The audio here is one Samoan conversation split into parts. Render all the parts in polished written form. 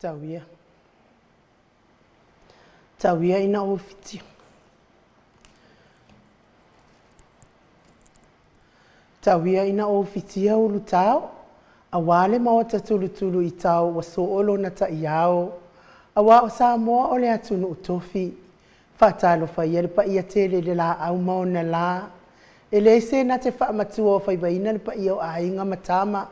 Tau ia. Tau ia ina ou fitiu. Tau ia ina ou fitia ulutao, aua le maota tulutulu i tao ua soo lona ta'iao, auā o Samoa o le atunuu tofi. Faatalofa ia le paia tele i le laau ma ona la, e leai se na te faamatua o faivaina le paia o Aiga ma Tama,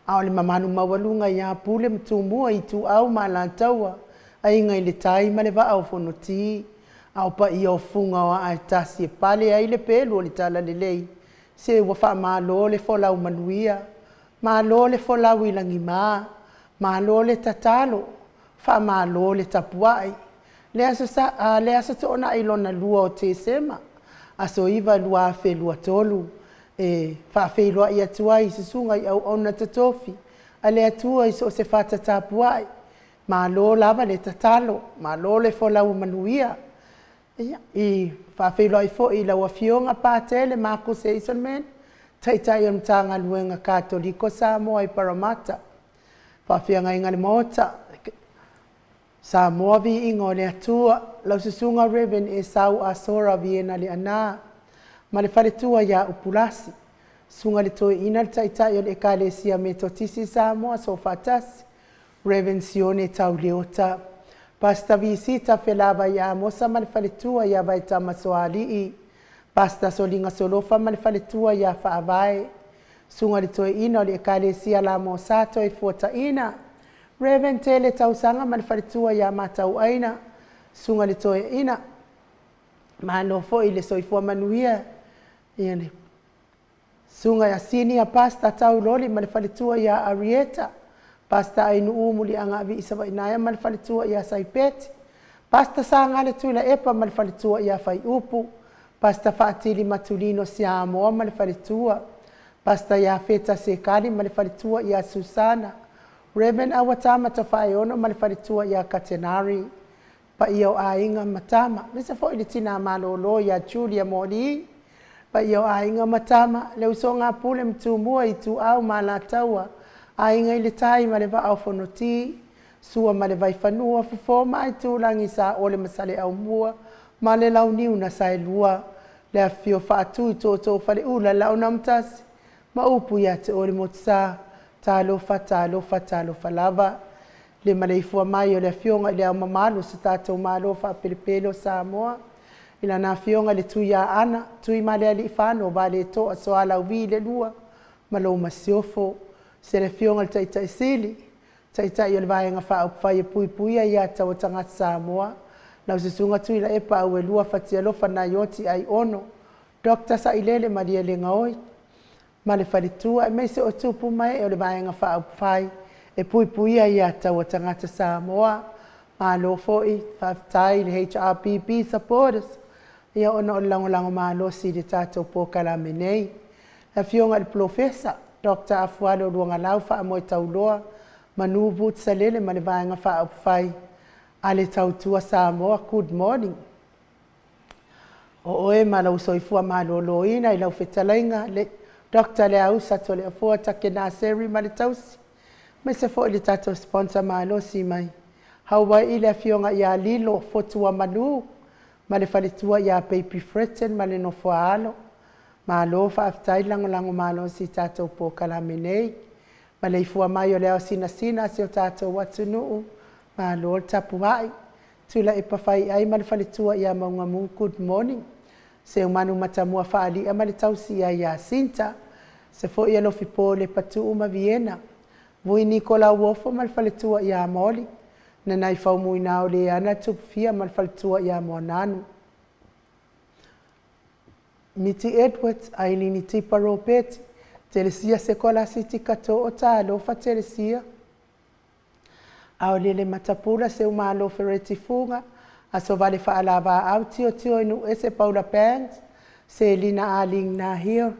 a o le mamalu maualuga ia Pule ma Tumua, Ituau ma Alataua, Aiga i le Tai ma le Vaa o Fonoti. A o paia o fuga o aa e tasi e pale ai le pelu o le talalelei, se ua faamalo le folau manuia, malo le folau i lagima, malo le tatalo, faamalo le tapuai. Le Aso Sa, le Aso Toonai lona lua o Tesema, aso 9 2023, e faafeiloai atu ai i susuga i auauna totofi a le Atua i so o se fata tapuai, malo lava le tatalo, malo le folau manuia. E faafeiloai foi i lau Afioga Patele Markus Hazelman, Taitai o le Matagaluega Katoliko Samoa i Paramata. Faafeagaiga o le Maota, Samoa Viiga o le Atua, lau Susuga Rev Esau Asora Viena Leaana ma le faletua ia Upulasi, susuga i le Toeaina le Taitai o le Ekalesia Metotisi i Samoa Soofaatasi, Rev Sione Tau Leota. Pastor Visita Felavai Amosa ma le faletua ia Vaitama Soalii, Pastor Soliga Solofa ma le faletua ia Faavae, Susuga i le Toeaina o le Ekalesia La Mosā Toefuataina, Rev Tele Tausaga ma le faletua ia Matauaina, Susuga i le Toeaina, malo foi le soifua manuia i le Susuga ia Senior Pastor Tauloli ma le faletua ia Arieta, Pastor Ainuu Muliagaavii Savaiinaea ma le faletua ia Saipeti, Pastor Sagale Tuilaepa ma le faletua ia Faiupu, Pastor Faatili Matulino Siamoa ma le faletua, Pastor Iafeta Sekali ma le faletua ia Susana, Rev Auatama Tofaeono ma le faletua ia Katenari, paia o Aiga ma Tama, aemaise foi le tina malolo ia Julia Moli, paia o Aiga ma Tama, le usoga a Pule ma Tumua, Ituau ma Alataua, Aiga i le Tai ma le Vaa o Fonoti, Sua ma le Vaifanua, Fofo ma Aitulagi, Saole ma Saleaaumua ma le Launiu na Saelua, le afifio o Faatui o Tootoo o Faleula, le Laau na Amotasi ma upu ia te oe le Motusa. Talofa, talofa, talofa lava. Le maleifua mai o le Afioga i le Ao Mamalu o si o tatou Malo faapelepele o Samoa, i lana Afioga i le Tuiaana Tuimalealiifano Vaaletoa Sualauvi II ma lou Masiofo. Se le Afioga i le Taitai Sili, Taitai o le Vaega Faaupufai e Puipuia Aia Tatau a Tagata Samoa, lau Susuga Tuilaepa Auelua Fatialofa Naioti Aiono Dr. Sailele Malielegaoi ma le faletua, aemaise o tupu ma ee o le Vaega Faaupufai e Puipuia Aia Tatau a Tagata Samoa. Malo foi faafetai i le HRPP supporters, ia ona o le lagolago malosi i le tatou polokalame nei. Le Afioga i le Polofesa Dr. Afualo Luagalau Faamoetauloa Manu Boots Salele ma le Vaega Faaupufai a le Tautua Samoa, good morning. O oe ma lou soifua maloloina i lau fetalaiga le Dr. Leausa Toleafoa Takenaseri ma le tausi, aemaise foi le tatou sponsor malosi mai Hawaii le afioga ia Lilo Fotuamanu ma le faletua ia Baby Fretton ma le nofoaalo. Malo faafetai le lagolago malosi i tatou polokalame nei. Maleifua mai o le ao sinasina a si o tatou atunuu, malo le tapuai. Tuilaepa Faiai ma le faletua ia Maugamu, good morning. Seumanu Matamua Faalia ma le tausi ia Iasinta, se foi Alofi Po Lepatuu ma Viena, Vui Nikola Uofo ma le faletua ia Moli, Nanai Faumuina o Leana Tupufia ma le faletua ia Moananu. Miti Edwards, Ailini Tipa Ropeti, Telesia Sekolasi Tikato'o, talofa Telesia. Aolele Matapula Seumalo Fereti Fuga, Asovale Faalavaau Tiotio i Nuuese Paula Banks, Selina Aling Nahir,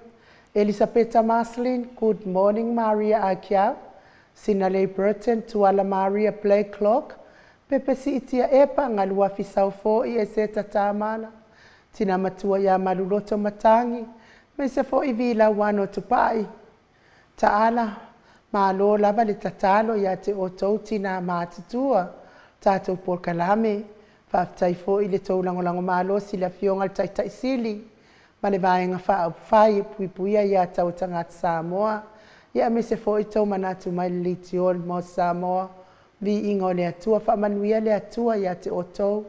Elisapeta Marceline, good morning Maria Akiau, Sinalei Burton, Tuala Maria Blacklock, Pepe Siitia Epa, Galuafi Saufo i Eseta Tamala, Tina Matua ia Maluloto Matangi, aemaise foi Vilau Ano Tupai, Taala. Malo lava le tatalo ia te outou tinā matutua, tatou polokalame. Faafetai foi i le tou lagolago malosi i le Afioga i le Taitai Sili ma le Vaega Faaupufai e Puipuia Aia Tatau a Tagata Samoa, ia aemaise foi tou manatu mai le leitio le Maota Samoa. Viiga o le Atua, faamanuia le Atua ia te outou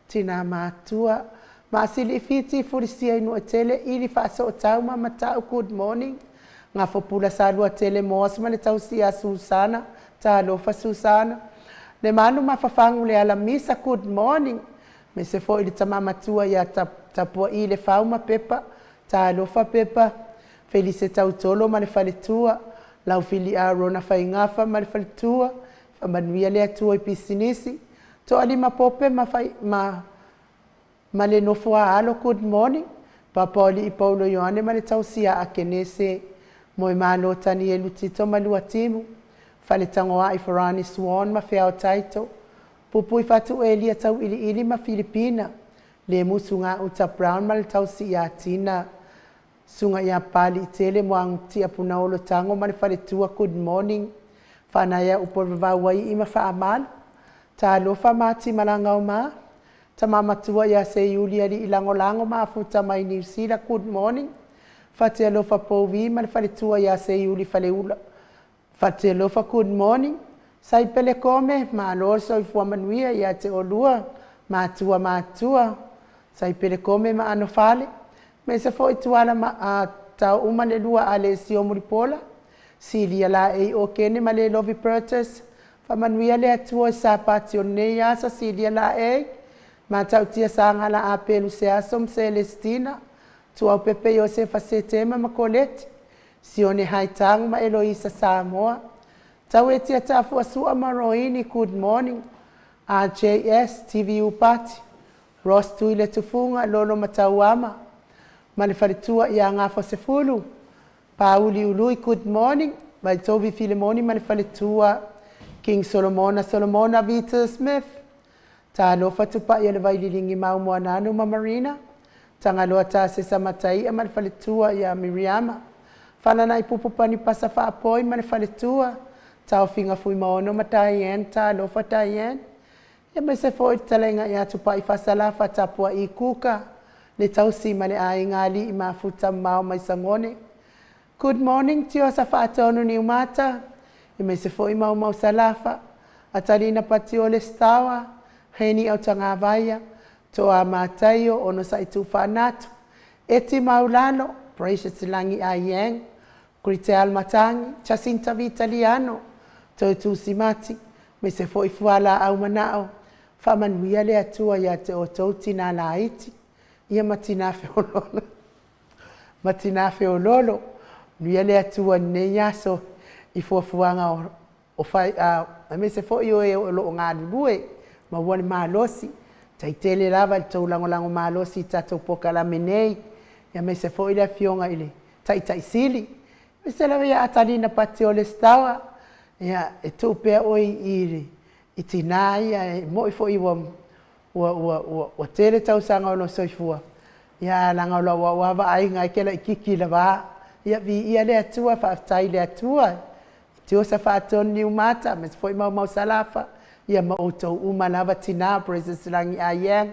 tinā matutua. Maasili Fiti Fulisia i Nuuaitele Ili Faasootau ma Mata'u, good morning. Gafopula Saluatele Moasi ma le tausi ia Susana, talofa Susana. Le Manu Mafafagu le Alamisa, good morning. Aemaise foi le tama matua ia Tapuai le Fau ma Pepa, talofa Pepa. Felise Tautolo ma le faletua, Laufili Arona Faigafa ma le faletua, faamanuia le Atua i pisinisi. Toalima Pope ma, fai, ma ma le nofo a alo, good morning. Papaoalii Paulo Ioane ma le tausi ia Akenese, Moemalo Tanielu Tito ma Luatimu, Faletagoai Farani Swan ma Feao Taito, Pupui Fatu Elia Tauiliili ma Filipina, Le Musu Gauta Brown ma le tausi ia Tina, Susuga ia Papaliitele Muagututia Punaolo Tago ma le faletua, good morning. Faanaea upu o le Vavauaii ma Faamalu, Talofa Mati Malagaoma, Tama Matua ia Seiuli Alii Lagolago ma Afuta mai Niu Sila, good morning. Fatialofa Pouvi ma le faletua ia Seiuli Faleula, Fatialofa, good morning. Saipele Kome, malo le soifua manuia ia te oulua, matua matutua, Saipele Kome ma Anofale, aemaise foi Tuala ma Taouma le lua Alesio Mulipola, Silia Laei Okene ma Lelovi Burgess, faamanuia le Atua i Sapati o lenei aso, Silia Laei, Matautia Sagala Apelu Seaso ma Selestina, Tuaupepe Iosefa Setema ma Koleti, Sione Haitang ma Eloisa Samoa, Tauetia Tafuasua ma Roini, good morning. RJS, TVU Party, Ross Tui le Tufuga, Lolo ma Tauama, ma le faletua ia Gafosefulu, Pauli Ului, good morning. Vaitovi Filemoni ma le faletua, King Solomona Solomona Vita Smith, Talofa Tupai o le Vaililigi Mau Moananu ma Marina, Tagaloa Tasesa Mataia ma le faletua ia Miriama, Falanai Pupu Panipasa Faapoi ma le faletua, Taofiga Fuimaono ma Diane, talofa Diane. Ia aemaise foi le talaiga ia Tupai Fasalafa Tapuai Kuka, le tausi ma le aiga alii mafuta mamao mai Sagone. Good morning Tiosa Faatonu Niumata, aemaise foi Maumau Salafa, Atalina Patiole Stawa, Heni Autagavaia, Toa Mataio, Onosai Tuufaanatu, Eti Maulalo, Precious Lagi Aiang, Griteal Matangi, Jacinta Vitaliano, Toetusi Mati, aemaise foi Fualaau Manao, faamanuia le Atua ia te outou tinā laiti, ia ma tinā feoloolo, ma tinā feoloolo. Manuia le Atua i lenei aso i fuafuaga o o fai, a, aemaise foi o e o lo o galulue, maua le malosi, taitele lava i le tou lagolago malosi i tatou polokalame nei, aemaise foi le Afioga i le Taitai Sili, aemaise lava ia Atalina Patiole Stawa, ia, e tuu pea oe i i tinā ia, e moni foi ua ua ua ua ua tele tausaga o lou soifua, ia ae leaga o lau lava vaaiga e te laitiiti lava. Ia viia le Atua, faafetai i le Atua. Tiosa Faatonu Niumata, aemaise foi Maumau Salafa, ia ma outou uma lava tinā, Precious Lagi Aiang,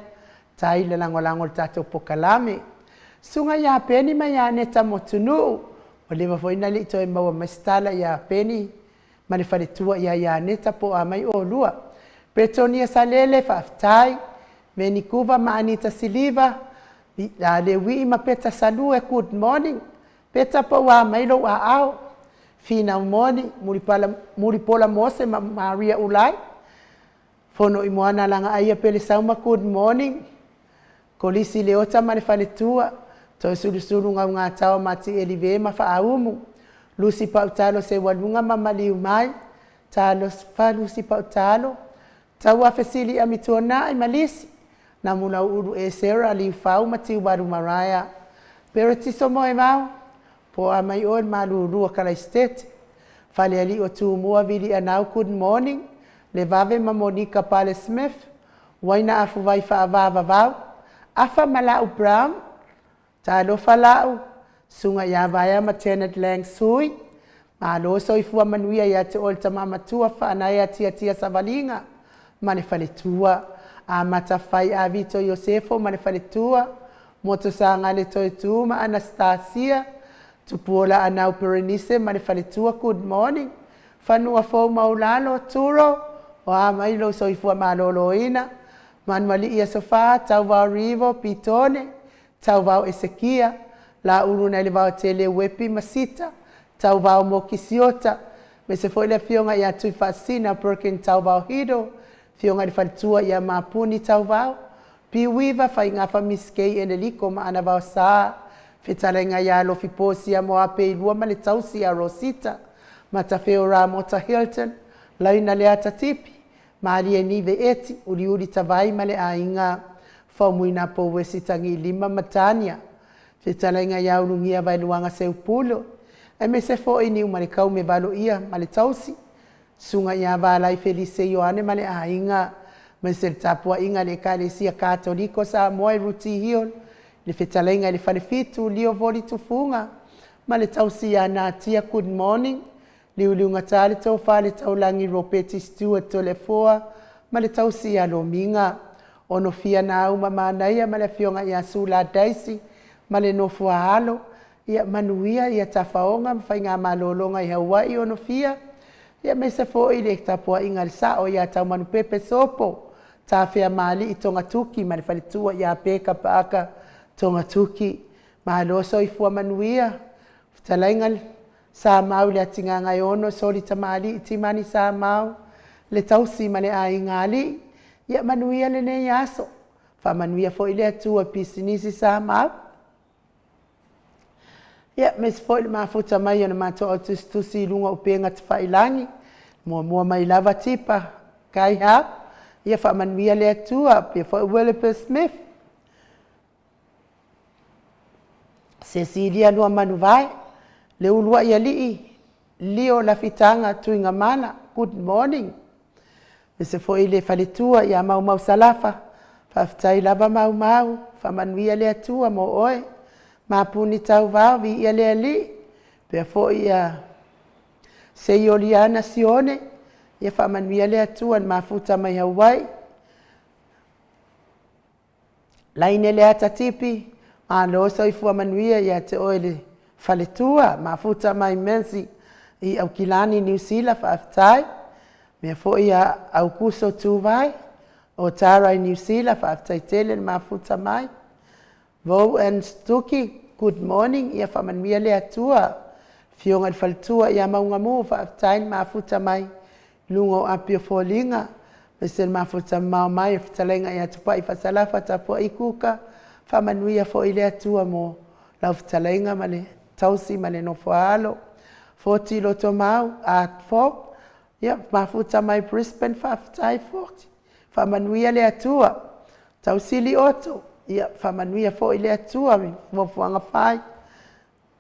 tai le lagolago i le tatou polokalame. Susuga ia Peni ma ia Neta Motunuu, ua leva foi ona le i toe maua mai se tala ia Peni ma le faletua ia Ianeta po o a mai oulua. Petonia Salele, faafetai. Meni Kuva ma Anita Siliva, Leuii ma Peta Salue, good morning. Peta po ua mai lou aao. Finau Moni, Mulipala, Mulipola Mose ma Maria Ulai. Fono i Moana Lagaaia Pele Sauma, good morning. Kolisi Leota ma le faletua, Toesulusulu Gaugataua ma Tielive ma Faaumu, Lusi Pautalo Seualuga ma Maliu Mai, Talofa Lusi Pautalo, Taua Fesili Amituanai ma Lisi, Namulauulu Esera Liufau ma Tiualu Maraea, Peretiso Moemao, Po a mai oe le malulu o Kalaisitete, Falealii o Tumua Vili Anau good morning, Levave ma Monika Pale Smith, Uaina Afuvai Faavavavau, Afa ma Lau Brown, Talofa Lau, Susuga ia Vaea ma Janet Lang Sui, Malo soifua manuia ia te oe le tama matua Faanaea Tiatia Savaliga ma le faletua. Amata Fai Avito Iosefo ma le faletua, Motusaga Toetu ma Anastasia, Tupuola Anau Perenise ma le faletua, good morning. Fanua Fou Maulalo, Turo, o a mai lou soifua malōlōina, Manualii Aso Fa, Tauvao Rivo, Pitone, Tauvao Esekia, Laulu nai le Vaotele Uepi ma Sita, Tauvao Mokisiota, aemaise foi le afioga ia Tuifaasisina Perkin Tauvao Hido, afioga i le faletua ia Mapuni Tauvao, Piuiva Faigafa Miss K Eneliko ma Ana Vaosa, fetalaiga ia Lofi Posia Moape Ilua ma le tausi ia Rosita, Matafeo Ramota Hilton, Laina Leata Tipi, Malie Nive Eti, Uliuli Tavai ma le aiga, Faumuina Pouesi Tagilima ma Tania, fetalaiga ia Ulugia Vaeluaga Seupulo, aemaise foi Niumalekaume Valoia ma le tausi, susuga ia Valai Felise Ioane ma le aiga, aemaise le tapuaiga a le Ekalesia Katoliko Samoa i Rooty Hill, le fetalaiga i le Falefitu, Lio Voli Tufuga ma le tausi ia Natia, good morning. Liuliugata le tofa le taulagi Ropeti Stewart Toleafoa ma le tausi ia Lomiga. Onofia Nauma Manaia ma le afioga ia Sula Daisy ma le nofo a alo. Ia manuia ia tafaoga ma faigamalologa i Hawaii Onofia. Ia aemaise foi le tapuaiga a le sao ia Taumanupepe Sopo, Tafeamalii Togatuki ma le faletua ia Peka Paaka Togatuki. Malo soifua manuia. Fetalaiga Samau i le Atigagaeono, Soli Tamalii Timani Samau, le tausi ma le aiga alii. Ia manuia lenei aso. Faamanuia foi le Atua i pisinisi Samau. Ia, aemaise foi le mafuta mai o le matou au tusitusi i luga o upega tafailagi. Muamua mai lava Tipa, Kaihau. Ia faamanuia le Atua. Pia foi Williper Smith. Cecilia Luamanuvae, le uluai alii, Lio Lafitaga Tuigamala, good morning. Aemaise foi le faletua ia Maumau Salafa, faafetai lava Maumau, faamanuia le Atua mo oe. Mapuni Tauvao, viia le Alii, pea foi ia Seioliana Sione, ia faamanuia le Atua i le mafuta mai Hawaii. Laine Leata Tipi, malo soifua manuia ia te oe le faletua, mafuta mai Mercy i Aukilani, Niu Sila, faafetai. Mea foi ia Aukuso Tuvai, o Tara i Niu Sila, faafetai tele le mafuta mai. Vo and Stuki, good morning, ia faamanuia le Atua. Afioga i le faletua ia Maugamu, faafetai le mafuta mai luga o api o foliga. Aemaise le mafuta mamao mai o fetalaiga ia Tupai Faasalafa Tapuai Kuka, faamanuia foi le Atua mo lau fetalaiga ma le tausi ma le nofo a alo. Foti Lotomau, Art Folk, ia mafuta mai Brisbane, faafetai Foti. Faamanuia le Atua. Tausili Oto, ia faamanuia foi le Atua i fuafuaga fai.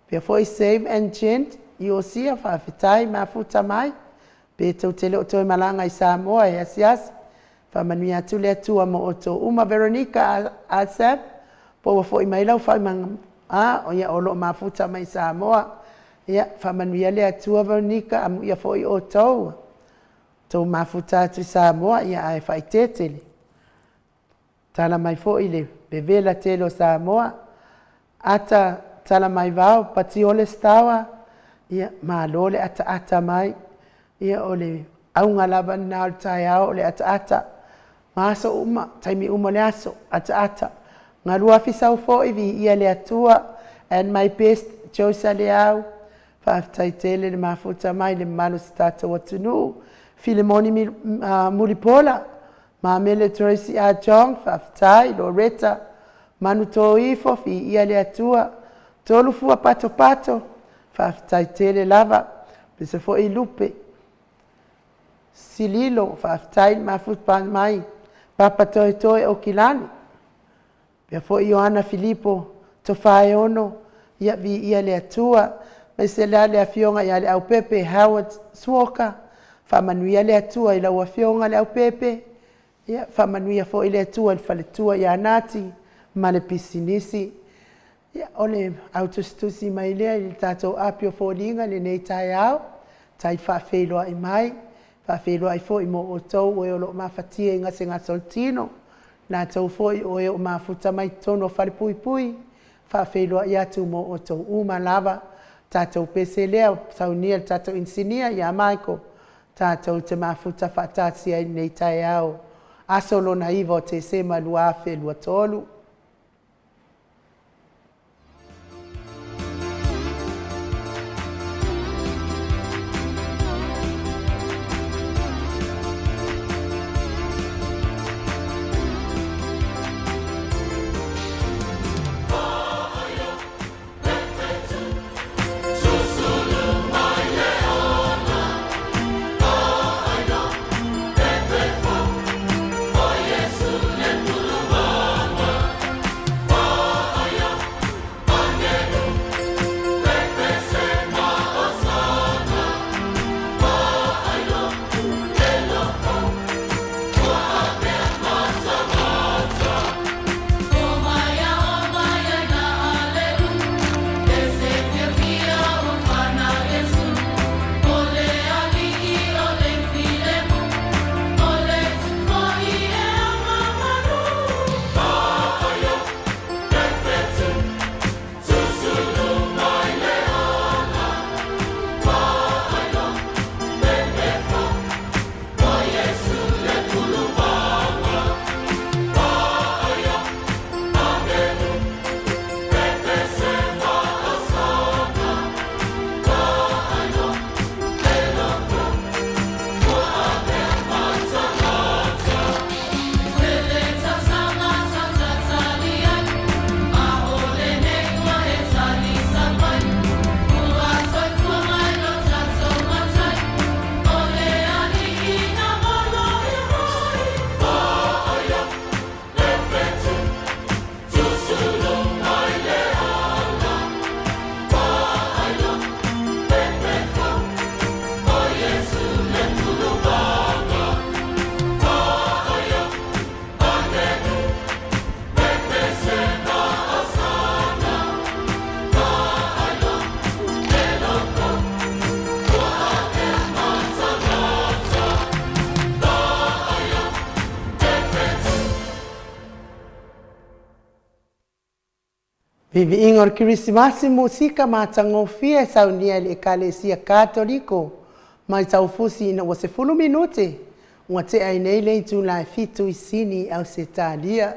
Pea foi Save and Gent, Iosia, faafetai mafuta mai. Pe tou te le o toe malaga i Samoa e asiasi. Faamanuia atu le Atua mo outou uma. Veronica Asap, po ua foi mai lau faaimaga, a, ia o lo o mafuta mai Samoa. Ia, faamanuia le Atua Veronica, amuia foi outou. Tou mafuta atu i Samoa, ia ae faaeteete le tala mai foi le vevela tele o Samoa. Ata tala mai vao, Patiole Stawa, ia malo le ataata mai. Ia o le auga lava lena o le taeao o le ataata. Ma aso uma, taimi uma o le aso, ataata. Galuafi sau foi, viia le Atua, and my best, Josa Leau, faafetai tele le mafuta mai le mamalu o si tatou atunuu. Filemoni Mulipola, Mamele Tracy A. Jong, faafetai, Loretta, Manu Toifo, viia le Atua, Tolu Fua Pato Pato, faafetai tele lava, pese foi Lupe, Sililo, faafetai le mafuta mai, Papa Toetoe Okilani, pea foi Ioana Filipo Tofaeono, ia viia le Atua, aemaise la le afioga ia le Aupepe Howard Suoka, faamanuia le Atua i lau afioga le Aupepe, ia faamanuia foi le Atua i le faletua ia Nati ma le pisinisi. Ia, o le autusitusi mai lea i le tatou api o foliga i lenei taeao. Tai faafeiloai mai, faafeiloai foi mo outou o e o lo o mafatia i gasegase o le tino, latou foi o e o mafuta mai totonu o falepuipui, faafeiloai atu mo outou uma lava. Tatou pese lea saunia e le tatou inisinia ia Michael, tatou te mafuta faatasi ai i lenei taeao, aso lona 9 o Tesema 2023. Viviiga o le Kerisimasi musika matagofie e saunia e le Ekalesia Katoliko mai Taufusi ina ua 10 minute ua tea ai nei le itula e 7 i Sini, Ausetalia.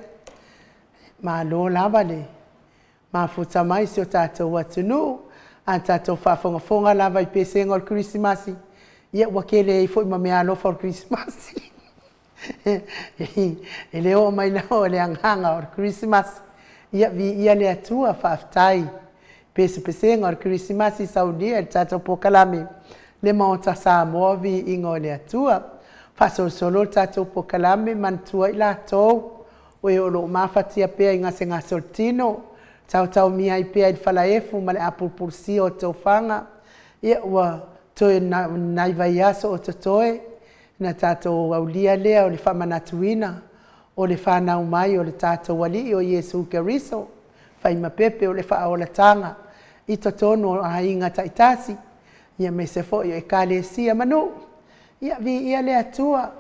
Malo lava le mafuta mai si o tatou atunuu, a tatou faafogafoga lava i pesega o le Kerisimasi, ia ua tele ai foi ma meaalofa o le Kerisimasi. E le oo mai lava o le agaga o le Kerisimasi. Ia viia le Atua, faafetai. Pesepesega o le Kerisimasi saunia e le tatou polokalame le Maota Samoa, viiga o le Atua. Faasolosolo le tatou polokalame, manatua i latou o e o lo o mafatia pea i gasegase o le tino, taotaomia ai pea i le falaefu ma le apulupulusia o tofaga. Ia ua toe na o ni nai vaiaso o totoe ona tatou aulia lea o le faamanatuina o le fanau mai o le tatou Alii o Iesu Keriso, faimapepe o le faaolataga i totonu o aiga taitasi, aemaise foi o Ekalesia ma nuu. Ia viia le Atua,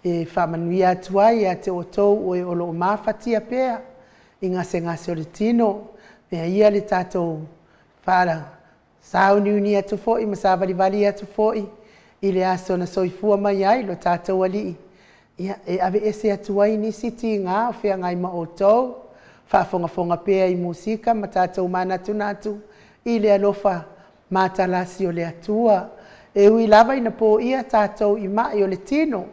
e faamanuia atu ai ia te outou o e o lo o mafatia pea i gasegase o le tino. Avea ia le tatou sauniuni atu foi ma savalivali atu foi i le aso na soifua mai ai lo tatou Alii, ia e aveese atu ai nisi tiga o feagai ma outou, faafogafoga pea i musika ma tatou manatunatu i le alofa matalasi o le Atua. E ui lava ina poia tatou i mai o le tino,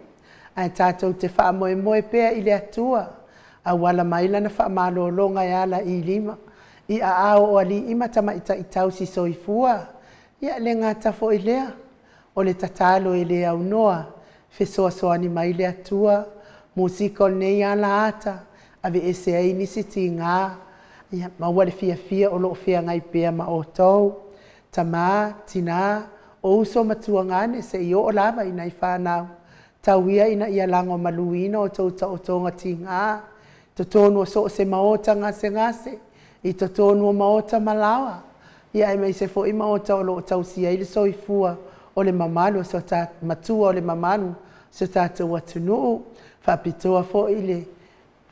ae tatou te faamoemoe pea i le Atua, auala mai lana faamalologa e ala i lima, i aao o alii ma tamaitai tausi soifua. Ia e le gata foi i lea, o le tatalo e le aunoa, fesoasoani mai le Atua, musika o lenei alaata, aveese ai nisi tiga, ia maua le fiafia o lo o feagai pea ma outou. Tama, tina, o uso ma tuagane seia oo lava i nai fanau, tau ia ina ia lagomaluina outou taotoga tiga, totonu o so o se maota gasegase, i totonu o maota ma laoa, aemaise foi maota o lo o tausia ai le soifua o le mamalu o si o ta, matua o le mamalu o si o tatou atunuu. Faapitoa foi le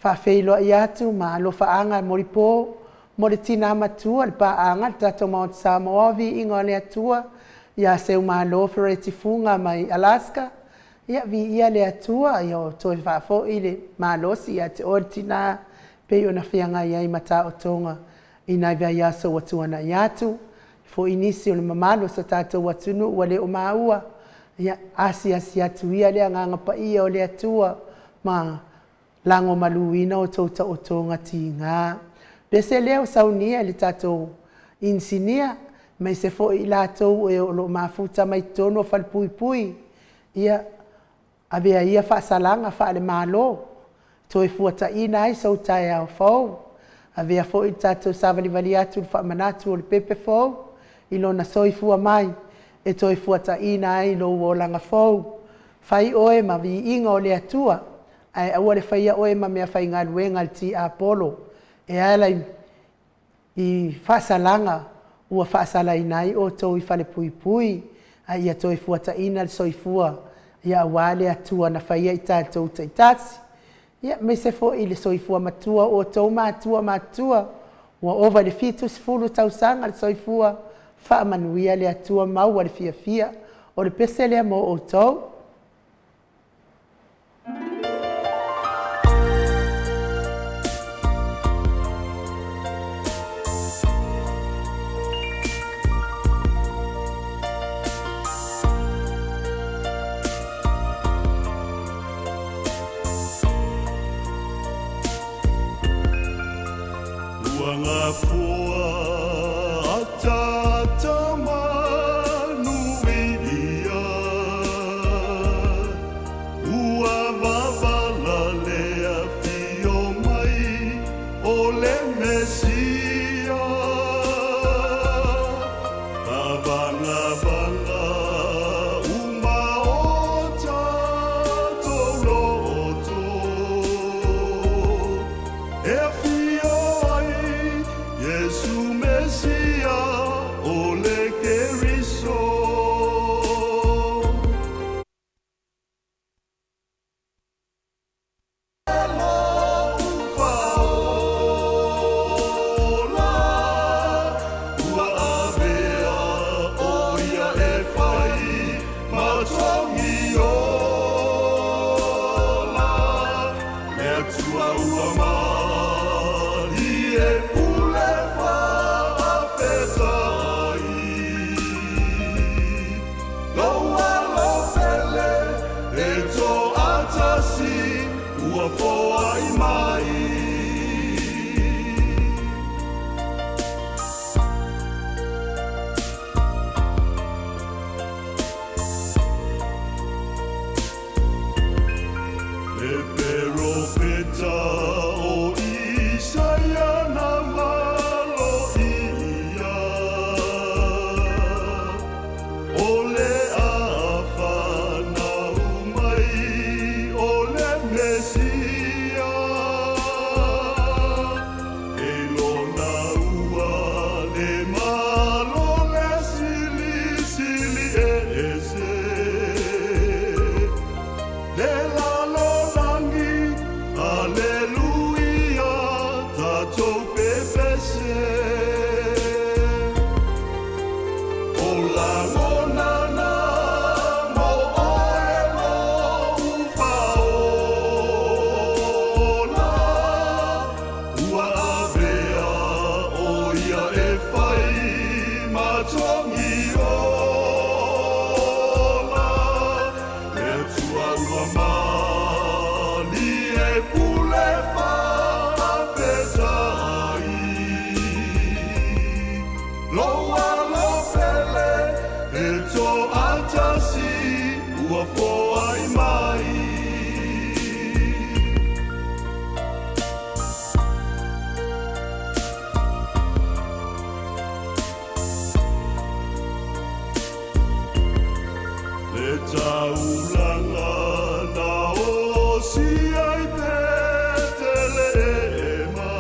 faafeiloai atu ma alofaaga molipo mo le tina matua le paaga le tatou Maota Samoa, viiga o le Atua ia Seumalo Fereti Fuga mai Alaska. Ia viia le Atua ua toe faafoi le malosi ia te oe le tina e pei ona feagai ai ma taotoga i nai vaiaso ua tuanai atu. Foi nisi o le mamalu o si o tatou atunuu ua le o maua, ia asiasi atu ia le Agaga Paia o le Atua ma lagomaluina outou taotoga tiga. Pese lea ua saunia e le tatou inisinia, aemaise foi i latou e o lo o mafuta mai totonu o falepuipui, ia avea ia faasalaga faale-Malo, Toefuataiga ai sou taeao fou. Avea foi le tatou savalivali atu i le faamanatu o le pepe fou i lona soifua mai e toefuataiga ai lou olaga fou. Fai oe ma viiga o le Atua, ae aua le faia oe ma meafaigaluega a le tiapolo e ala i faasalaga ua faasalaina ai outou i falepuipui, a ia toefuataiga le soifua aua le Atua na faia i tatou taitasi. Ia, aemaise foi le soifua matua o outou matua matutua ua ova i le 70 tausaga le soifua, faamanuia le Atua, maua le fiafia. O le pese lea mo outou. Ua gafoa ataata manuia, ua vavala le afio mai o le Mesia. Faavagavaga uma o tatou loto, e afio ai Iesu Mesia o le Keriso. Ua avea ʻo ia e fai ma togi ola, le Atua ua malie pule faafetai. Lou alo pele e toatasi ua foai mai. Le perofeta o Isaia na maloia, o le a fanau mai o le Mesia. E lona ua le malo le silisili ese. Le lalolagi, aleluia, tatou pepese. O lagona na mo oe lou faaola, ua avea ʻo ia e fai ma togi ola, le Atua ua malie pule faafetai. Lou alo pele e toatasi ua foai mai. Le taulaga na osia i Petelehema,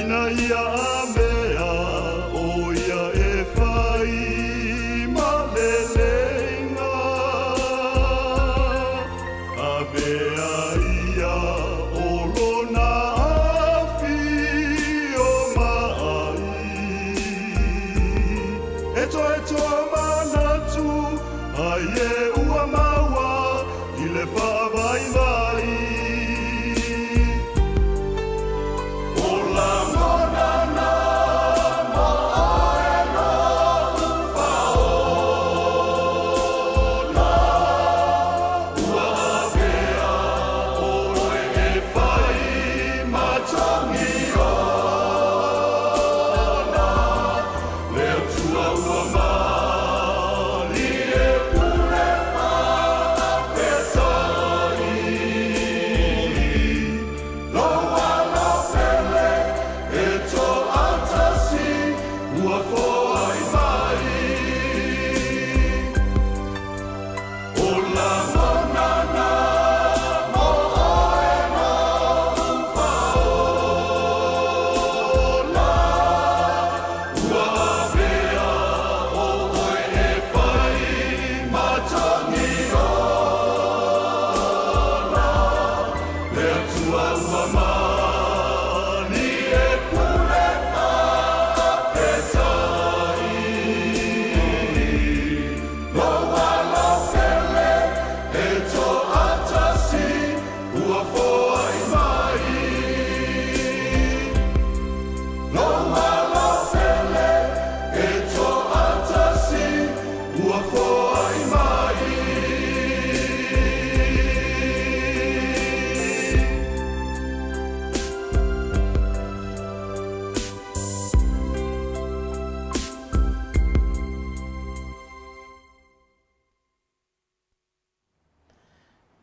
ina ia avea ʻo ia e fai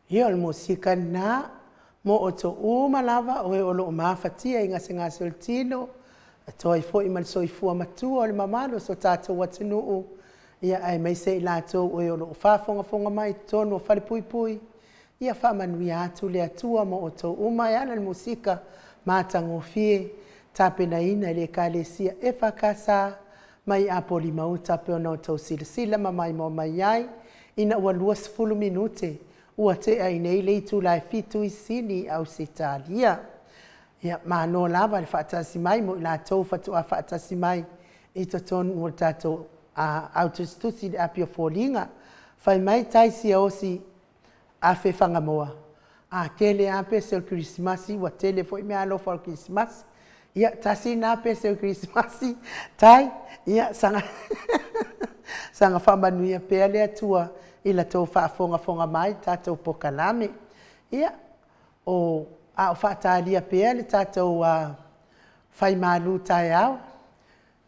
Ia, o le musika lena mo outou uma lava o e o lo o mafatia i gasegase o le tino, atoa ai foi ma le soifua matua o le mamalu o si o tatou atunuu, ia aemaise i latou o e o lo o faafogafoga mai i totonu o falepuipui, ia faamanuia atu le Atua mo outou uma e ala i le musika matagofie tapenaina e le Ekalesia EFKS mai Apolima Uta e pei ona outou silasila ma maimoa mai ai, ina ua 20 minute ua tea ai nei le itula e 7:00 i Sini, Ausetalia. Ia, malo lava le faatasi mai mo i latou faatoa faatasi mai i totonu o le tatou autusitusi i le api o foliga. Fai mai tai siaosi afe Fagamoa, a tele lava pese o le kerisimasi ua tele foi meaalofa o le kerisimasi. Ia, tasi lena pese o le kerisimasi Tai, ia saga faamanuia pea le Atua i la outou faafogafoga mai i le tatou polokalame. Ia, a o faatalia pea le tatou fai malu taeao,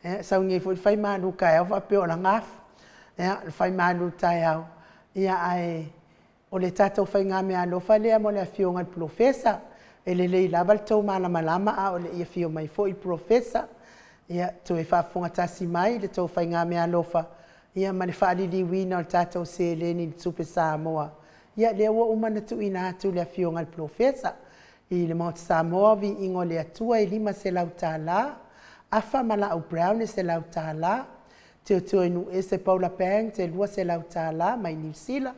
e sau nei foi le fai malu taeao faapea o lana afu. Ia, o le fai malu taeao, ae o le tatou faiga meaalofa lea mo le Afioga i le Polofesa. E lelei lava le tou malamalama a o le i afio mai foi le Polofesa. Ia, toe faafofoga tasi mai i le tou faiga meaalofa ma le faaliliuina o le tatou seleni i le tupe Samoa, ia lea ua uma ona tuuina atu i le Afioga i le Polofesa. I le Maota Samoa, Viiga o le Atua e $500, Afa ma Laau Brown e $100, Teoteoinuuese Paula Banks e $200 mai Niu Sila,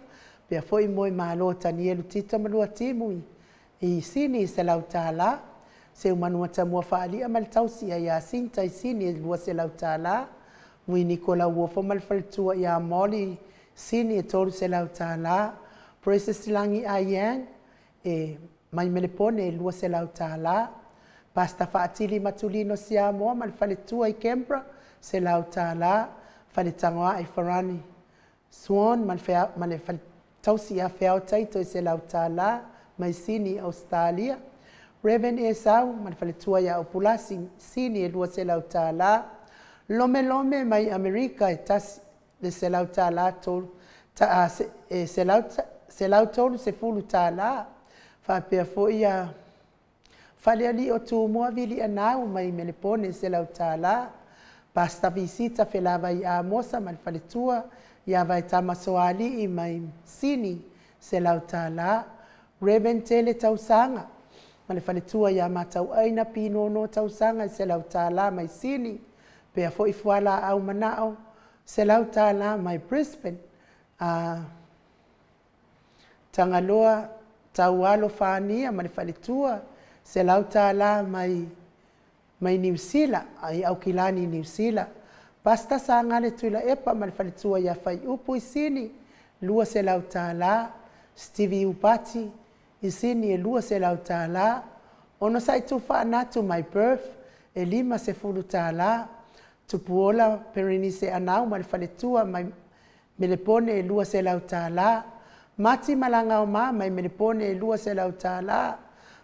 faapea foi Moemalo Tanielu Tito ma Luatimu i Sini e $100, Seumanu Matamua Faalia ma le tausi ia Iasinta i Sini e $200, Uiniko Lauofo ma le faletua ia Molly i Sini e $300, Precious Lagi Aiyang e mai Melepone e $200, Pastor Faatili Matulino Siamoa ma le faletua i Canberra, $100, Faletagoai Farani Swan ma le tausi ia Feao Taito e $100 mai Sini, Ausetalia, Rev. Esau ma le faletua ia Upulasi i Sini e $200, Lome Lome mai Amerika e $100, e $130, faapea foi ia Falealii o Tumua Vilianau mai Melepone e $100, Pastor Visita Felavai Amosa ma le faletua ia Vaetama Soalii mai Sini $100, Rev. Tele Tausaga ma le faletua ia Matauaina Pinono Tausaga e $100 mai Sini, faapea foi Fualaau Manao $100 mai Brisbane. Tagaloa Taualo Fania ma le faletua, $100 mai mai Niu Sila, i Aukilani, Niu Sila. Pastor Sagale Tuilaepa ma le faletua ia Faiupu i Sini, $200. Stevie Upati i Sini e $200. Onosai Tufaanatu mai Perth e $50. Tupuola Perenise Anau ma le faletua mai Melepone e $200. Mati Malagaoma mai Melepone e $200.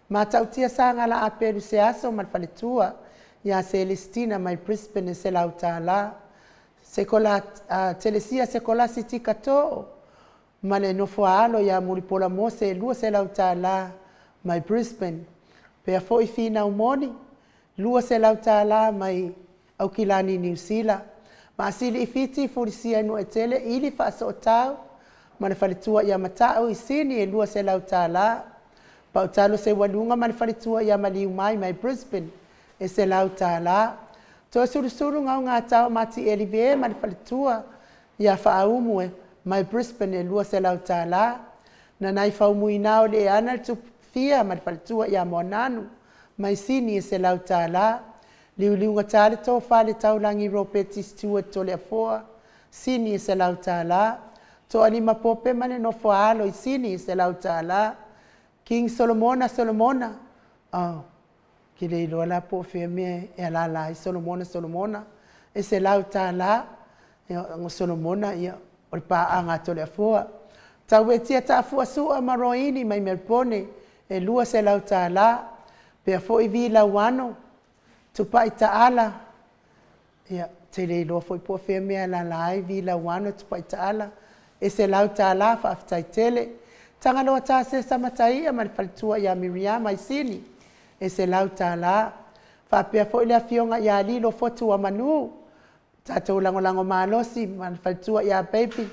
Matautia Sagala Apelu Seaso ma le faletua ia Selesitina mai Brisbane e $100. Sekola, Telesia Sekolasi Tikatoo ma le nofoaalo ia Mulipola Mose e $200 mai Brisbane. Pea foi Finau Moni, $200 mai Aukilani, Niu Sila. Maasili i Fiti, Fulisia Nuuaitele, Ili Faasootau ma le faletua ia Mata'u i Sini e $200. Pautalo Seualuga ma le faletua ia Maliumai mai Brisbane e $100. Toesulusulu Gaogatao Matieli Ve ma le faletua ia Faaumu e mai Brisbane e $200. Nanai Faumuina o Leana le Tupufia ma le faletua ia Moananu mai Sini e $100. Liuliugata le Tofa le Taulagi Ropeti Stewart Toleafoa, Sini e $100. Toalima Pope ma le nofo a alo i Sini e $100. King Solomona Solomona, oh, ke le iloa la po o fea mea e alaala ai Solomona Solomona, e $100. Ia, o Solomona, ia, o le paaga a Toleafoa. Tauetia Taafua Sua ma Roini mai Melpone e $200. Pea foi Vi Lauano, Tupai Taala, ia, te le iloa foi po o fea mea e alaala ai Vi Lauano Tupai Taala, e $100, faafetai tele. Tagaloa Tasesa Mataia ma le faletua ia Miriama i Sini e $100. Faapea foi le afioga ia Lilo Fotuamanu, tatou lagolago malosi ma le faletua ia Baby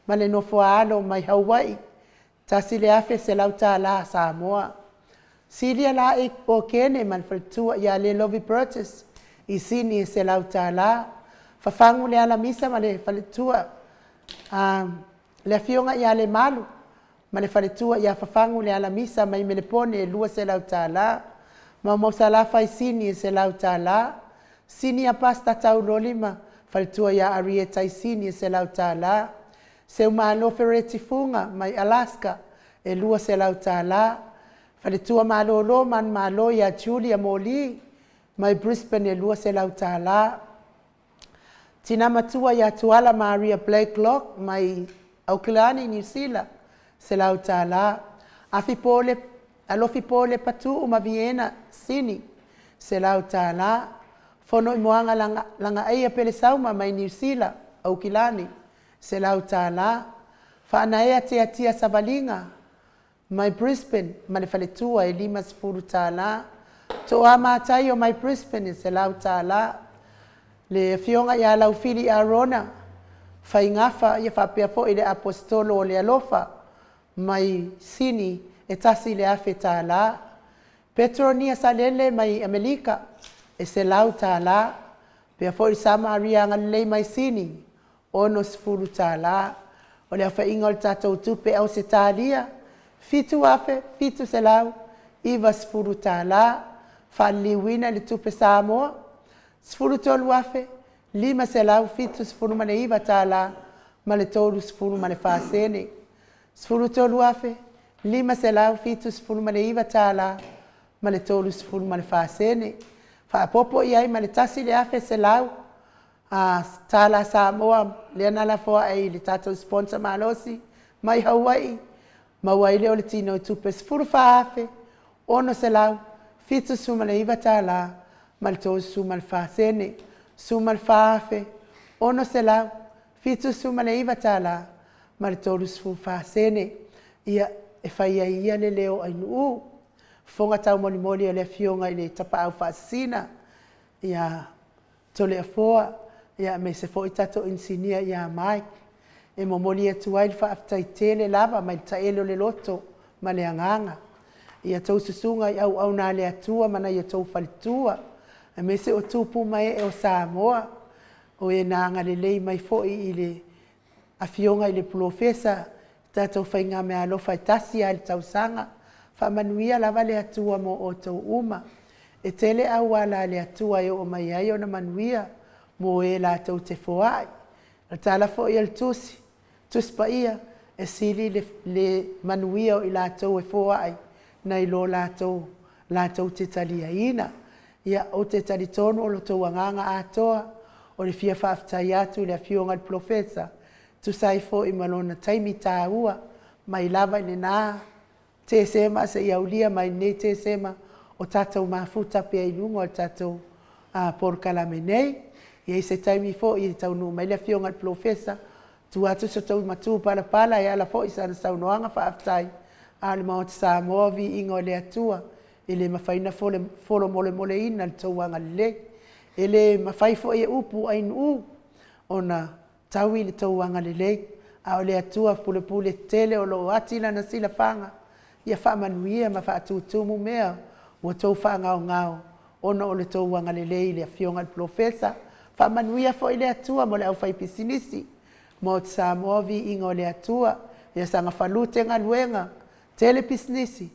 ma le nofo a alo mai Hawaii, $1,100 Samoa. Silia Laei Okene ma le faletua ia Lelovi Burgess i Sini e $100. Fafagu Lealamisa ma le faletua le afioga ia Lemalu ma le faletua ia Fafagu Lealamisa mai Melepone e $200. Maumau Sala Faisini e $100. Sinia Pastor Tauloli ma faletua ia Arieta i Sini e $100. Seumalo Fereti Fuga mai Alaska e $200. Faletua Malolo Manumalo ia Julia Moli mai Brisbane e $200. Tina Matua ia Tuala Maria Blakelock mai Aukilani, Niu Sila, $100. Afi Pole, Alofi Pole Patu'u ma Viena, Sini, $100. Fono i Moaga Laga, Lagaaia Pelesauma mai Niu Sila, Aukilani, $100. Faanaea Tiatia Savaliga mai Brisbane ma le faletua e $50. Toa Mataio mai Brisbane e $100. Le afioga ia Laufili Arona, Faigafa ia faapea foi le Aposetolo o le Alofa mai Sini e $1,000. Petronia Salele mai Amerika e $100. Pea foi Samaria Agalelei mai Sini, $60. O le aofaiga o le tatou tupe Ausetalia, $7,790. Faaliliuina i le tupe Samoa, $13,579 ma le 34 sene. $13,579 ma le 34 sene. Faaopoopo i ai ma le $1,100 tala Samoa lea na lafo ae i le tatou sponsor malosi mai Hawaii, maua ai lea o le tinoitupe $14,679 tala ma le 34 sene. $14,679 tala ma le 34 sene. Ia, e fai ai ia le leo o Ainuu, fofoga taumolimoli o le afioga i le Tapaau Faasisina ia Toleafoa, aemaise foi tatou inisinia ia Mike. E momoli atu ai le faafetai tele lava mai le taele o le loto ma le agaga i a outou susuga i auauna a le Atua ma nai o outou faletua, aemaise o tupu ma ee o Samoa, o e na agalelei mai foi i le Afioga i le Polofesa, tatou faigameaalofa e tasi lava i le tausaga. Faamanuia lava le Atua mo outou uma. E tele auala a le Atua e oo mai ai ona manuia mo e latou te foai. O le tala foi a le Tusi, Tusi Paia, e sili le manuia o i latou e foai nai lo latou latou te taliaina. Ia, ou te talitonu o lo outou agaga atoa o le fia faafetai atu i le Afioga i le Polofesa e tusa ai foi ma lona taimi taua mai lava i lena Tesema seia aulia mai lenei Tesema o tatou mafuta pea i luga o le tatou polokalame nei. E i ai se taimi foi e taunuu mai le Afioga i le Polofesa, tuu atu so outou matupalapala e ala foi i sana saunoaga faafetai, a o le Maota Samoa, viiga o le Atua, e le mafai ona folomolemoleina le tou agalelei. E le mafai foi e upu ainuu ona taui le tou agalelei, a o le Atua pulepule tetele o lo o ati lana silafaga, ia faamanuia ma faatutumu mea ua outou faagaogao ona o le tou agalelei i le Afioga i le Polofesa. Faamanuia foi le Atua mo le aufaipisinisi, Maota Samoa, viiga o le Atua, ia saga falute galuega, tele pisinisi,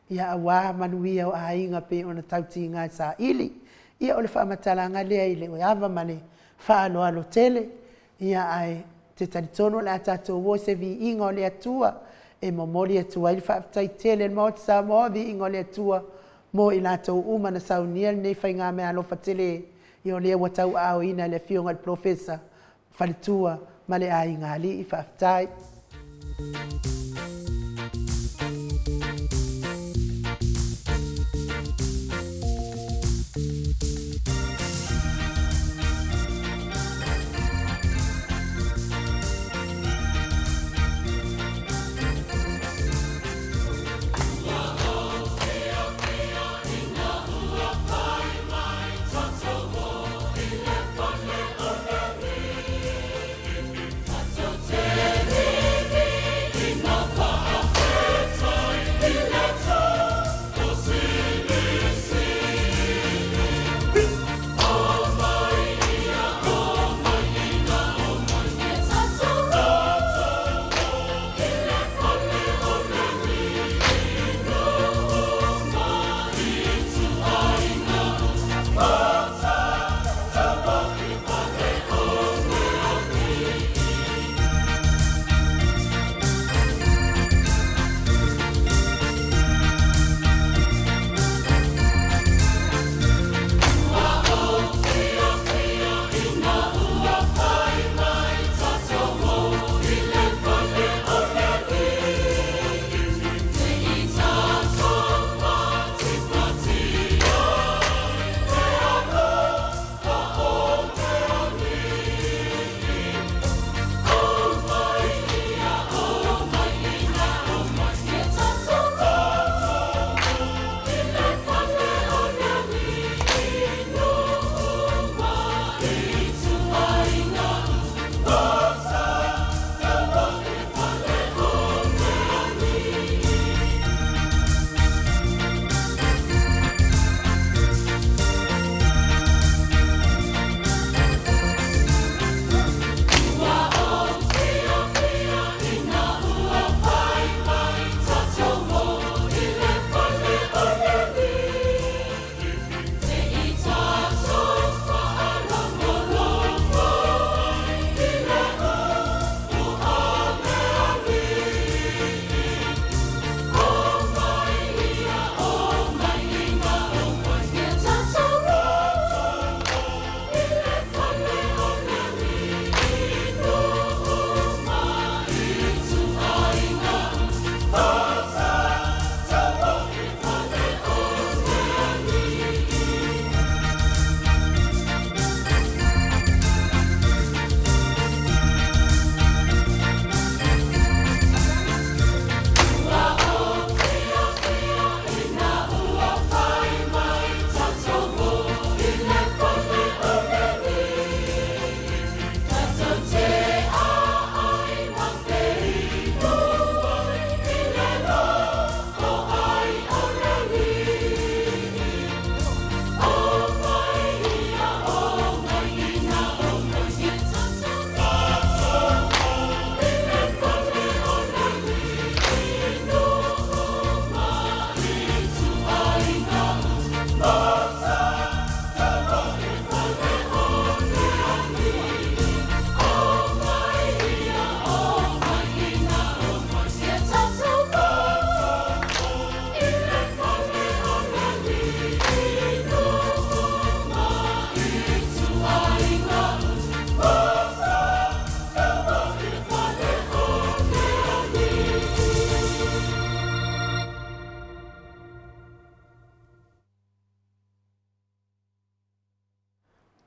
ia aua manuia o aiga pei ona tautiga e saili. Ia o le faamatalaga lea i le ava ma le faaaloalo tele, ia ae ou te talitonu o le a tatou o i se viiga o le Atua e momoli atu ai le faafetai tele a le Maota Samoa, viiga o le Atua mo i latou uma na saunia lenei faigameaalofa tele, ia o lea ua tauaaoina e le Afioga i le Polofesa, faletua ma le aiga alii. Faafetai.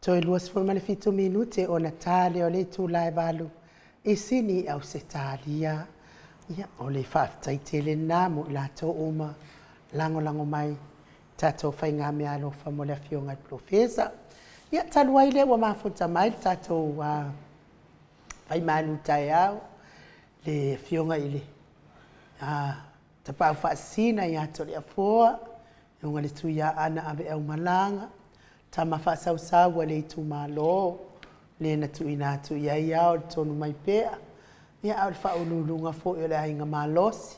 Toe 27 minute ona ta lea o le itula e 8 i Sini i Ausetalia. Ia, o le faafetai tele lena mo i latou uma lagolago mai tatou faigameaalofa mo le Afioga i le Polofesa. Ia, talu ai lea ua mafuta mai le tatou faimalu taeao, le Afioga i le Tapaau Faasisina ia Toleafoa, Afioga i le Tuiaana Aveaumalaga, tama faasausau a le itumalo, le na tuuina atu i ai ao le tonu mai pea, ia a o le faauluuluga foi o le Aiga Malosi,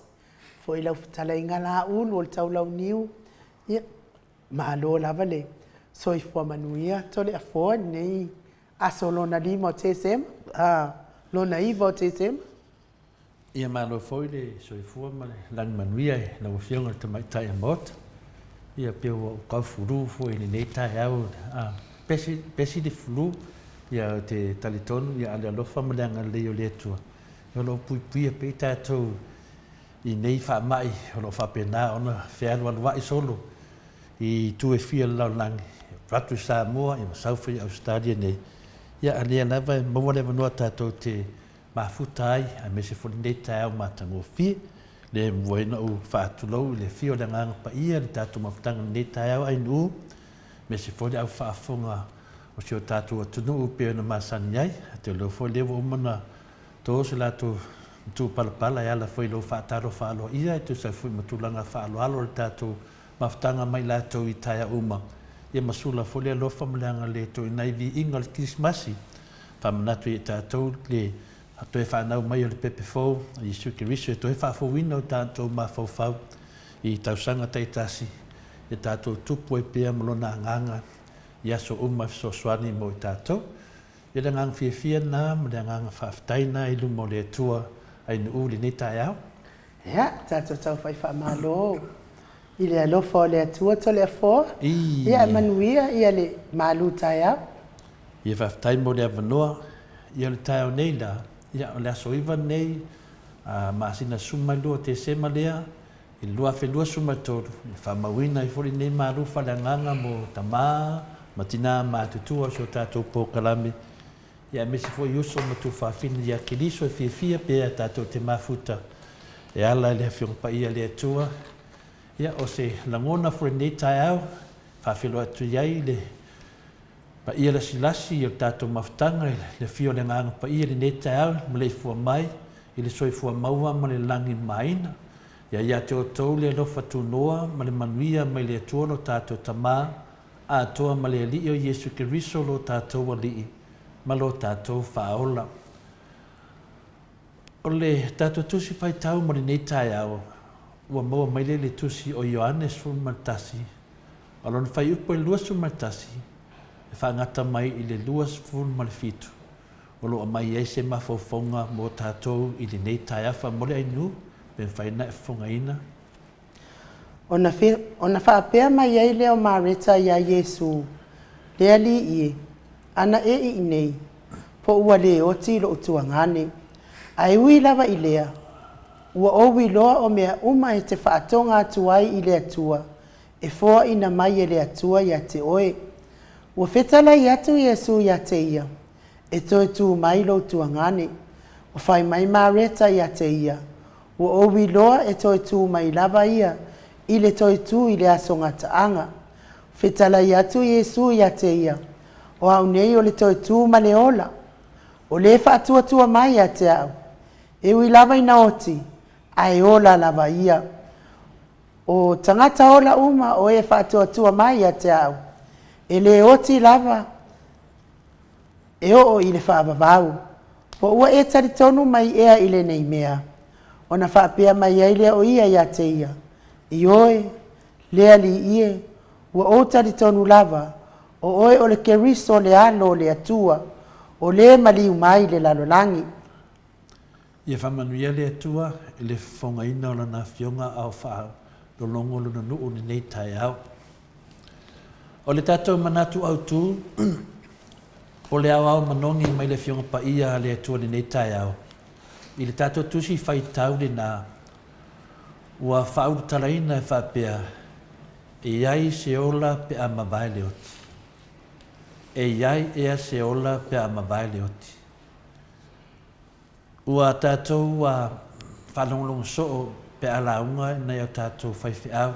foi lau fetalaiga Laulu o le Taulauniu, ia, malo lava le soifua manuia Toleafoa i lenei aso lona 5 o Tesema, lona 9 o Tesema. Ia malo foi le soifua ma le lagi manuia i lau Afioga i le Tamaitai o le Maota. Ia pei ua ou tau fulu foi i lenei taeao, a pesi, pesi le fulu. Ia ou te talitonu ia a o le alofa ma le agalelei o le Atua o lo o puipuia pea i tatou i nei faamai o lo o faapena ona fealualuai solo i itu e fia o le lalolagi, vaeatu i Samoa, ia ma sau foi i Ausetalia nei. Ia a o lea lava e maua le avanoa tatou te mafuta ai, aemaise foi lenei taeao matagofie. Lea e mua ai ona ou faatulou i le afio o le Agaga Paia i le tatou mafutaga i lenei taeao ainuu, aemaise foi le au faafofoga o si o tatou atunuu e pei ona masani ai. Ou te iloa foi o lea ua uma ona to se latou matupalapala e ala foi i lou faatalofa aloaia e tusa ai foi ma tulaga faaaloalo o le tatou mafutaga mai latou i taeao uma. Ia ma sula foi le alofa ma le agalelei e nai viiga o le Kerisimasi Faamanatu ia i tatou le toe fanau mai o le pepe fou a Iesu Keriso e toe faafouina o tatou mafaufau i tausaga taitasi ia tatou tupu ai pea ma Lona Agaga i aso uma e fesoasoani mo i tatou. Ia le agaga fiafia lena ma le agaga faafetai lena i luma o le Atua ainuu i lenei taeao. Ia, tatou taufai faamalo i le alofa o le Atua Toleafoa. Ia, e manuia ia le malu taeao. Ia faafetai mo le avanoa. Ia o le taeao nei la, ia o le aso 9 lenei, masina 12 o Tesema lea, i le 2023, e faamauina ai foi lenei malu faaleagaga mo tama ma tina matutua o si o tatou polokalame, ia aemaise foi uso ma tuafafine ia Keriso e fiafia pea tatou te mafuta e ala i le Afioga Paia a le Atua. Ia o se lagona foi i lenei taeao, e faafeiloai atu i ai le Paia lasilasi o le tatou mafutaga i le afio o le Agaga Paia i lenei taeao i le maleifua mai i le soifua maua ma le lagi mamaina. Ia ia te outou le alofa tunoa ma le manuia mai le Atua lo tatou Tama atoa ma le Alii o Iesu Keriso lo tatou Alii ma lo tatou Faaola. O le tatou Tusi Faitau mo lenei taeao ua maua mai lea i le Tusi o Ioane 11, O lona fuaiupu e 21, e faagata mai i le 27, o lo o aumai ai se mafaufauga mo tatou i lenei taeao faamolemole Ainuu, pe mafai ona e fofogaina. Ona, ona faapea mai ai lea o Mareta iā Iesū, Le Alii e, ana e i inei, po ua lē oti loʻu tuagane. Ae ui lava i lea, ua ou iloa o mea uma e te faatoga atu ai i le Atua, e foaina mai e le Atua iā te oe. Ua fetalai atu Iesū iā te ia, E toe tū mai lou tuagane. Ua fai mai Mareta iā te ia, Ua ou iloa e toe tū mai lava ia i le toe tū i le aso gataaga. Fetalai atu Iesū iā te ia, O au nei o le toe tū ma le ola. O le faatuatua mai iā te au, e ui lava ina oti, ae ola lava ia. O tagata ola uma o e faatuatua mai ia te au, e lē oti lava e oo i le faavavau, po ua e talitonu mai ea i lenei mea? Ona faapea mai ai lea o ia ia te ia, Ioe, le Alii e, ua ou talitonu lava, o oe o le Keriso le Alo o le Atua, o le maliu mai i le lalolagi. Ia faamanuia le Atua i le fofogaina o Lana Afioga a o faalologo Lona nuu i lenei taeao. O le tatou manatu autu, o le aoao manogi mai le Afioga Paia a le Atua i lenei taeao, i le tatou Tusi Faitau lena ua faaulutalaina e faapea, E i ai se ola pe a mavae le oti. E i ai ea se ola pe a mavae le oti? Ua tatou faalogologo soo pe a lauga i nai o tatou faifeau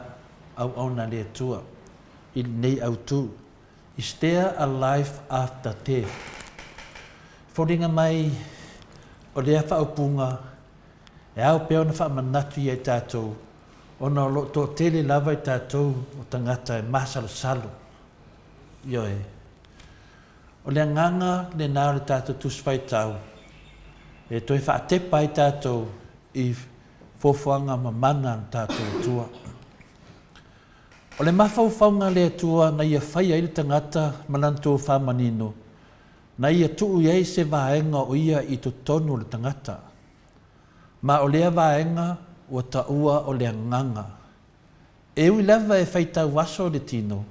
auauna a le Atua i lenei autu, Is there a life after death? Foliga mai o lea faaupuga e ao pea ona faamanatu ia i tatou ona o lo o toatele lava i tatou o tagata e masalosalo. Ioe. O le agaga lena o le tatou Tusi Faitau e toe faatepa ai tatou i fuafuaga mamana a lo tatou Atua. O le mafaufauga a le Atua na ia faia ai le tagata ma lana tofa manino, na ia tuu i ai se vaega o ia i totonu o le tagata. Ma o lea vaega ua taua o le agaga. E ui lava e faitau aso le tino,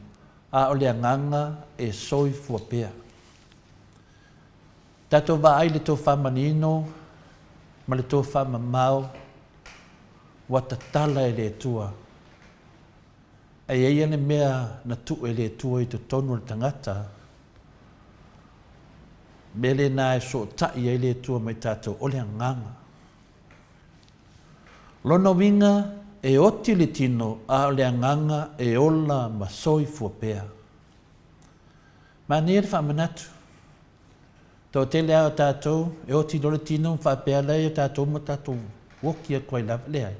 a o le agaga e soifua pea. Tatou vaai i le tofa manino ma le tofa mamao ua tatala e le Atua. A i ai le mea na tuu e le Atua i totonu o le tagata, mea lena e sootai ai le Atua ma i tatou, o le agaga. Lona uiga, e oti le tino, a o le agaga e ola ma soifua pea. Manaia le faamanatu. Toatele lava o tatou e oti loa le tino ma faapea la ia tatou ma tatou oki atu ai lava. Leai.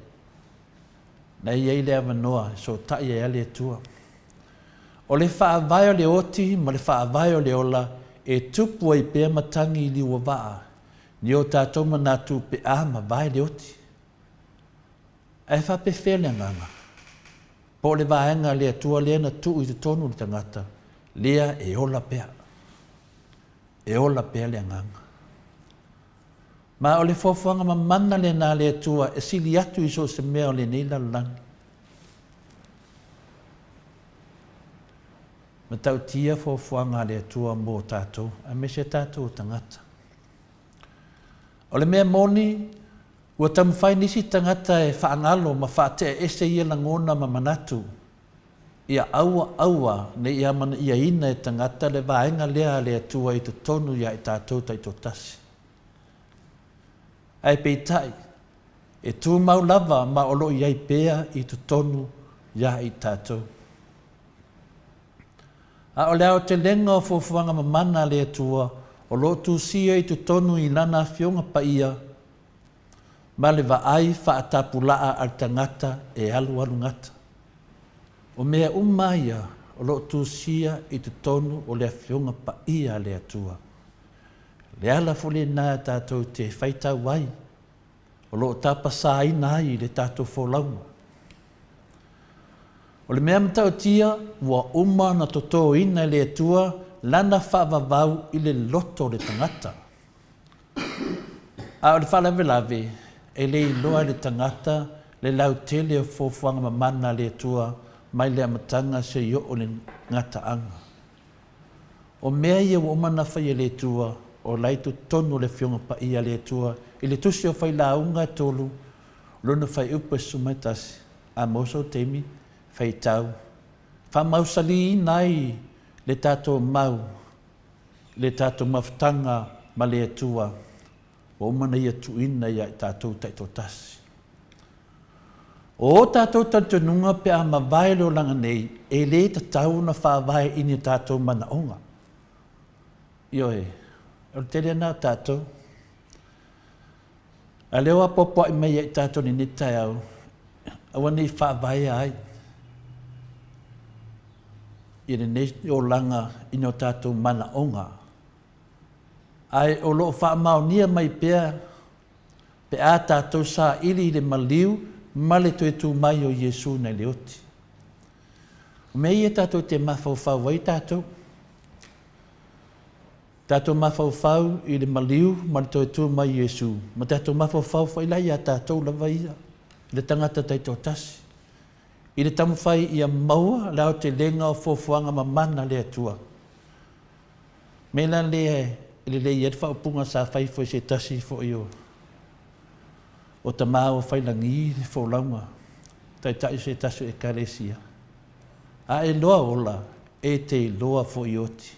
Na i ai le avanoa e sootai ai lava le Atua. O le faavae o le oti ma le faavae o le ola e tupu ai pea matagi i liuavaa ni o tatou manatu pe a mavae le oti. Ae faapefea le agaga? Po o le vaega a le Atua lea na tuu i totonu o le tagata, lea e ola pea. E ola pea le agaga. Ma o le fuafuaga mamana lena a le Atua e sili atu i so o se mea o lenei lalolagi. Matautia fuafuaga a le Atua mo tatou, aemaise tatou o tagata. O le mea moni, ua taumafai nisi tagata e faagalo ma faatea ese ia lagona ma manatu, ia aua aua ne i amanaiaina e tagata le vaega lea a le Atua i totonu ia i tatou taitoatasi. Ae peitai, e tumau lava ma o lo o i ai pea i totonu ia i tatou. A o le aotelega o fuafuaga mamana a le Atua o lo o tusia i totonu i Lana Afioga Paia ma le vaai faatapulaa a le tagata e alualu gata. O mea uma ia o lo o tusia i totonu o le Afioga Paia a le Atua. Le ala foi lena tatou te faitau ai, o lo o tapasaina ai le tatou folauga. O le mea matautia, ua uma ona totoina e le Atua lana faavavau i le loto o le tagata. A o le faalavelave, e le iloa e le tagata le lautele o fuafuaga mamana a le Atua mai le amataga seia oo i le gataaga. O mea ia ua uma ona faia e le Atua, o la i totonu o le Afioga Paia a le Atua i le Tusi o Failauga e tolu, lona fuaiupu e 11, a maua sou taimi, faitau, faamausaliina ai le tatou mau, le tatou mafutaga ma le Atua, ua uma ona Ia tuuina ia i tatou taitoatasi. O o tatou talitonuga pe a mavae le olaga nei, e le tatau ona faavae i ni o tatou manaoga. Ioe, o le tele lena o tatou. A lea ua apoapoai mai ia i tatou i lenei taeao, aua ne i faavaea ai i lenei olaga i ni o tatou manaoga, ae o lo o faamaonia mai pea pe a tatou saili i le maliu ma le toe tu mai o Iesu nai le oti. O mea ia tatou te mafaufau ai tatou. Tatou mafaufau i le maliu ma le toe tu mai o Iesu, ma tatou mafaufau foi la iā tatou lava ia, le tagata taitoatasi, i le taumafai ia maua le aotelega o fuafuaga mamana a le Atua. Mea la lea e lelei ai le faaupuga sa fai foi e se tasi foi o o tama ua fai lagi le folauga, taitai o se tasi o Ekalesia, A e iloa ola, e te iloa foi oti.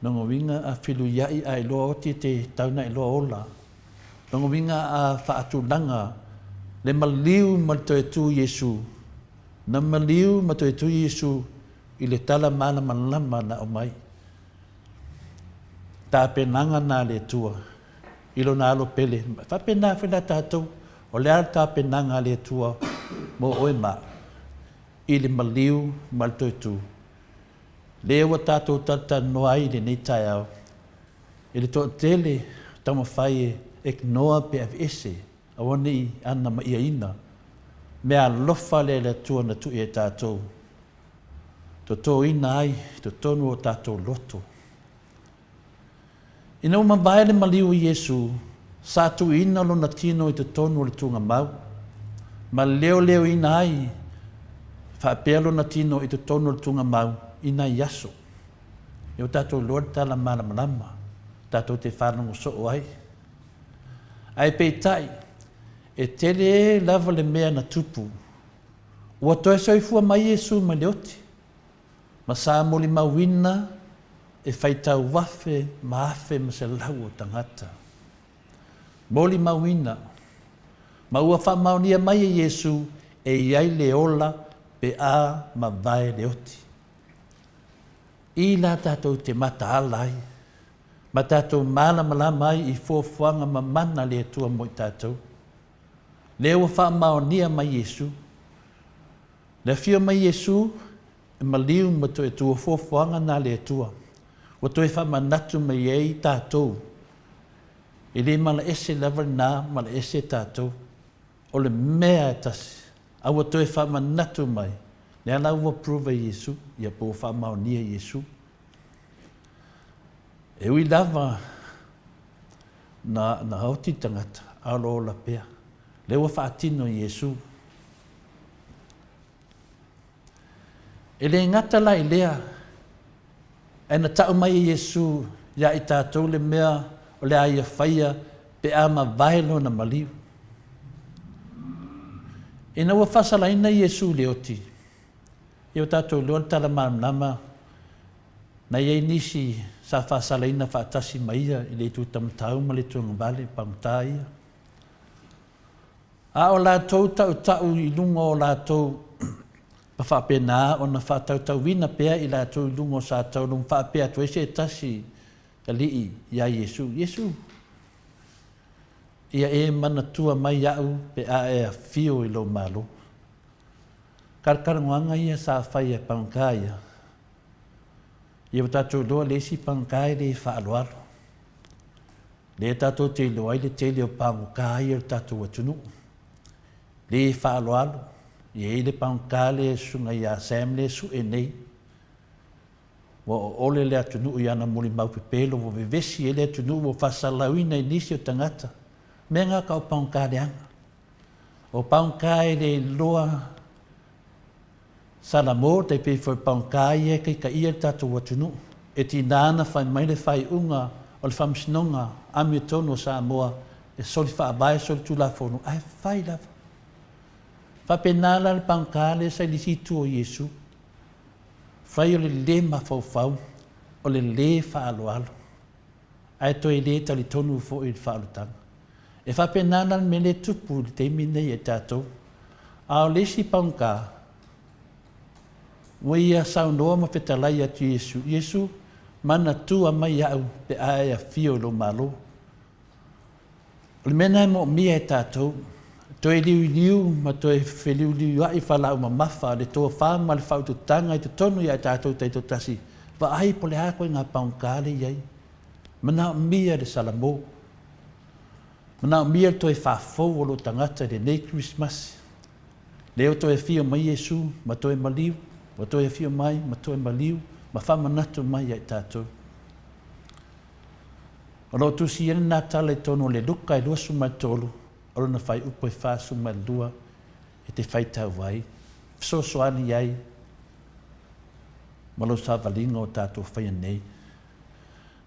Lona uiga a feluiaʻi a iloa oti te tau na iloa ola. Lona uiga a faatulaga le maliu ma le toe tu Iesu, na maliu ma toe tu Iesu i le tala malamalama na aumai. Tapenaga na a le Atua i Lona Alo pele. E faapena foi la tatou, o le a le tapenaga a le Atua mo oe ma au i le maliu ma le toe tu? Lea ua tatou talatalanoa ai i lenei taeao i le toatele taumafai e ignore pe aveese aua ne i anamaiaina meaalofa lea e le Atua na tuu ia i tatou, totoina ai i totonu o tatou loto. Ina ua mavae le maliu o Iesu, sa tuuina lona tino i totonu o le tuugamau, ma leoleoina ai faapea lona tino i totonu o le tuugamau i nai aso. Ia ua tatou iloa le tala malamalama tatou te faalogo soo ai. Ae peitai, e tele lava le mea na tupu. Ua toe soifua mai Iesu mai le oti, ma sa molimauina e faitau afe ma afe ma selau o tagata. Molimauina, ma ua faamaonia mai e Iesu e i ai le ola pe a mavae le oti. I la tatou te mataala ai, ma tatou malamalama ai i fuafuaga mamana a le Atua mo i tatou. Lea ua faamaonia mai Iesu. Le afio mai Iesu, e maliu ma toe tua fuafuaga na le Atua, ua toe faamanatu mai ai tatou, e le malaese lava lena malaese tatou. O le mea e tasi, a ua toe faamanatu mai, lea la ua prove e Iesu, ia po ua faamaonia e Iesu. E ui lava na, na oti le tagata, a o lo o ola pea. Lea ua faatino e Iesu. E le gata la i lea, ae na tau mai e Iesu iā i tatou le mea o le a ia faia pe a mavae lona maliu. Ina ua faasalaina Iesu i le oti, ia ua tatou iloa le tala malamalama na i ai nisi sa faasalaina faatasi ma ia i le itu taumatau ma le itu agavale, pagota ia. A o latou tautau i luga o latou, ma faapena ona faatautauina pea i latou i luga o Sataulu ma faapea atu ai se tasi alii iā Iesu, Iesu, ia e manatua mai iaʻu pe a e afio i lou Malo. Talatalanoaga ia sa fai e pagota ia, ia ua tatou iloa le isi pagota e le faaaloalo. Lea tatou te iloa ai le tele o pagota ia o le tatou atunuu. Le faaaloalo, e i ai le pagota lea susuga ia Sam lea e sue nei. Ua oole le atunuu i ana molimau pepelo, ua vevesi ai le atunuu, ua faasalauina i nisi o tagata. Mea na tau o pagota leaga. O pagota e le iloa Salamo, tai pei foi pagota ia e taitaia le tatou atunuu. E tiga ona fai mai le faaiuga o le Faamasinoga Amiotonu o Samoa e soli faavae, soli tulafono, ae fai lava. Faapena la le pagota lea sa i le isi itu o Iesu. Fai o le le mafaufau, o le le faaaloalo, ae toe le talitonu foi i le faaolataga. E faapena la le mea lea e tupu i le taimi lenei ia i tatou. A o le isi pagota, ua ia saunoa ma fetalai atu i Iesu, Iesu, manatua mai iaʻu pe a e afio i lou Malo. O le mea lena e moomia e tatou, toe liuliu ma toe feliuliuaʻi faalaau mamafa le tofa ma le faaututaga i totonu ia i tatou taitoatasi, vaai po o le a ituaiga pagota lea e i ai. Manaomia le salamo. Manaomia le toe faafou o lou tagata i lenei Kerisimasi. Lea ua toe afio mai Iesu ma toe maliu, ua toe afio mai ma toe maliu ma faamanatu mai ia i tatou. O lo o tusi ai lena tala i totonu o le Luka e 23, o lona faaiupu e 42 e te faitau ai, fesoasoani ai ma lou savaliga o tatou faia nei.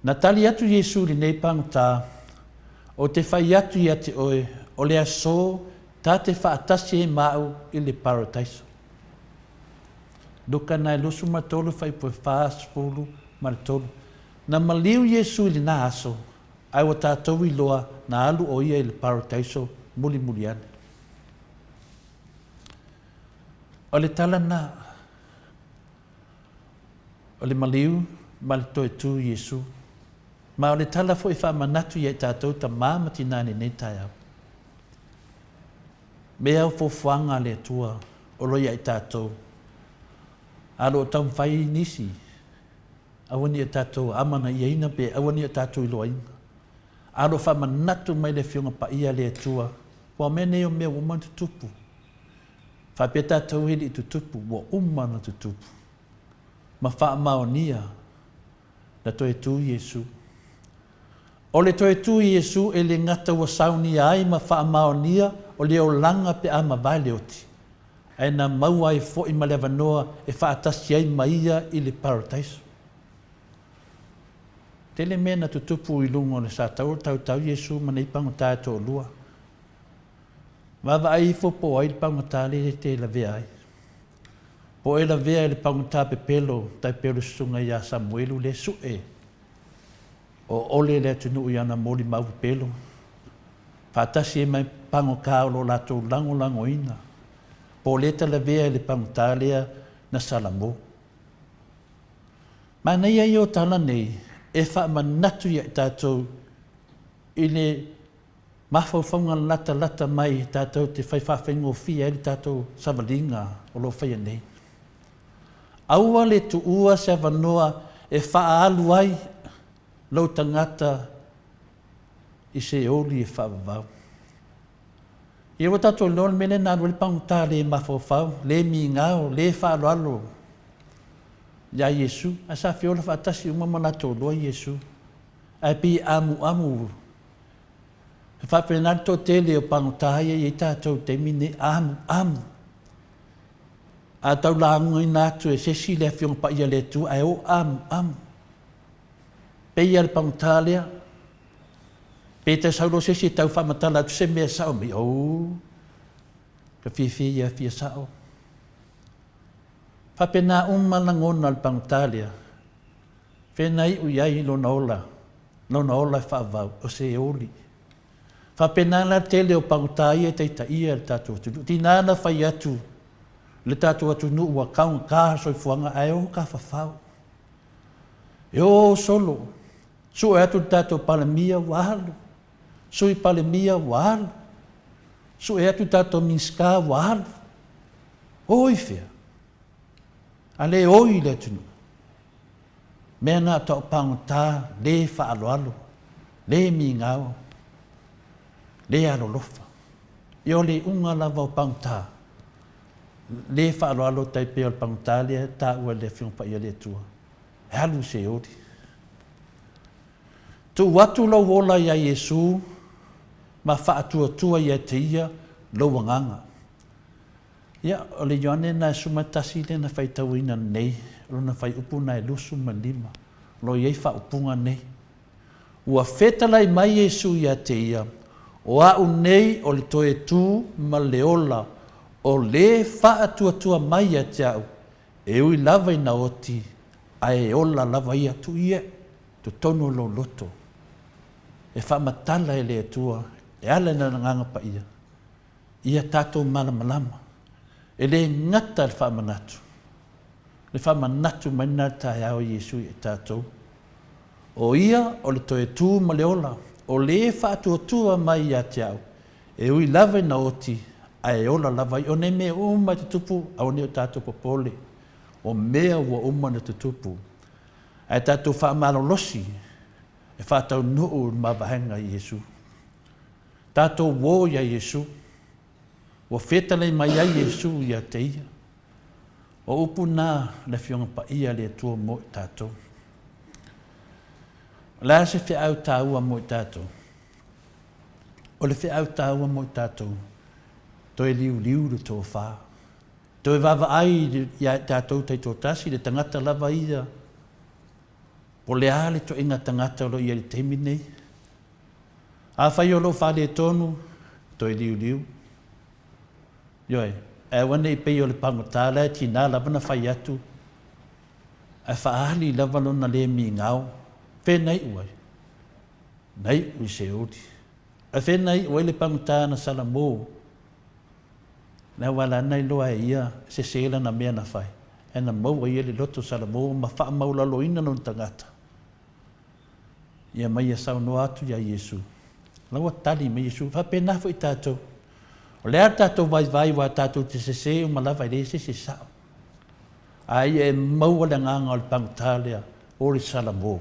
Na tali atu Iesu i lenei pagota, Ou te fai atu ia te oe, o le aso ta te faatasi ai ma au i le Parataiso. Luka 23 faipue 43. Na maliu Iesu i lena aso, ae ua tatou iloa na alu o ia i le Parataiso mulimuli ane. O le tala na o le maliu ma le toe tu Iesu. Ma o le tala foi e faamanatu ia i tatou tamā ma tinā i lenei taeao. Mea o fuafuaga a le Atua o lo o ia i tatou, a o lo o taumafai nisi, aua ne i o tatou amanaiaina pe aua ne i o tatou iloaina. A o lo o faamanatu mai le Afioga Paia a le Atua, aua o mea nei o mea ua uma ona tutupu. Faapea tatou e le i tutupu, ua uma ona tutupu ma faamaonia na toe tu Iesu. O le toe tu Iesu e le gata ua saunia ai ma faamaonia o le olaga pe a mavae le oti, ae na maua ai foi ma le avanoa e faatasi ai ma Ia i le Parataiso. Tele mea na tutupu i luga o le sa tau o tautau Iesu ma nei pagota e toalua. Vaavaai ifo po o ai le pagota lea e te lavea ai. Po o e lavea i le pagota pepelo tai pei o le susuga ia Samuelu lea sue o ole le atunuu i ana molimau pepelo, faatasi ai ma pagota o lo o latou lagolagoina, po o lea e talavea i le pagota lea na Salamo. Manaia ia o tala nei e faamanatu ia i tatou i le mafaufauga latalata mai tatou te fai faafaigofie ai le tatou savaliga o lo o faia nei. Aua le tuua se avanoa e faaalu ai lou tagata i se oli e faavavau. Ia ua tatou iloa le mea lea na alu ai le pagota le mafaufau, le migao, le faaaloalo iā Iesu, ae sa feola faatasi uma ma latou loa Iesu. Ae pei e amuamu, e faapena le toatele o pagota ia e i ai tatou i le taimi lenei, amuamu. A tau laugaina atu e se isi le Afioga Paia a le Atua, ae o amuamu. Pei lava le pagota lea, pe ta sau loa se isi e tau faamatala atu se mea sao mai, oh, ka fiafia ia fia sao. Faapena uma lagona o le pagota lea, fea na iu i ai lona ola, lona ola e faavavau, o se oli. Faapena la le tele o pagota ia e taitaia le tatou atunuu. Tiga na fai atu le tatou atunuu ua taugata le soifuaga ae o tafafao. E o solo, sue atu le tatou Palemia ua alu, Sui Palemia ua alu, sue atu le tatou Minisita ua alu. O i fea? A le oi le atunuu. Mea na tau pagota le faaaloalo, le migao, le alolofa. Ia o le iuga lava o pagota, le faaaloalo tai pei o le pagota lea e taua e le Afioga Paia a le Atua, e alu i Seoli. Tuu atu lou ola iā Iesu ma faatuatua ia te ia lou agaga. Ia, o le Ioane lena e 11 lea na faitauina nei, o lona fuaiupu lena e 25, o lo o i ai faaupuga nei. Ua fetalai mai Iesu ia te ia, O a'u nei o le toe tu ma le ola, o le faatuatua mai ia te a'u, e ui lava ina oti, ae e ola lava ia. Tuu ia i totonu o lou loto, e faamatala e le Atua e ala i Lana Agaga Paia, ia tatou malamalama, e le gata le faamanatu, le faamanatu mai lena i le taeao i Iesu ia i tatou. O Ia o le toe tu ma le ola, o le faatuatua mai ia te au, e ui lava ina oti, ae ola lava ai. O nei mea uma e tutupu, aua ne i o tatou popole, o mea ua uma ona tutupu. Ae tatou faamalolosi e faataunuu le mavaega i Iesu. Tatou uo iā Iesu. Ua fetalai mai ai Iesu ia te ia. O upu na le Afioga Paia a le Atua mo i tatou. O le a se feau taua mo i tatou? O le feau taua mo i tatou, toe liuliu le tofa. Toe vaavaai ia i tatou taitoatasi, le tagata lava ia, po o le a le ituaiga tagata o lo o i ai i le taimi lenei. Afai o lo o faaletonu, toe liuliu. Ioe, ae aua ne i pei o le pagota la e tiga lava ona fai atu, ae faaali lava lona le migao. Fea na iu ai? Na iu i Seoli. A fea na iu ai le pagota na Salamo? Le aua la na iloa e ia sese lana mea na fai, ae na maua e ia le loto o Salamo ma faamaulaloina lona tagata. Ia ma ia saunoa atu iā Iesu. La ua tali mai Iesu, faapena foi tatou. O le a le tatou vaivai aua tatou te sese uma lava e leai se isi e sao. A ia e maua le agaga o le pagota lea o le Salamo.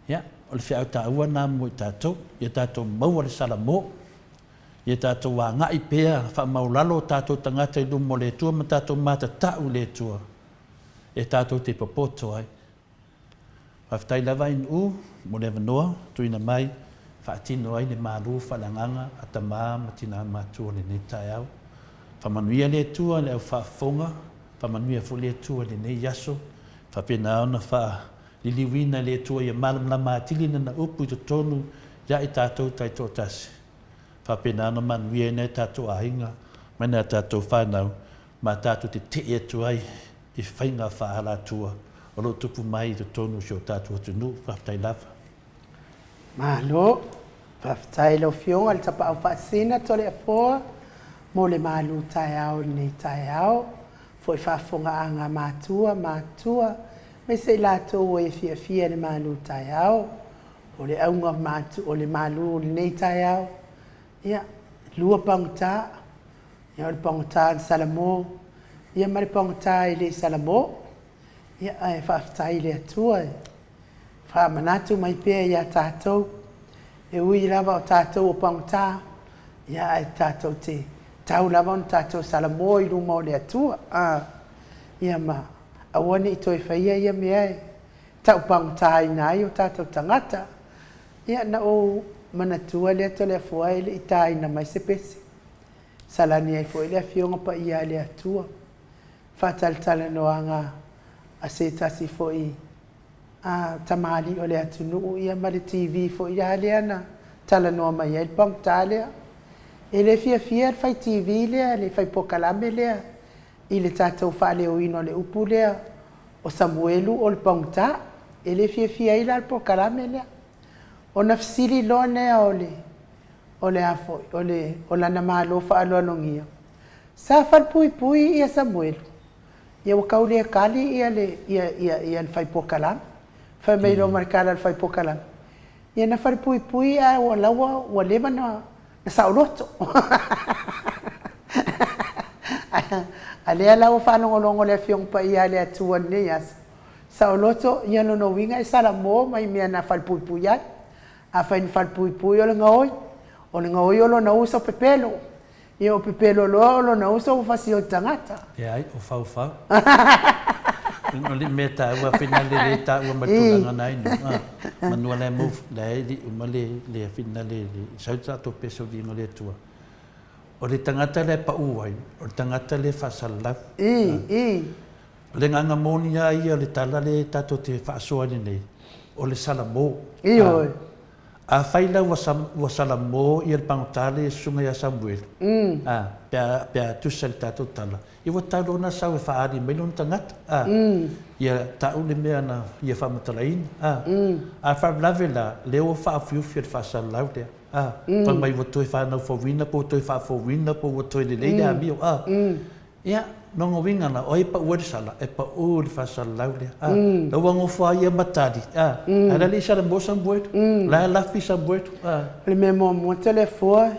Ia, o le feau taua lena mo i tatou, ia tatou maua le Salamo, ia tatou agai pea faamaulalo o tatou tagata i luma o le Atua ma tatou matatau i le Atua e tatou te popoto ai. Faafetai lava NU mo le avanoa tuuina mai e faatino ai le malu faaleagaga a tama ma tina matua i lenei taeao. Faamanuia le Atua i le au faafofoga, faamanuia foi le Atua i lenei aso, faapena ona faaliliuina e le Atua ia malamalama atili Lana upu i totonu ia i tatou taitoatasi. Faapena ona manuia ai nai o tatou aiga ma nai a tatou fanau ma tatou tetee atu ai i faiga faaalatua o lo o tupu mai i totonu o si o tatou atunuu. Faafetai lava. Malo. Faafetai i lau Afioga i le Tapaau Faasisina Toleafoa mo le malu taeao i lenei taeao. Foi faafofogaaga a matua, matua, aemaise i latou ua e fiafia i le malu taeao. O le auga o le malu o lenei taeao, ia, lua pagota, Ia o le pagota i Salamo, ia ma le pagota e le i Salamo. Ia ae faafetai i le Atua e faamanatu mai pea ia tatou, e ui lava o tatou o pagota, ia ae tatou te tau lava ona tatou Salamo i luma o le Atua. A, ia ma aua ne i toe faia ia mea e taupagotaaina ai o tatou tagata. Ia na ou manatua lea Toleafoa e le i taina mai se pese. Salani ai foi le Afioga Paia a le Atua, faatalatalanoaga a se tasi foi a tamalii o le atunuu ia ma le TV foi a lea na talanoa mai ai le pagota lea. E le fiafia le fai TV lea, le fai polokalame lea i le tatou faaleoina o le upu lea o Samuelu o le pagota. E le fiafia ai la le polokalame lea. Ona fesili loa lea o le o le a foi, o le, o lana malo faaaloalogia. Sa falepuipui ia Samuelu, ia ua tau le tali ia le, ia, ia, ia le fai polokalame. Fai mai loa ma le tala a le fai polokalame, ia na falepuipui ae ua la ua, ua leva na, na saoloto. A lea la ua faalogologo le Afioga Paia a le Atua i lenei aso, saoloto, ia lona uiga e salamo mai mea na falepuipui ai. Afai ni falepuipui o le gaoi, o le gaoi o lona uso pepelo. Ia o pepelo loa o lona uso ua fasioti tagata. Leai, o faufau. O le mea taua finale le taua ma le tulaga na inu. Manua la e mau, la e li uma le le finale le sau tatou pese o viiga o le Atua. O le tagata la e pau ai, o le tagata le faasalalau. I, i. O le agaga moni lava ia o le tala lea tatou te faasoa ai nei, o le salamo. Ioe. Afai la ua ua salamo ia le pagota lea i le susuga ia Samuelu, a, pe a, pe a tusa i le tatou tala, ia ua tatau loa ona sau e faaali mai lona tagata, a, ia tau le mea na ia faamatalaina, a. A faalavelave la, lea ua faaofiofia le faasalalau lea, a, fai mai ua toe fanau fouina po ua toe faafouina po ua toe lelei le amio, a. Ia, lona uiga la, o ai e pau ai le sala? E pau i le faasalalau lea. A, la ua nofo lava ia ma tali, a, ae la e le i salamo Samuelu. La e lafi Samuelu, a. O le mea muamua Toleafoa,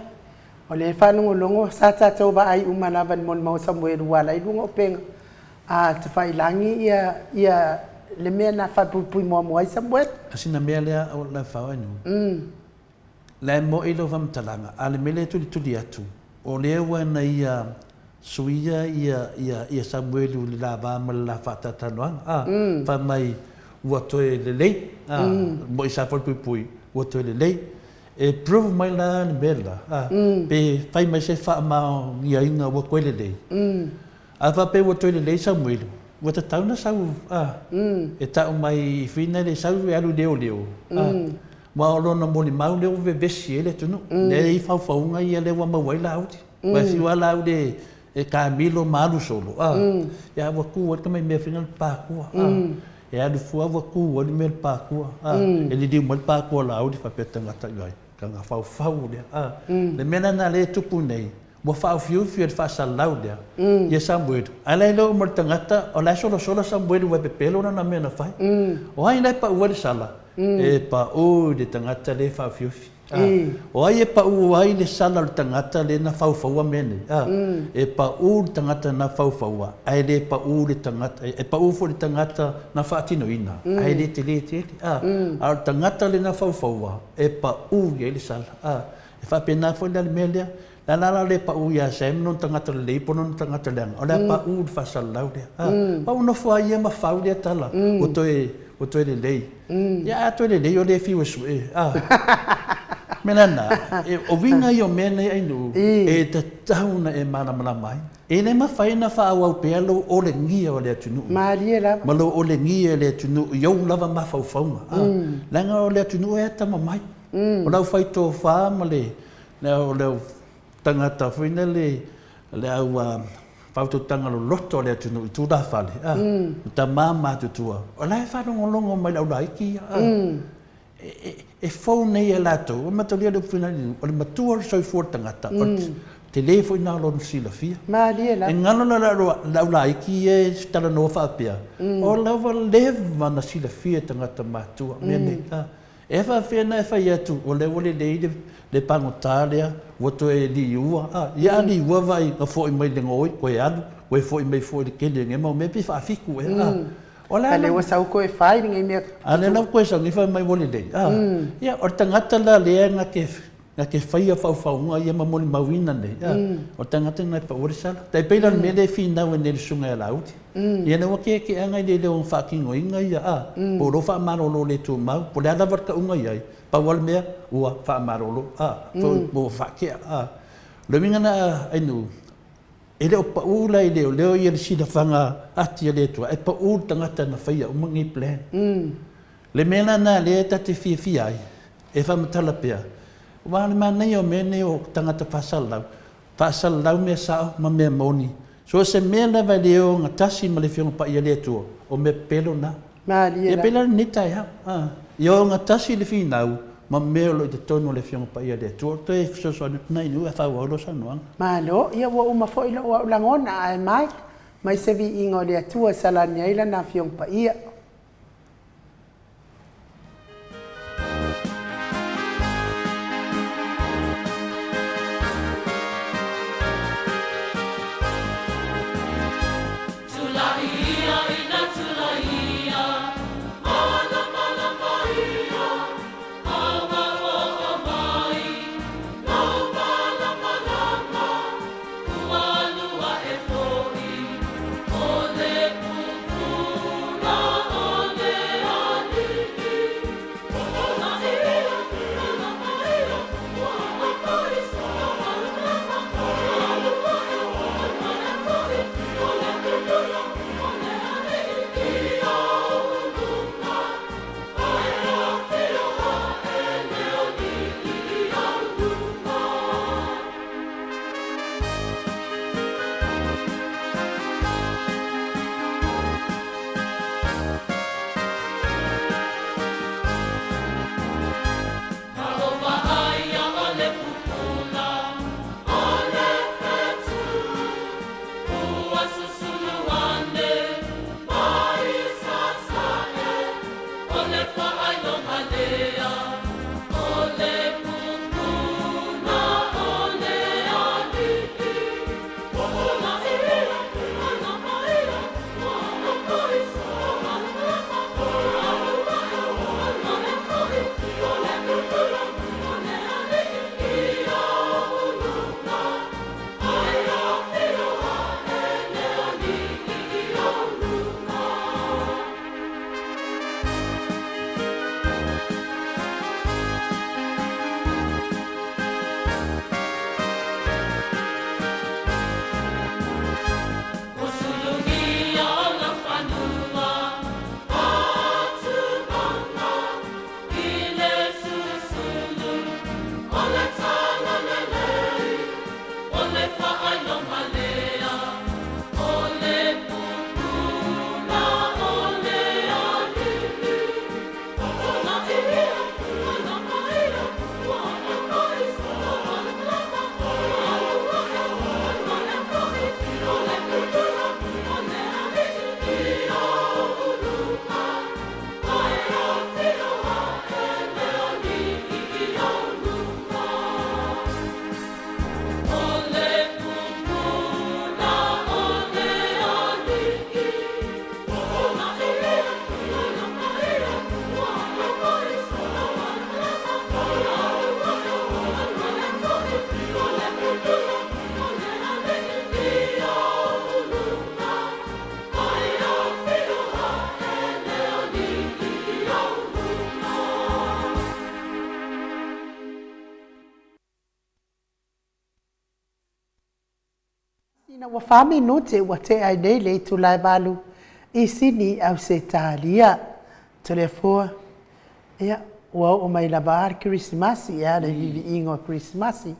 o lea e faalogologo, sa tatou vaai uma lava i le molimau a Samuelu ua ala ai luga o upega a tafailagi ia, ia le mea na faapuipui muamua ai Samuelu. A sina mea lea o le fao e nu. La e mo'i lau faamatalaga, a o le mea lea e tulituli atu, o lea ua na ia suia ia, ia, ia Samuelu i le la va ma le la faatalatalanoaga, a, fai mai ua toe lelei, a, mo'i sa falepuipui, ua toe lelei. E prove mai la le mea la, a, pe fai mai se faamaoniaina ua toe lelei. A faapea ua toe lelei Samuelu, ua tatau ona sau a, e tau mai i Fina le sau e alu i leoleo a, aua o lona molimau lea ua vevesi ai le atunuu. Lea e i ai faufauga ia lea ua maua ai Laauli. Aua e fiu lava Laauli e taamilo ma alu solo a, ia ua tu ai le tamai mea foi lea o le pakua a. E alu fua ua tu ai le mea i le pakua, a, e liliu mai le pakua Laauli faapea tagata i ai, taga faufau lea, a. Le mea lena lea e tupu nei, ua faaofiufi e le faasalalau lea ia Samuelu, ae la e le oo mai le tagata o la e solasola Samuelu ua e pepelo lana mea na fai. O ai la e pau ai le sala? E pau i le tagata lea e faaofiufi. O ai e pau ai le sala o le tagata lea na faufaua mea nei? E pau le tagata na faufaua, ae le pau le tagata, e pau foi le tagata na faatinoina, ae le tele tele. A o le tagata lea na faufaua, e pau i ai le sala. E faapena foi la le mea lea. Le ala la o le pau ia Sam lona tagata lelei po o lona tagata leaga, o le a pau le faasalalau lea. A ua nofo ai ia ma fau lea tala, ua toe, ua toe lelei. Ia a toe lelei o lea e fiu e sue. A. Mea lena, o uiga ia o mea nei ainuu, e tatau ona e malamalama ai. E le mafai ona faaauau pea lou olegia o le atunuu. Malie lava. Ma lou olegia e le atunuu i ou lava mafaufauga. Leaga o le atunuu e atamamai. O lau fai tofa ma le O le au tagata foi lele, le au faautautaga loloto a le atunuu i tulafale, a, o tama matutua, o la e faalogologo mai i le au laiti ia, a. E fou nei ia latou, e mataulia le upu foi lea, o le matua o le soifua o le tagata, o le tele foi lena o lona silafia. Malie lava. E galo la le au laiti ia e talanoa faapea, o la ua leva ona silafia e tagata matua mea nei, a. E faapefea ona e fai atu, o lea ua lelei le pagota lea, ua toe liua, a, ia a liua vaai na foi mai le gaoi, koe alu, koe foi mai foi i le tele o nei mau mea, pe faafitu ea, a. O le a lea ua sau koe fai lenei mea. A lea la ua koe sau nei fai mai ua lelei, a. Ia, o le tagata la lea na te Na te faia faufauga ia ma molimauina nei, a, o le tagata lena e pau ai le sala. Tai pei la o le mea lea e finau ai nei le Susuga ia Laauli. Ia ina ua kekeaga i le le o faatinoina ia, a, po o lou faamalolo le tumau, po o le a lava le tauga i ai, pau lava le mea, ua faamalolo, a, po ua faatea, a. O le uiga lena Ainuu, e le o pau la i leoleo ia le silafaga ati a le Atua, ae pau le tagata na faia uma nei plan. Le mea la lena lea ta te fiafia ai, e faamatala pea, aua o le manaia o mea nei o tagata faasalalau, faasalalau mea sao ma mea moni. So o se mea lava e le ogatasi ma le Afioga Paia a le Atua, o mea pepelo na. Malie la. E pei la lenei taeao, ia ogatasi le finau ma mea o lo o i totonu o le Afioga Paia a le Atua. O le toe fesoasoani atu lena i nuu ae faaauau lau saunoaga. Malo, ia ua uma foi lou au lagona, ae Mike, mai se viiga o le Atua e salani ai Lana Afioga Paia. Ina ua fa minute ua tea ai nei le itula e valu i Sini, Ausetalia. Toleafoa, ia, ua oo mai lava a le Kerisimasi, ia, le viiviiga o Kerisimasi,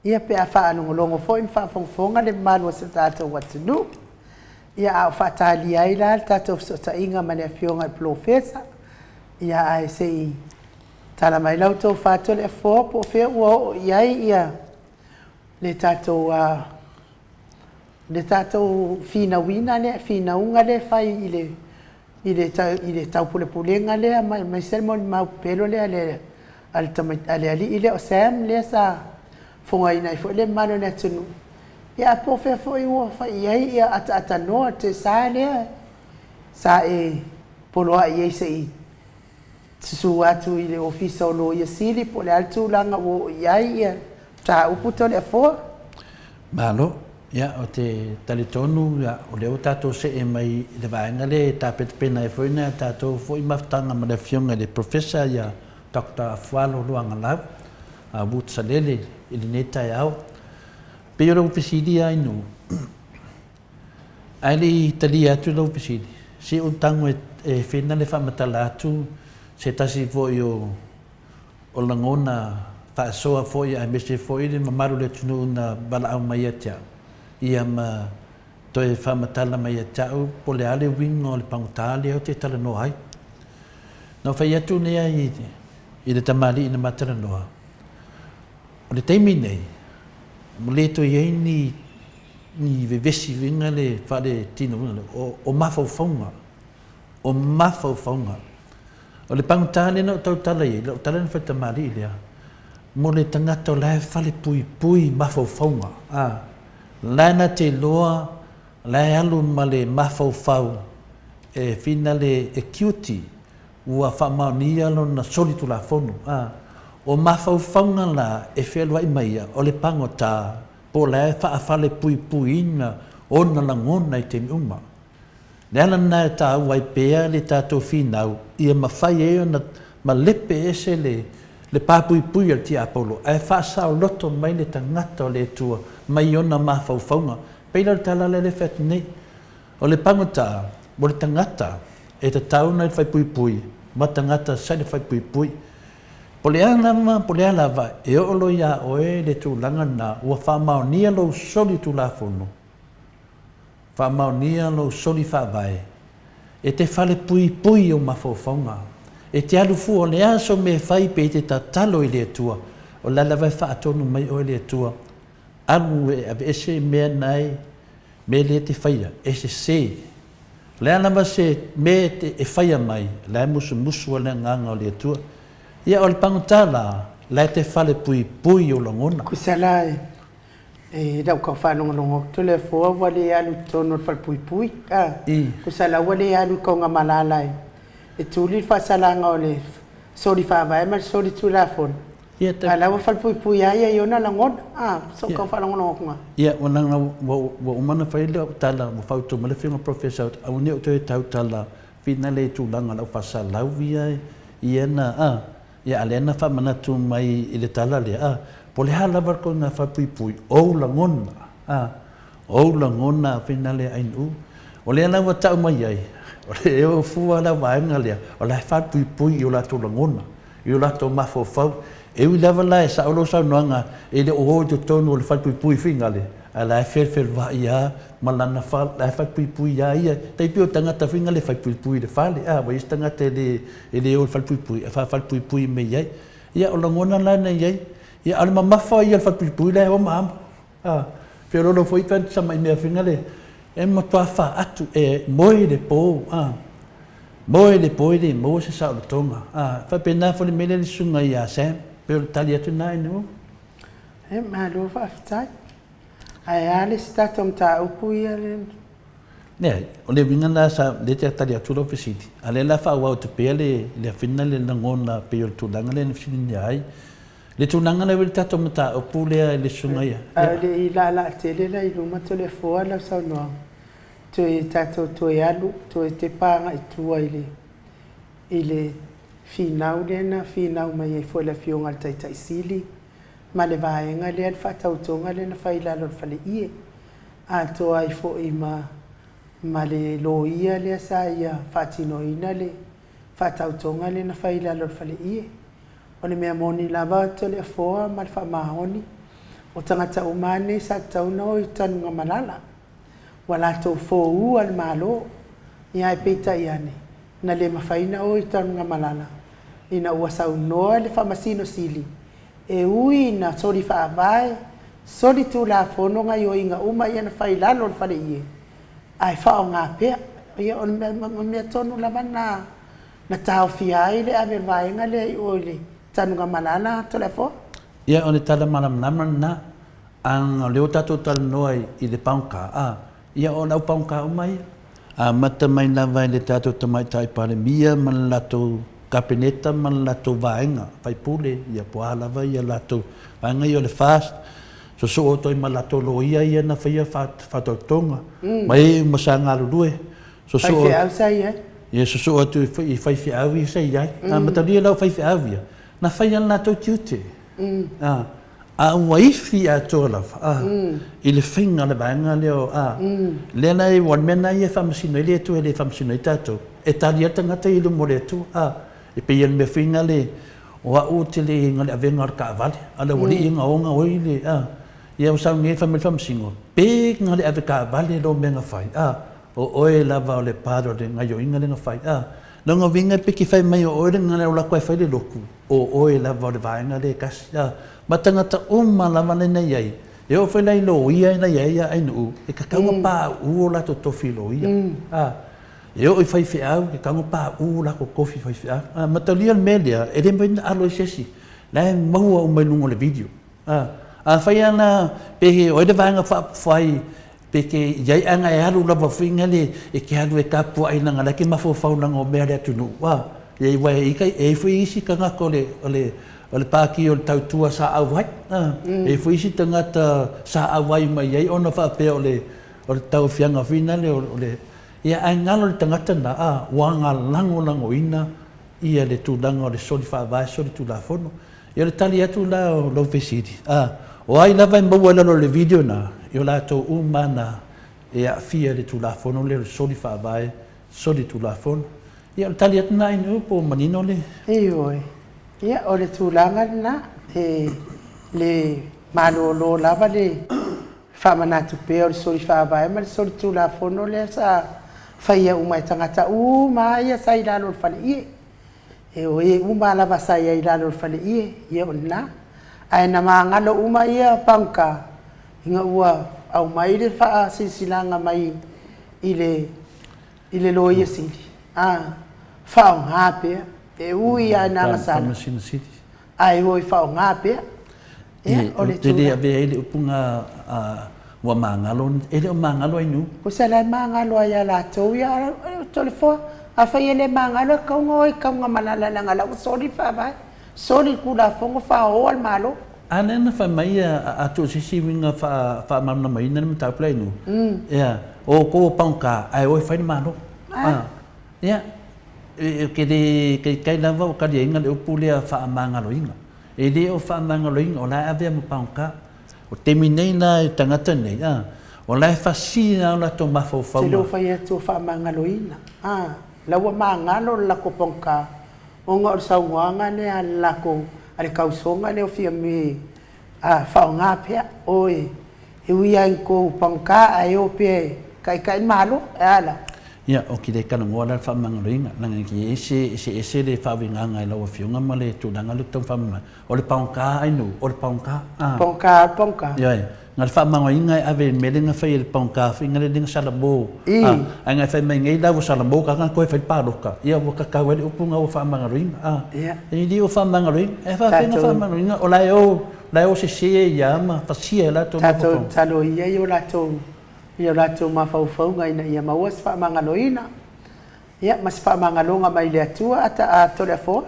ia pe a faalogologo foi ma faafogafoga le mamalu o si o tatou atunuu. Ia, a o faatalia ai la le tatou fesootaiga ma le Afioga i le Polofesa, ia ae se i tala mai la outou fa Toleafoa po o fea ua oo i ai ia le tatou le tatou finauina lea, finauga lea e fai i le i le i le taupulepulega lea ma aemaise le molimau pepelo lea a le a le tama a le alii lea o Sam lea sa fogaina ai foi le mamalu o le atunuu. Ia ae po o fea foi ua fai i ai ia ataaatanoa le sa lea sa e poloai ai se i susu atu i le Ofisa o Loia Sili po o le a le tulaga ua oo i ai ia mataupu Toleafoa? Malo. Ia, ou te talitonu ia, o lea ua tatou see mai i le vaega lea e tapenapena ai foi nai a tatou foi mafutaga ma le Afioga i le Professor ia Doctor Afualo Luagalau Wood Salele i lenei taeao. E pei o lau fesili lava Inu, Ae le i talia atu lau fesili, se i ou tago e fena le faamatala atu se tasi foi o o lagona faasoa foi aemaise foi le mamalu o le atunuu na valaau mai ia te au, ia ma toe faamatala mai ia te au po o le a le uiga o le pagota lea ou te talanoa ai. Na ou fai atu lea i le tamalii na ma talanoa, o le taimi nei, ua le toe i ai ni ni vevesi uiga le faaletino uiga o, o mafaufauga, o mafaufauga. O le pagota lea na ou tautala i ai, lau tala na fai tamalii lea, mo le tagata o la e falepuipui mafaufauga, a, la e na te iloa, la e alu ma le mafaufau e finale e guilty, ua faamaonia lona solitulafono, a. O mafaufauga la e fealuai mai ia, o le pagota, po o la e faafalepuipuiina ona lagona i taimi uma. Le ala lena e taua ai pea le tatou finau ia mafai ai ona malepe ese le le papuipui a le tiapolo ae faasaoloto mai le tagata o le Atua mai ona mafaufauga. Pei la o le tala lea e fai atu nei, o le pagota mo le tagata e tatau ona i le faipuipui ma tagata sa i le faipuipui. Po o le a lava, po o le a lava, e oo loa iā oe le tulaga lena ua faamaonia lou solitulafono, faamaonia lou soli faavae, e te falepuipui i ou mafaufauga, e te alu fua, o le a sou mea e fai pe e te tatalo i le Atua, o la lava e faatonu mai oe le Atua, alu e aveese mea na e, mea lea e te faia, e sese. O le a lava se mea e faia mai, o la e musumusu lava le Agaga o le Atua. Ia, o le pagota la, la e te falepuipui i ou lagona. Tusa la e lau tau faalogologo atu Toleafoa ua le alu i totonu o le falepuipui, a. Tusa la ua le alu i Togamalala e tuli le faasalaga o le soli faavae ma le soli tulafono. Ia, A la ua falepuipui lava ia i ona lagona, a, so tau faalogologo atu na. Ia, ua leaga ua uma ona fai lau tala, ua fautua mai le Afioga i le Professor, aua ne i ou toe tautala finale i tulaga o lau faasalau ia, ia na, a, ia, a o lea na faamanatu mai i le tala lea, a, po o le a lava le ituaiga falepuipui, o ou lagona, a, o ou lagona finale ainu. O lea la ua tau mai ai, o le o fua la vaega lea, o la e falepuipui i o latou lagona. i o latou mafaufau. E ui lava la e sao lau saunoaga e le o o i totonu o le falepuipui Figale, ae la e felufelua'i lava ma lana fale, la e falepuipui lava ia. E tai pei o tagata Figale e falepuipui i le fale, a ua i ai se tagata e le e le o i le falepuipui ae faafalepuipui mai ai. Ia o lagona la na i ai, ia a o le mamafa ia o le falepuipui la e o ma amo. A feoloolo foi pe tamai mea Figale e matua faatu e moe i le po, a Moe le po e le maua se saolotoga. A faapena foi le mea lea le susuga ia Sam, pei o le tali atu lena ina ua. E malo faafetai. Ae a le isi tatou mataupu ia le. Leai, o le uiga lena sa, lea te tali atu lau fesili, a o lea la faaauau atu pea le le afina le lagona pei o le tulaga lea na fesiligia ai. Le tulaga lea ua i le tatou mataupu lea i le susuga ia. Ae le i laalaa tele la i luma Toleafoa lau saunoaga, Toe tatou toe alu, toe tepa agai tua i le i le finau lea na finau mai ai foi le Afioga i le Taitai Sili ma le vaega lea le faatautoga lea na fai i lalo o le faleie. atoa ai foi ma ma le loia lea sa ia faatinoina le faatautoga lea na fai i lalo o le faleie. O le mea moni lava Toleafoa ma le faamaoni, o tagata uma lava nei sa tatau ona o i Tanugamalala, ua latou foua le Malo, ia ae peitai ane, na le mafai ona o i Tanugamalala ina ua saunoa le Faamasino Sili e ui ina soli faavae, soli tulafono gaioiga uma ia na fai i lalo o le faleie, ae faaaoga pea. Ia o le mea tonu lava lena na taofia ai le ave o le vaega lea i o i le Tanugamalala Toleafoa. Ia o le tala malamalama lena, a o lea ua tatou talanoa i le paoka, a, ia o le au paoka uma ia, amata mai lava i le tatou Tamaitai Palemia ma le latou Kapeneta ma le latou vaega faipule, ia po o a lava ia latou vaega ia o le FAST, sosoo atu ai ma latou loia ia na faia faatautoga, ma e uma sa galulue, sosoo. Faifeau sa i ai. Ia sosoo atu i faifeau ia sa i ai. A matalia la o faifeau ia, na fai lava le latou tiute. A, a ua ifi atoa lava, a, i le faiga o le vaega lea o, a, lea la e, ua o le mea lena ia e faamasino ai le Atua e le faamasino ai tatou, e tali lava le tagata ia i luma o le Atua, a, e pei o le mea foi lena o au ou te le i le avega o le taavale, a o le aualii ia na o gaoi le, a, ia ua sau nei fai mai le faamasino, pe na le avetaavale lou mea na fai, a, o oe lava o le part o le gaioiga lea na fai, a, lona uiga pe te fai mai o oe le na alu atu e fai le lotu, o oe lava o le vaega lea e tasi, a, ma tagata uma lava lea na i ai, e oo foi la i loia na i ai ia Ainuu, e tatau ona pauu o latou tofi loia, a, e oo i faifeau, e tatau ona pauu o latou tofi faifeau. A mataulia le mea lea, e le mafai ona alo ai se isi, la e maua uma i luga o le video. A, afai lava la pe o ai le Vaega Faaupufai pe te i ai ana e alu lava foi nale e te alu e tapuai leaga la e te mafaufau leaga o mea a le atunuu, a, ia aua e i ai foi isi tagata o le, o le, o le Pati o le Tautua sa auai, a, e i ai foi isi tagata sa auai mai ai ona faapea o le, o le tauaofiaga foi nale o le, ia ae galo le tagata na, a, ua lagolagoina ia le tulaga o le soli faavae, soli tulafono. Ia o le tali atu la o lou fesili, a, o ai lava e maua i lalo o le video na, i o latou uma na e aafia i le Tulafono lea o le soli faavae, soli tulafono. Ia o le tali atu lena Ainuu po o manino le. Ioe. Ia o le tulaga lena, e le malolo lava le faamanatu pea o le soli faavae ma le soli tulafono lea sa faia uma e tagata uma lava ia sa i lalo o le faleie. E o e uma lava sa i ai i lalo o le faleie, ia o lena. Ae na magalo uma ia pagota ina ua aumai le faasilasilaga mai i le i le Loia Sili, a faaaoga pea, e ui lava ina agasala, ae o e faaaoga pea. Ia, o le Ou te le avea ai le upu na ua magalo, e le o magalo Ainuu. Pusa la e magalo ai ia latou ia, Toleafoa, afai e le magalo e tatau ona o i Tanugamalala leaga la ua soli le faavae, soli le Tulafono, faoa le Malo. A lea na fai mai a tuu se isi uiga faamalamalamaina le mataupu lea Ainuu, ea, o outou o pagota ae o e fai le Malo. Ia, ou te le taitai lava o taliaina le upu lea faamagaloina. E le o faamagaloina, o la e avea ma pagota. O le taimi nei la i tagata nei, a, o la e fasi lava o latou mafaufauga. Ou te le o fai atu o faamagaloina, a, la ua magalo le latou pagota ona o le saunoaga lea a le latou, a le tausoga lea o Fiame, a, faaaoga pea oe, e ui lava ina tou pagota ae o pea e taitai le Malo, e a la? Ia, ou te le talanoa la i le faamagaloina, leaga e eseese le faauigaga i lau Afioga ma le tulaga lea ou te taumafai mai. O le pagota Ainuu, o le pagota, a. Pagota, o le pagota. Ioe. Na o le faamagaloina e ave i le mea lea na fai e le pagota foi lea na salamo, a. Ae na e fai mai nei la ua salamo tagata toe fai le palota, ia ua tatau ai le upu lena ua faamagaloina, a. E le o faamagaloina. E faafefea ona faamagaloina, o la e o, la e o sese ai lava ma fasia e latou mafaufauga. Tatou tatalo ia i o latou i o latou mafaufauga ina ia maua se faamagaloina, ia, ma se faamagaloga mai le Atua, a ta a Toleafoa.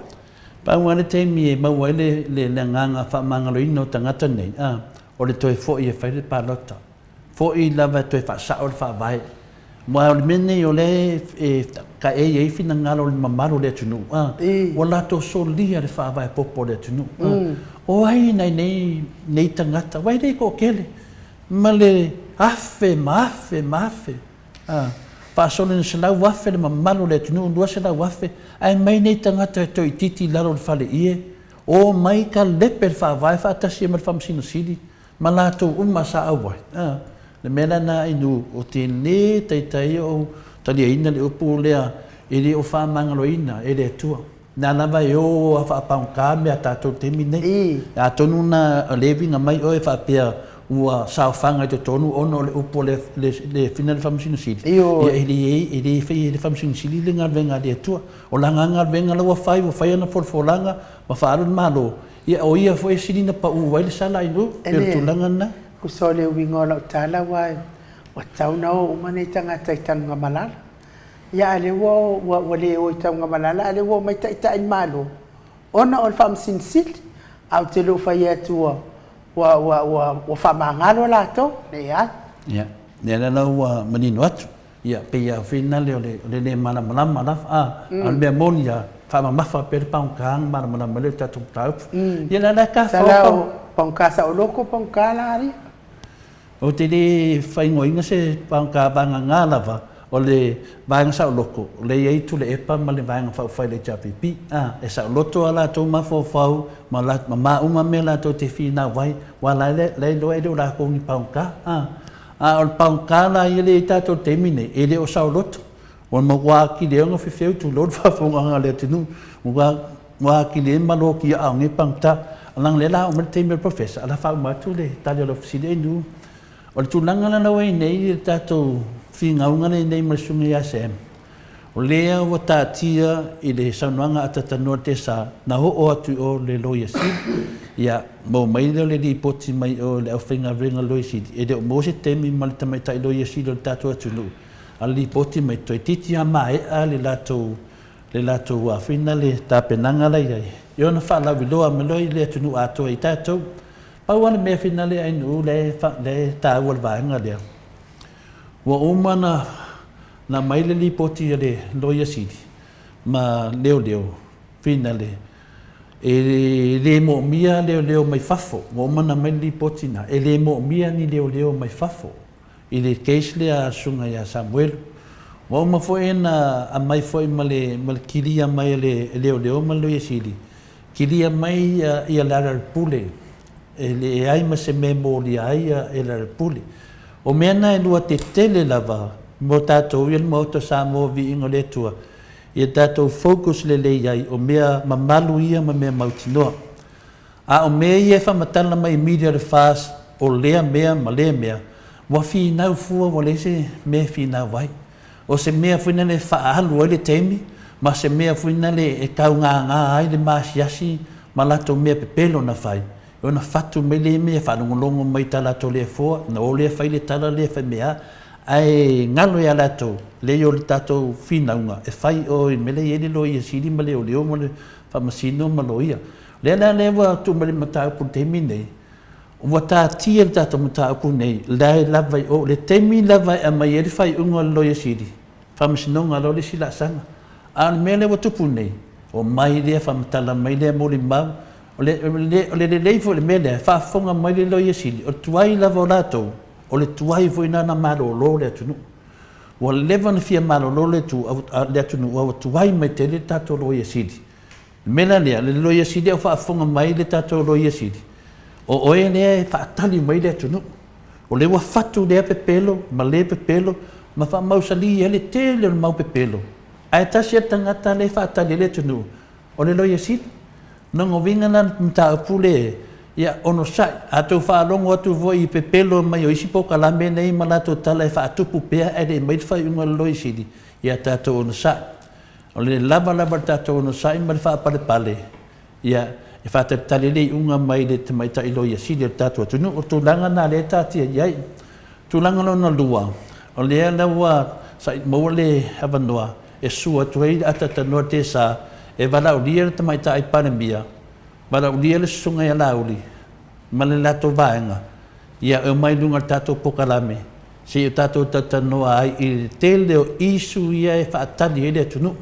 Pau lava le taimi e maua ai le, le, le agaga faamagaloina o tagata nei, a, o le toe foi e fai le palota. Foi lava e toe faasao le faavae. Aua o le mea lenei o lea e, e taei ai finagalo o le mamalu o le atunuu, a, ua latou solia le faavae popo o le atunuu. A, o ai nai nei, nei tagata, aua e le toatele, ma le. afe ma afe ma afe, a, faasolo ina 100,000 le mamalu o le atunuu, 200,000, ae mai nei tagata e toaitiiti i lalo o le faleie, omai kalepe le Faavae faatasi ai ma le Faamasino Sili ma latou uma sa auai. A, le mea la lena inu, ou te le taitai ou taliaina le upu lea e le o faamagaloina e le Atua. Na lava e o a faapagota mea a tatou i le taimi lenei. Atonu na o lea e uiga mai oe faapea ua saofaga i totonu ona o le upu a le le fina le Faamasino Sili. Ia e le e le faia e le Faamasino Sili le galuega a le Atua. O lana galuega la ua fai, ua fai ana folafolaga ma faaalu le Malo, ia o ia foi e sili ona pau ai le sala i o, pei o le tulaga lena. Tusa o le uiga o lau tala aua ua tatau ona o uma nei tagata i Tanugamalala. Ia a lea ua ua le o i Tanugamalala a lea ua omai taitai le Malo ona o le Faamasino Sili. Ae ou te le o fai atu ua ua ua ua ua faamagalo latou, leai. Ia, lea la ua manino atu. Ia, pei lava foi lea o le le malamalama lava, a o le mea moni lava, faamamafa pea le pagota ona malamalama lea o le tatou mataupu. Ia, la e tafa o pau. Pagota saoloto, pagota la alii. Ou te le faaigoaina se pagota vagana lava o le vaega saoloto, o lea e i ai Tuilaepa ma le Vaega Faaupufai a le HRPP. A, e saoloto lava latou mafaufau ma ma uma mea latou te finau ai, aua la e iloa e le o latou ni pagota. A. A o le pagota la ia lea e i ai tatou i le taimi lenei, e le o saoloto. Ua matua atili ai ona fefeu, tulou le faafofogaaga a le atunuu, ua atili ai malo tiaa o nei pagota. Leaga o lea o le a oo mai le taimi o le Professor, o le a faauma atu le tali o lau fesili. Anywho, o le tulaga la ua i ai nei le tatou finauga lea e i ai nei ma le Susuga ia Sam, O lea ua taatia i le saunoaga a Tatanoa Tesa na oo atu i o le Loia Sili, ia, maua mai lea o le lipoti mai o le aufaigaluega Loia Sili, e le o maua se taimi ma le tamaitai Loia Sili o le tatou atunuu, a o le lipoti mai, toeitiiti lava maea le latou, le latou a foi lea tapenaga la e i ai, ia ona faalauiloa mai loa i le atunuu atoa i tatou. Pau lava le mea finale a NUU lea e taua i le vaega lea, ua uma ona Na aumai le lipoti a le Loia Sili ma Leoleo finale e le moomia leoleo mai fafo. Ua uma ona aumai le lipoti lena, e le moomia ni leoleo mai fafo i le case lea a le Susuga ia Samuelu. Ua uma foi ona aumai foi ma le ma le kilia mai e le leoleo ma le Loia Sili, kilia mai ia Lealailepule e leai ma se mea e molia ai ia Lealailepule. O mea na e lua tetele lava mo tatou ia le Maota o Samoa Viiga o le Atua, ia tatou focus lelei ai o mea mamalu ia ma mea mautinoa. A o mea ia e faamatala mai i media o le FAST o lea mea ma lea mea, ua finau fua ua leai se mea e finau ai. O se mea foi lele e faaalu ai le taimi ma se mea foi lele e taugaga ai le maasiasi ma latou mea pepelo na fai, E ona fatu mai lea mea, faalogologo mai i ta latou lefoa, ona o lea fai le tala lea fai mea a, ae galo ia latou, leai o le tatou finauga e fai o i le mea la e i ai le Loia Sili ma Leoleo ma le Faamasino ma Loia. O lea la lea ua tuu mai le mataupu i le taimi lenei, ua taatia le tatou mataupu lenei, la e lava i o, le taimi lava e aumai ai le faaiuga a le Loia Sili, Faamasinoga loa le isi laasaga. A o le mea lea ua tupu nei, omai lea faamatala mai lea molimau. O le, o le, o le lelei foi o le mea lea, faafofoga mai le Loia Sili, o le tuai lava o latou, o le tuai foi lena na malolo le atunuu. Ua leva ona fia malolo le, tu, le atunuu, a ua tuai mai tele le tatou Loia Sili. O le mea la lea, le Loia Sili a o faafofoga mai le tatou Loia Sili, o oe lea e faatali mai le atunuu. O lea ua fatu lea pepelo ma le pepelo ma faamausali ai le tele o le mau pepelo, ae tasi lava le tagata lea e faatali ai le atunuu, o le Loia Sili. Lona uiga la o le mataupu lea, ia onosai, a outou faalogo atu foi i pepelo mai o isi polokalame nei ma latou tala e faatupu pea ae le i aumai le faaiuga a le Loia Sili, ia tatou onosai. O le lava lava o le tatou onosai ma le faapalepale, ia, e faatalitali ai le iuga mai le tamaitai Loia Sili o le tatou atunuu. O le tulaga lena o lea e taatia i ai. Tulaga lona lua, o lea la ua sa'i maua le avanoa e sua atu ai le ataatanoa tesa e valaaulia le tamaitai Palemia, valaaulia le Susuga ia Laauli ma le latou vaega, ia e omai i luga o le tatou polokalame se i o tatou talatalanoa ai i le tele o issue ia e faatali ai le atunuu.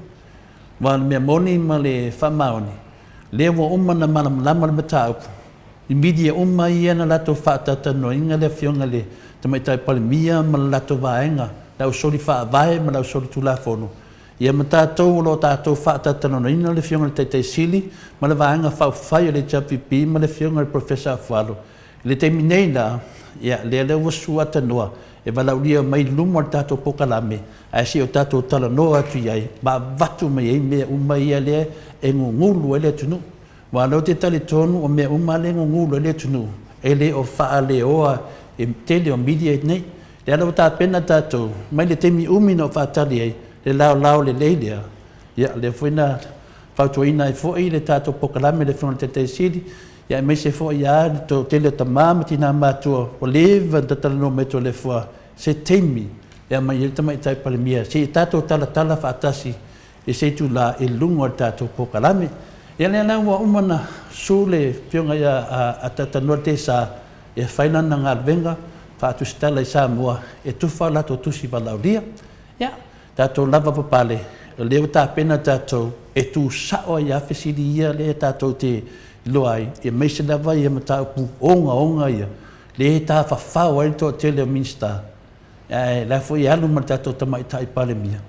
Aua o le mea moni ma le faamaoni, lea ua uma ona malamalama le mataupu i media uma ia na latou faatalatalanoaina le Afioga i le. Tamaitai Palemia ma le latou vaega, le au soli faavae ma le au soli tulafono, ia ma tatou o lo o tatou faatalatalanoaina le Afioga i le Taitai Sili ma le Vaega Faaupufai a le HRPP ma le Afioga i le Professor Afualo. I le taimi nei la, ia, lea lea ua suatanoa e valaaulia mai i luma o le tatou polokalame, ae se i o tatou talanoa atu i ai ma avatu mai ai mea uma ia lea e gugulu ai le atunuu. Aua o lea ou te talitonu o mea uma lava lea e gugulu ai le atunuu, e le o faaleoa i le tele o media nei. O lea la ua tapena tatou, mai le taimi umi na ou faatali ai, le laolao lelei lea, ia lea foi na fautuaina ai foi le tatou polokalame e le Afioga i le Taitai Sili, ia aemaise foi lava le toatele o tama ma tina matutua ua leva ona talatalanoa mai Toleafoa se taimi e aumai ai le Tamaitai Palemia se i tatou talatala faatasi i se itula i luga o le tatou polokalame. Ia lea la ua uma ona su le Afioga ia Tanoa Tesa e fai lana galuega faatusitala i Samoa e tufa a latou tusi valaaulia. Ia, tatou lava papale, o lea ua tapena tatou e tu sao ai lava fesili ia lea tatou te iloa ai, aemaise lava ia mataupu ogaoga ia lea e tafafao ai le toatele o Minisita, ae la foi e alu ma le tatou Tamaitai Palemia,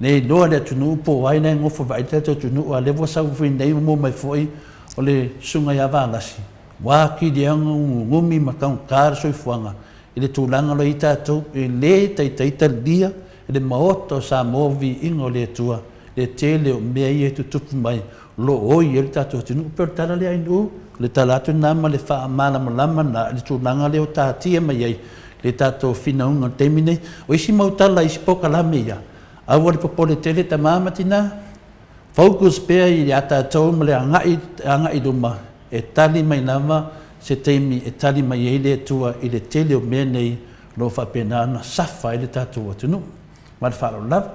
lea e iloa e le atunuu po o ai la e nofo e vaai le tatou atunuu, a o lea ua sau foi nei ua maua mai foi o le Susuga ia Valasi, ua atili ai ona gugumi ma taugata le soifuaga i le tulaga o lo o i ai tatou, e le taitai talia e le Maota o Samoa viiga o le Atua le tele o mea ia e tutupu mai o lo o oi ai le tatou atunuu. E pei o le tala lea Ainuu, o le tala atu lena ma le faamalamalama lena i le tulaga lea ua taatia mai ai le tatou finauga i le taimi lenei. O isi mau tala i isi polokalame ia, aua le popole tele tama ma tina, focus pea ia tatou ma le agai i luma e tali mai lava se taimi e tali mai ai le Atua i le tele o mea nei o lo o faapena ona safa ai le tatou atunuu. Ma le faaaloalo lava.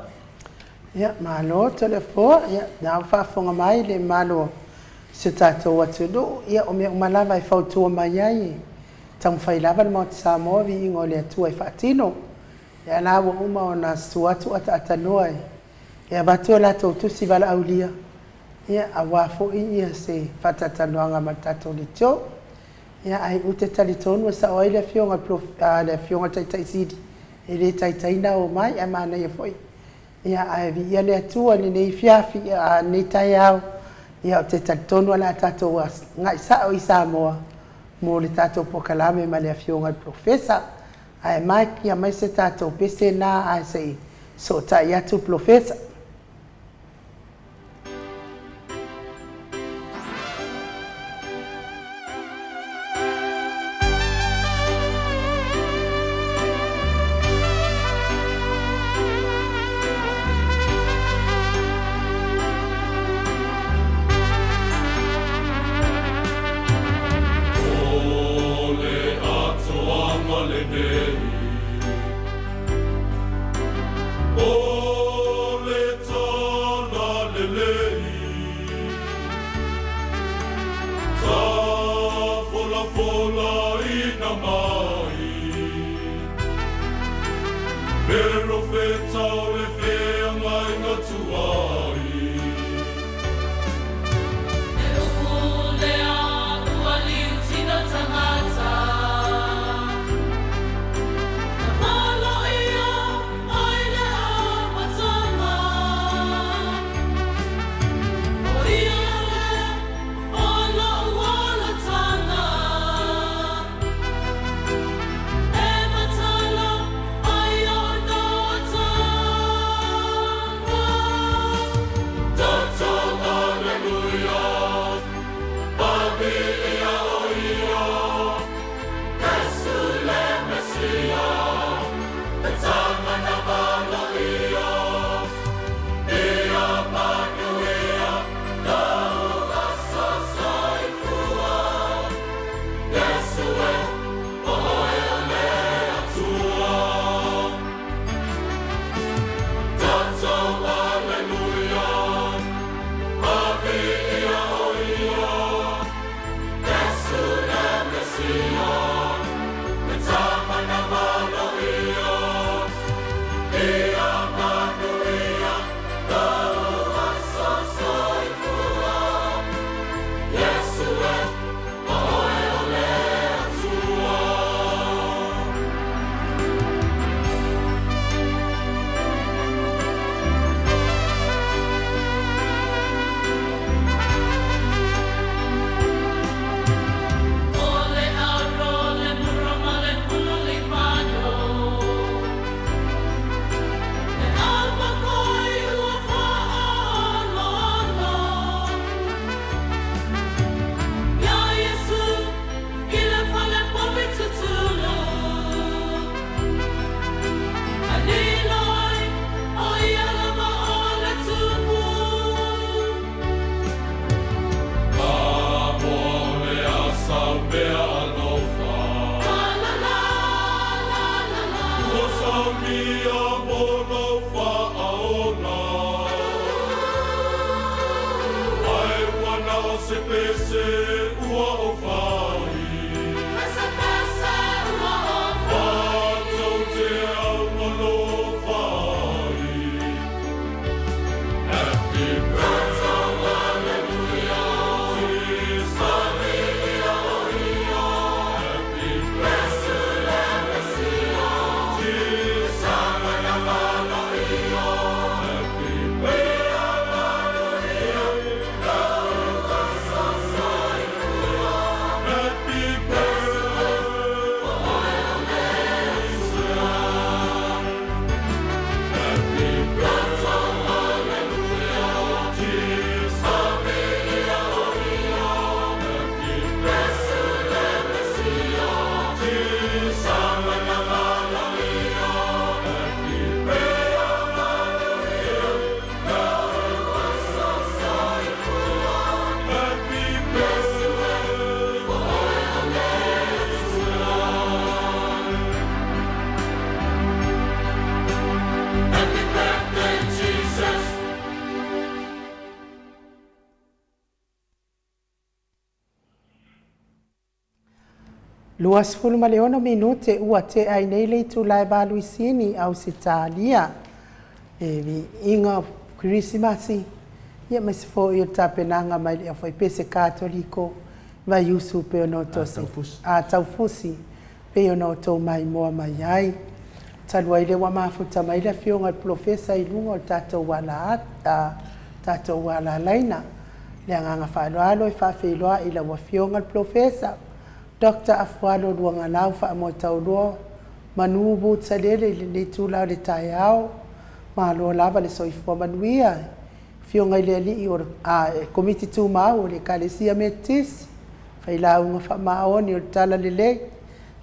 Ia, malo Toleafoa, ia, lena ua faafofoga mai le mamalu o si o tatou atunuu. Ia, o mea uma lava e fautua mai ai, e taumafai lava le Maota Samoa, viiga o le Atua e faatino. Ia la ua uma ona susu atu ataatanoa e avatu a latou tusi valaaulia, ia, aua foi ia se faatalatalanoaga ma le tatou leitio. Ia, ae ou te talitonu e sao ai le Afioga i le Afioga i le Taitai Sili, e le taitai ona oo mai, ae manaia foi. Ia, ae viia le Atua i lenei afiafi, a lenei taeao, ia ou te talitonu o le a tatou agai sao i Samoa mo le tatou polokalame ma le Afioga i le Polofesa. Ae Mike, ia aumai se tatou pese lena ae se i sootai atu le Polofesa. O le atoaga lenei. O le tala lelei, tafolafolaina mai, Perofeta o le feagaiga tuai. Maria mo lou faaola. Ae ua na o se pese ua ou fai. Matou te augalofa ai. Happy birthday Jesus. Happy Jesus. Happy Happy birthday. Happy birthday, Jesus. Happy Jesus. Happy birthday. Happy birthday, Jesus. 26 minute ua tea ai nei le itula e valu i Sini, Ausetalia. E viiga o Kerisimasi, ia aemaise foi o le tapenaga mai le Aufaipese Katoliko Vaiusu pei ona outou a Taufusi pei ona outou maimoa mai ai. Talu ai lea ua mafuta mai le Afioga i le Polofesa i luga o le tatou ala tatou alalaina. Le agaga faaaloalo e faafeiloai i lau Afioga i le Polofesa Doctor Afualo Luagalau Faamoetaulua Manu Vutsalele i lenei itula o le taeao. Malo lava le soifua manuia i Afioga i le Alii o le Komiti Tumau o le Ekalesia Metotisi, Failauga Faamaoni o le Talalelei,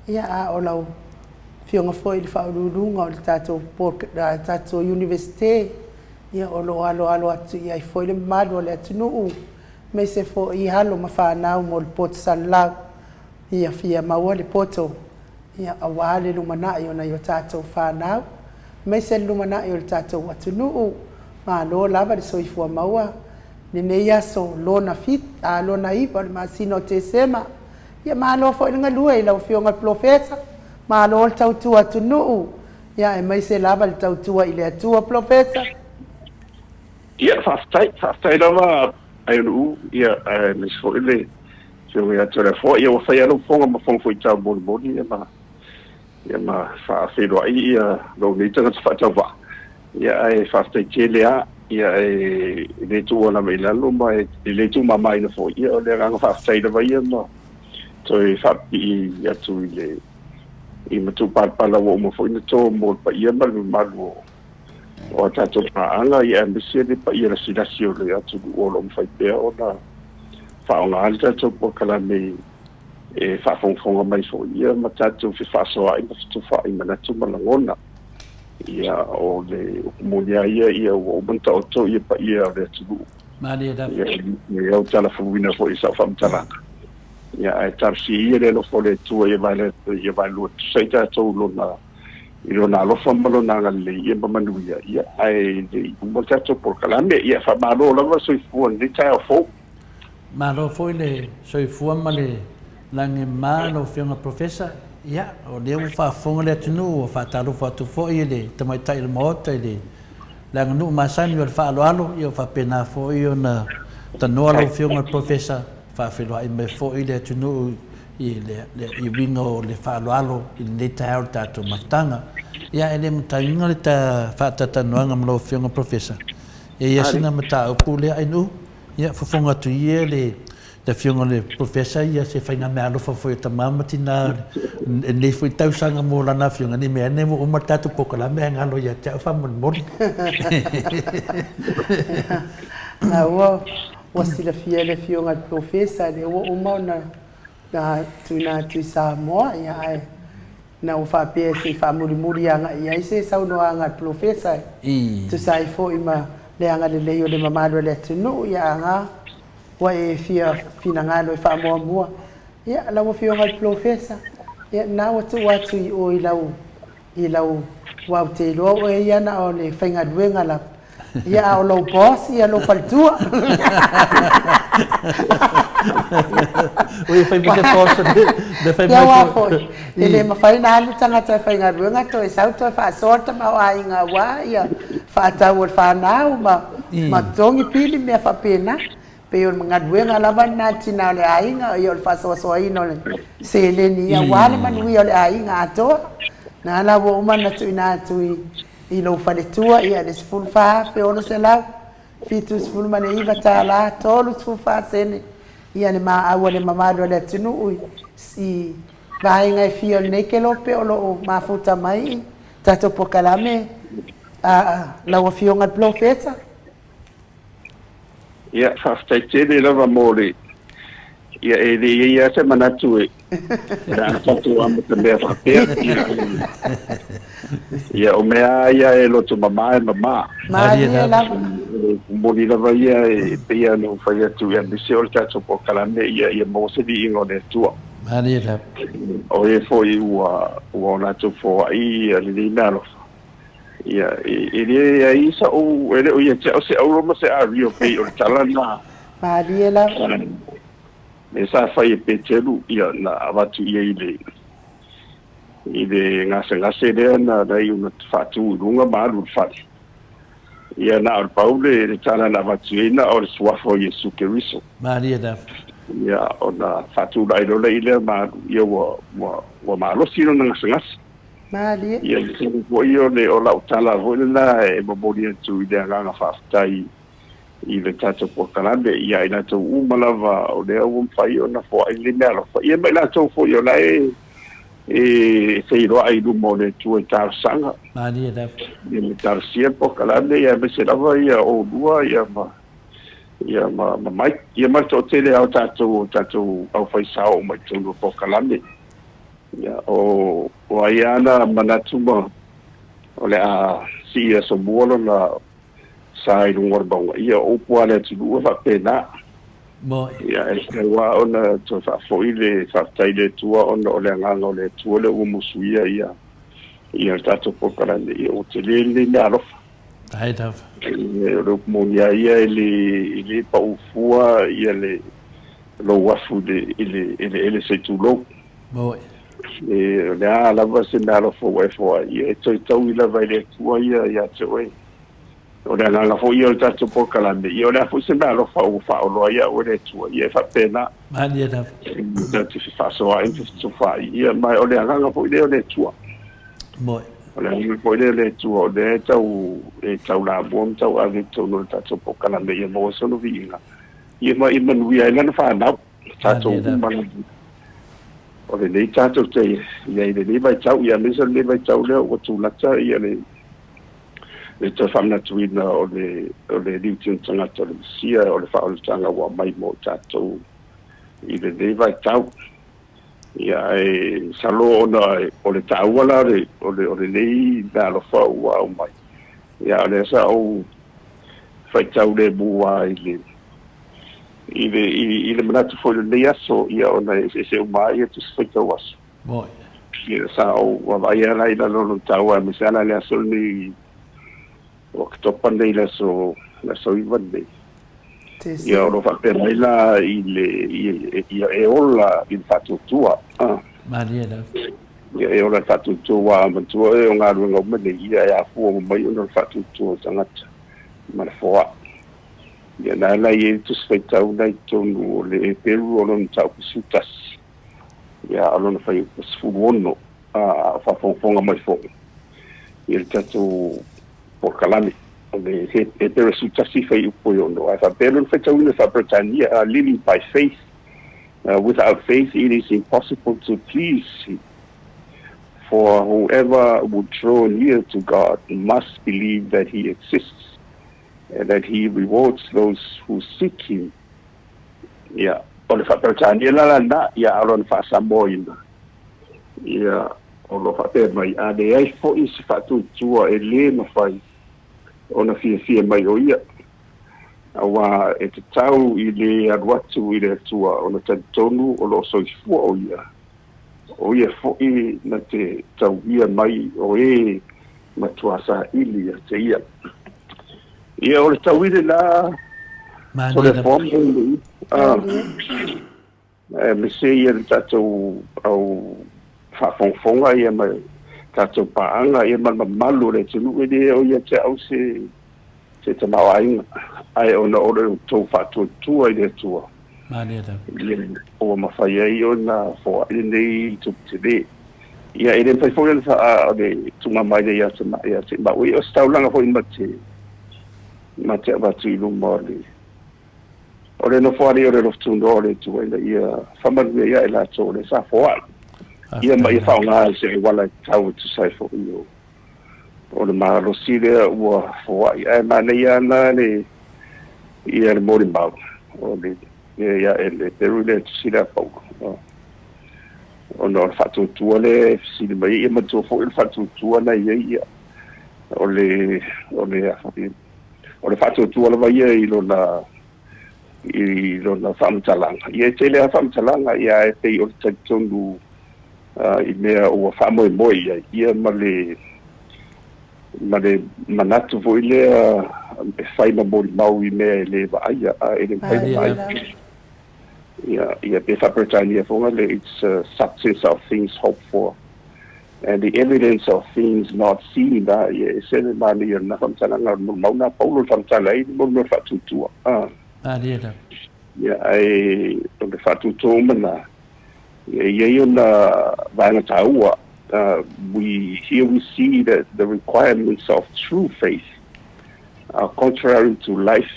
ia a o lau Afioga foi i le Faauluuluga o le tatou tatou Iunivesite, ia o lo o aloalo atu i ai foi le mamalu o le atunuu, aemaise foi alo ma fanau mo le poto salalalu, ia fia maua le poto, ia aua le lumanai o nai o tatou fanau, aemaise le lumanai o le tatou atunuu. Malo lava le soifua maua i lenei aso lona lona iva o le masina o Tesema. Ia malo foi le galue i lau Afioga i le Polofesa, malo le tautua atunuu, ia aemaise lava le tautua i le Atua Polofesa. Ia, faafetai, faafetai lava Aionuu, ia, aemaise foi le Afioga ia Toleafoa. Ia, ua fai lava lou fofoga ma fofoga foi taumolimoli, ia ma, ia ma faafeiloai ia lou nei tagata faatauvaa. Ia, ae faafetai tele lava, ia, e le tuua lava i lalo ma e le tuumamaina foi. Ia, o le agaga faafetai lava ia ma toe faapipii atu i le i matupalapala ua uma foi ona to mo le paia ma le mamalu o o a tatou paaga, ia aemaise le paia lasilasi o le atunuu o lo o mafai pea ona faaaoga le tatou polokalame e faafogafoga mai foi ia ma tatou fefaasoaai ma fetufaai manatu ma lagona. Ia, o le upu moni lava ia, ia ua uma ona taoto ia paia o le atunuu. Malie lava. Ia, e au talafuluina foi i sau faamatalaga. Ia, ae talosia ia le alofa o le Atua ia vae, ia vaelua tusa i tatou lona i lona alofa ma lona agalelei ia ma manuia, ia, ae le i uma le tatou polokalame. Ia, faamalo lava le soifua i lenei taeao fou. Malo foi le soifua ma le lagi ma lau Afioga Professor. Ia, o lea ua faafofoga le atunuu, ua faatalofa atu foi i le tamaitai o le Maota i le le aganuu masani o le faaaloalo, ia ua faapena foi ona tanoa lau Afioga i le Professor, faafeiloai mai foi le atunuu i le i uiga o le faaaloalo i lenei taeao i le tatou mafutaga. Ia, e le mataina le ta faatatalanoaga ma lau Afioga Professor, e i ai sina mataupu lea Ainuu, ia fofoga atu ia le Afioga i le Professor ia se faigameaalofa foi a tama ma tina i lenei foi tausaga mo lana afioga, ne i mea ane ua uma le tatou polokalame ae galo ia te au faamolemole. Ua Ua silafia e le Afioga i le Polofesa lea ua uma ona tuuina atu i Samoa, ia ae na ua faapea se i faamulimuli agai i ai se saunoaga a le Polofesa e tusa ai foi ma le agalelei o le mamalu o le atunuu, ia aga ua e fia finagalo e faamuamua. Ia, lau Afioga i le Polofesa, ia lena ua tuu atu i o i lau. I lau aua ou te iloa o oe ia na o le faigaluega lava ia a o lou boss ia lou faletua. Ua fai mai se boss le fai mai. Ia aua foi e le mafai ona alu tagata e faigaluega toe sau toe faasoa le tamaoaiga aua ia faatau o le fanau ma ma totogi pili mea faapena. Pei o le galuega lava lena a le tina o le aiga, ia o le faasoasoaina o le seleni aua le manuia o le aiga atoa. Na la ua uma ona tuuina atu i lou faletua ia le $14,679 34 sene ia le maau a le mamalu o le atunuu i vaega e fia o lenei kelope o lo o mafuta mai i tatou polokalame a lau Afioga i le Polofesa. Ia, faafetai tele lava mo le... Ia, e le i ai lava se manatu e pe a tatou amata mea faapea. Ia, ia, o mea lava ia e loto mama e mama. Malie lava. Moni lava ia e pei ona ou fai atu, aemaise o le tatou polokalame, ia, ia maua se viiga o le Atua. Malie lava. O e foi ua, ua o latou foai ia lenei meaalofa. Ia, e leai sa'u, e le o ia te au se auro ma se ario, pei o le tala lena. Malie lava. Lea sa fai e Peteru, ia, na avatu i ai i le, i le gasegase lea na na iu na faatu i luga ma alu i le fale. Ia, na o le pau le, le tala na avatu i ai, na o le suafa o Iesu Keriso. Malie lava. Ia, ona faatulai loa lea i lea ma alu, ia ua, ua, ua malosi lona gasegase. Malie. Ia, masalo foi o le, o lau tala foi lena e momoli atu i le agaga faafetai i le tatou polokalame ia i latou uma lava o lea ua mafai ona foai le meaalofa, ia ma i latou foi o la e e feiloai i luma o le Atua i talosaga. Malie lava. Ia ma talosia le polokalame, ia aemaise lava ia oulua ia ma ia ma, ma Mike, ia ma le toatele lava o tatou o tatou aufaisao uma i totonu o le polokalame. Ia, o, o ai lava na manatu ma o le a sii asomua lona sa i luga o le mauga, ia o upu lava a le atunuu e faapena. Moi. Ia, e tatau lava ona toe faafoi le faafetai i le Atua ona o le agaga o le Atua lea ua musuia ia, ia le tatou polokalame, ia ua tele lenei meaalofa. Ai lava. O le upu moni lava ia e le, e le pau fua ia le lou afu i le, i le eleele se i tulou. Moi. E, o le a lava se meaalofa ua e foai, ia e toe taui lava e le Atua ia ia te oe. O le agaga foi ia o le tatou polokalame, ia o le a foi se meaalofa ua faaoloa ia au e le Atua, ia e faapena. Malie lava. Tatou te fefaasoaai ma fefesofaai, ia ma o le agaga foi lea o le Atua. Moi. O le agaga foi lea o le Atua, o lea e tau, e taulamua ma tauave i totonu o le tatou polokalame ia maua sona viiga, ia ma ia manuia ai lana fanau, tatou uma lava. O lenei tatou te i ai i lenei vaitau, ia aemaise o lenei vaitau lea ua tulata ia le le toe faamanatuina o le o le liuti tagata o le Mesia, o le faaolataga ua aumai mo tatou i lenei vaitau. Ia ae masalo ona o le taua la o le o lenei meaalofa ua aumai. Ia o lea sa ou faitau lemu lava i le i le, i, i le manatu foi o lenei aso, ia ona e eseese uma ai ia tusi faitau aso. Moi. Ia sa ou vaavaai lava la i lalo o lona taua aemaise lava la le aso lenei o Oketopa nei le aso, le aso 9 lenei. Ia o lo o faapea mai la i le, i, ia e ola i le faatuatua. Ah. Malie lava. Ia e ola i le faatuatua aua manatua oe o galuega uma nei, ia e afua uma mai ona o le faatuatua o le tagata ma le foai. Ia na ala i ai le Tusi Faitau na i totonu o le Eperu o lona mataupu 11, ia o lona fuaiupu 16, a o faafogafoga mai foi ia le tatou polokalame. O le Eperu 11 fuaiupu e 6, ae faapea lona faitauina faa-Peretania, living by faith, without faith it is impossible to please him. For whoever would draw near to God must believe that he exists and that he rewards those who seek him. Ia, o le faa-Peretania la lena, ia a o lona faa-Samoaina, ia, o lo o faapea mai, a leai foi se faatuatua e lē mafai ona fiafia mai o ia, auā e tatau i le alu atu i le Atua ona talitonu o lo o soifua o ia. O ia foʻi na te tauia mai o e matuā saili ia te ia. Ia o le tauile la o le foamu aemaise ia le tatou au faafogafoga ia ma tatou paaga ia ma le mamalu o le atunuu. E le o ia te au se se tamaoaiga, ae ona o le outou faatuatua i le Atua ua mafai ai ona foai lenei tupe tele. Ia e le mafai foi ona o le tuga mai le ia te ia te mau o se taulaga foi ma te ma te avatu i luma o le o le nofoalii o le alofa o le Atua ina ia faamanuia ia i latou o le sa foai ia ma ia faaaoga i se auala e tatau e tusa ai foi o le malosi lea ua foai. Ae manaia ana le ia le molimau o le ia e le peru le tusi lea Paulo ona o le faatuatua lea e fesili mai ia matua foi o le faatuatua na i ai ia o le o le o le faatuatua lava ia i lona faamatalaga. Ia e tele lava faamatalaga ia ae pei o le talitonu i mea ua faamoemoe i ai ia ma le manatu foi lea e fai ma molimau i mea e le vaaia a e le mafai ona vaai. Ia pe faa-Peretania foga le it's a substance of things hoped for and the evidence of things not seen. Ia e se le manaia o lena faamatalaga o le molimau na Paulo le faamatala ai le molimau faatuatua. Ia ae o le faatuatua uma na ia i ai ona vaega taua. We here we see that the requirements of true faith are contrary to life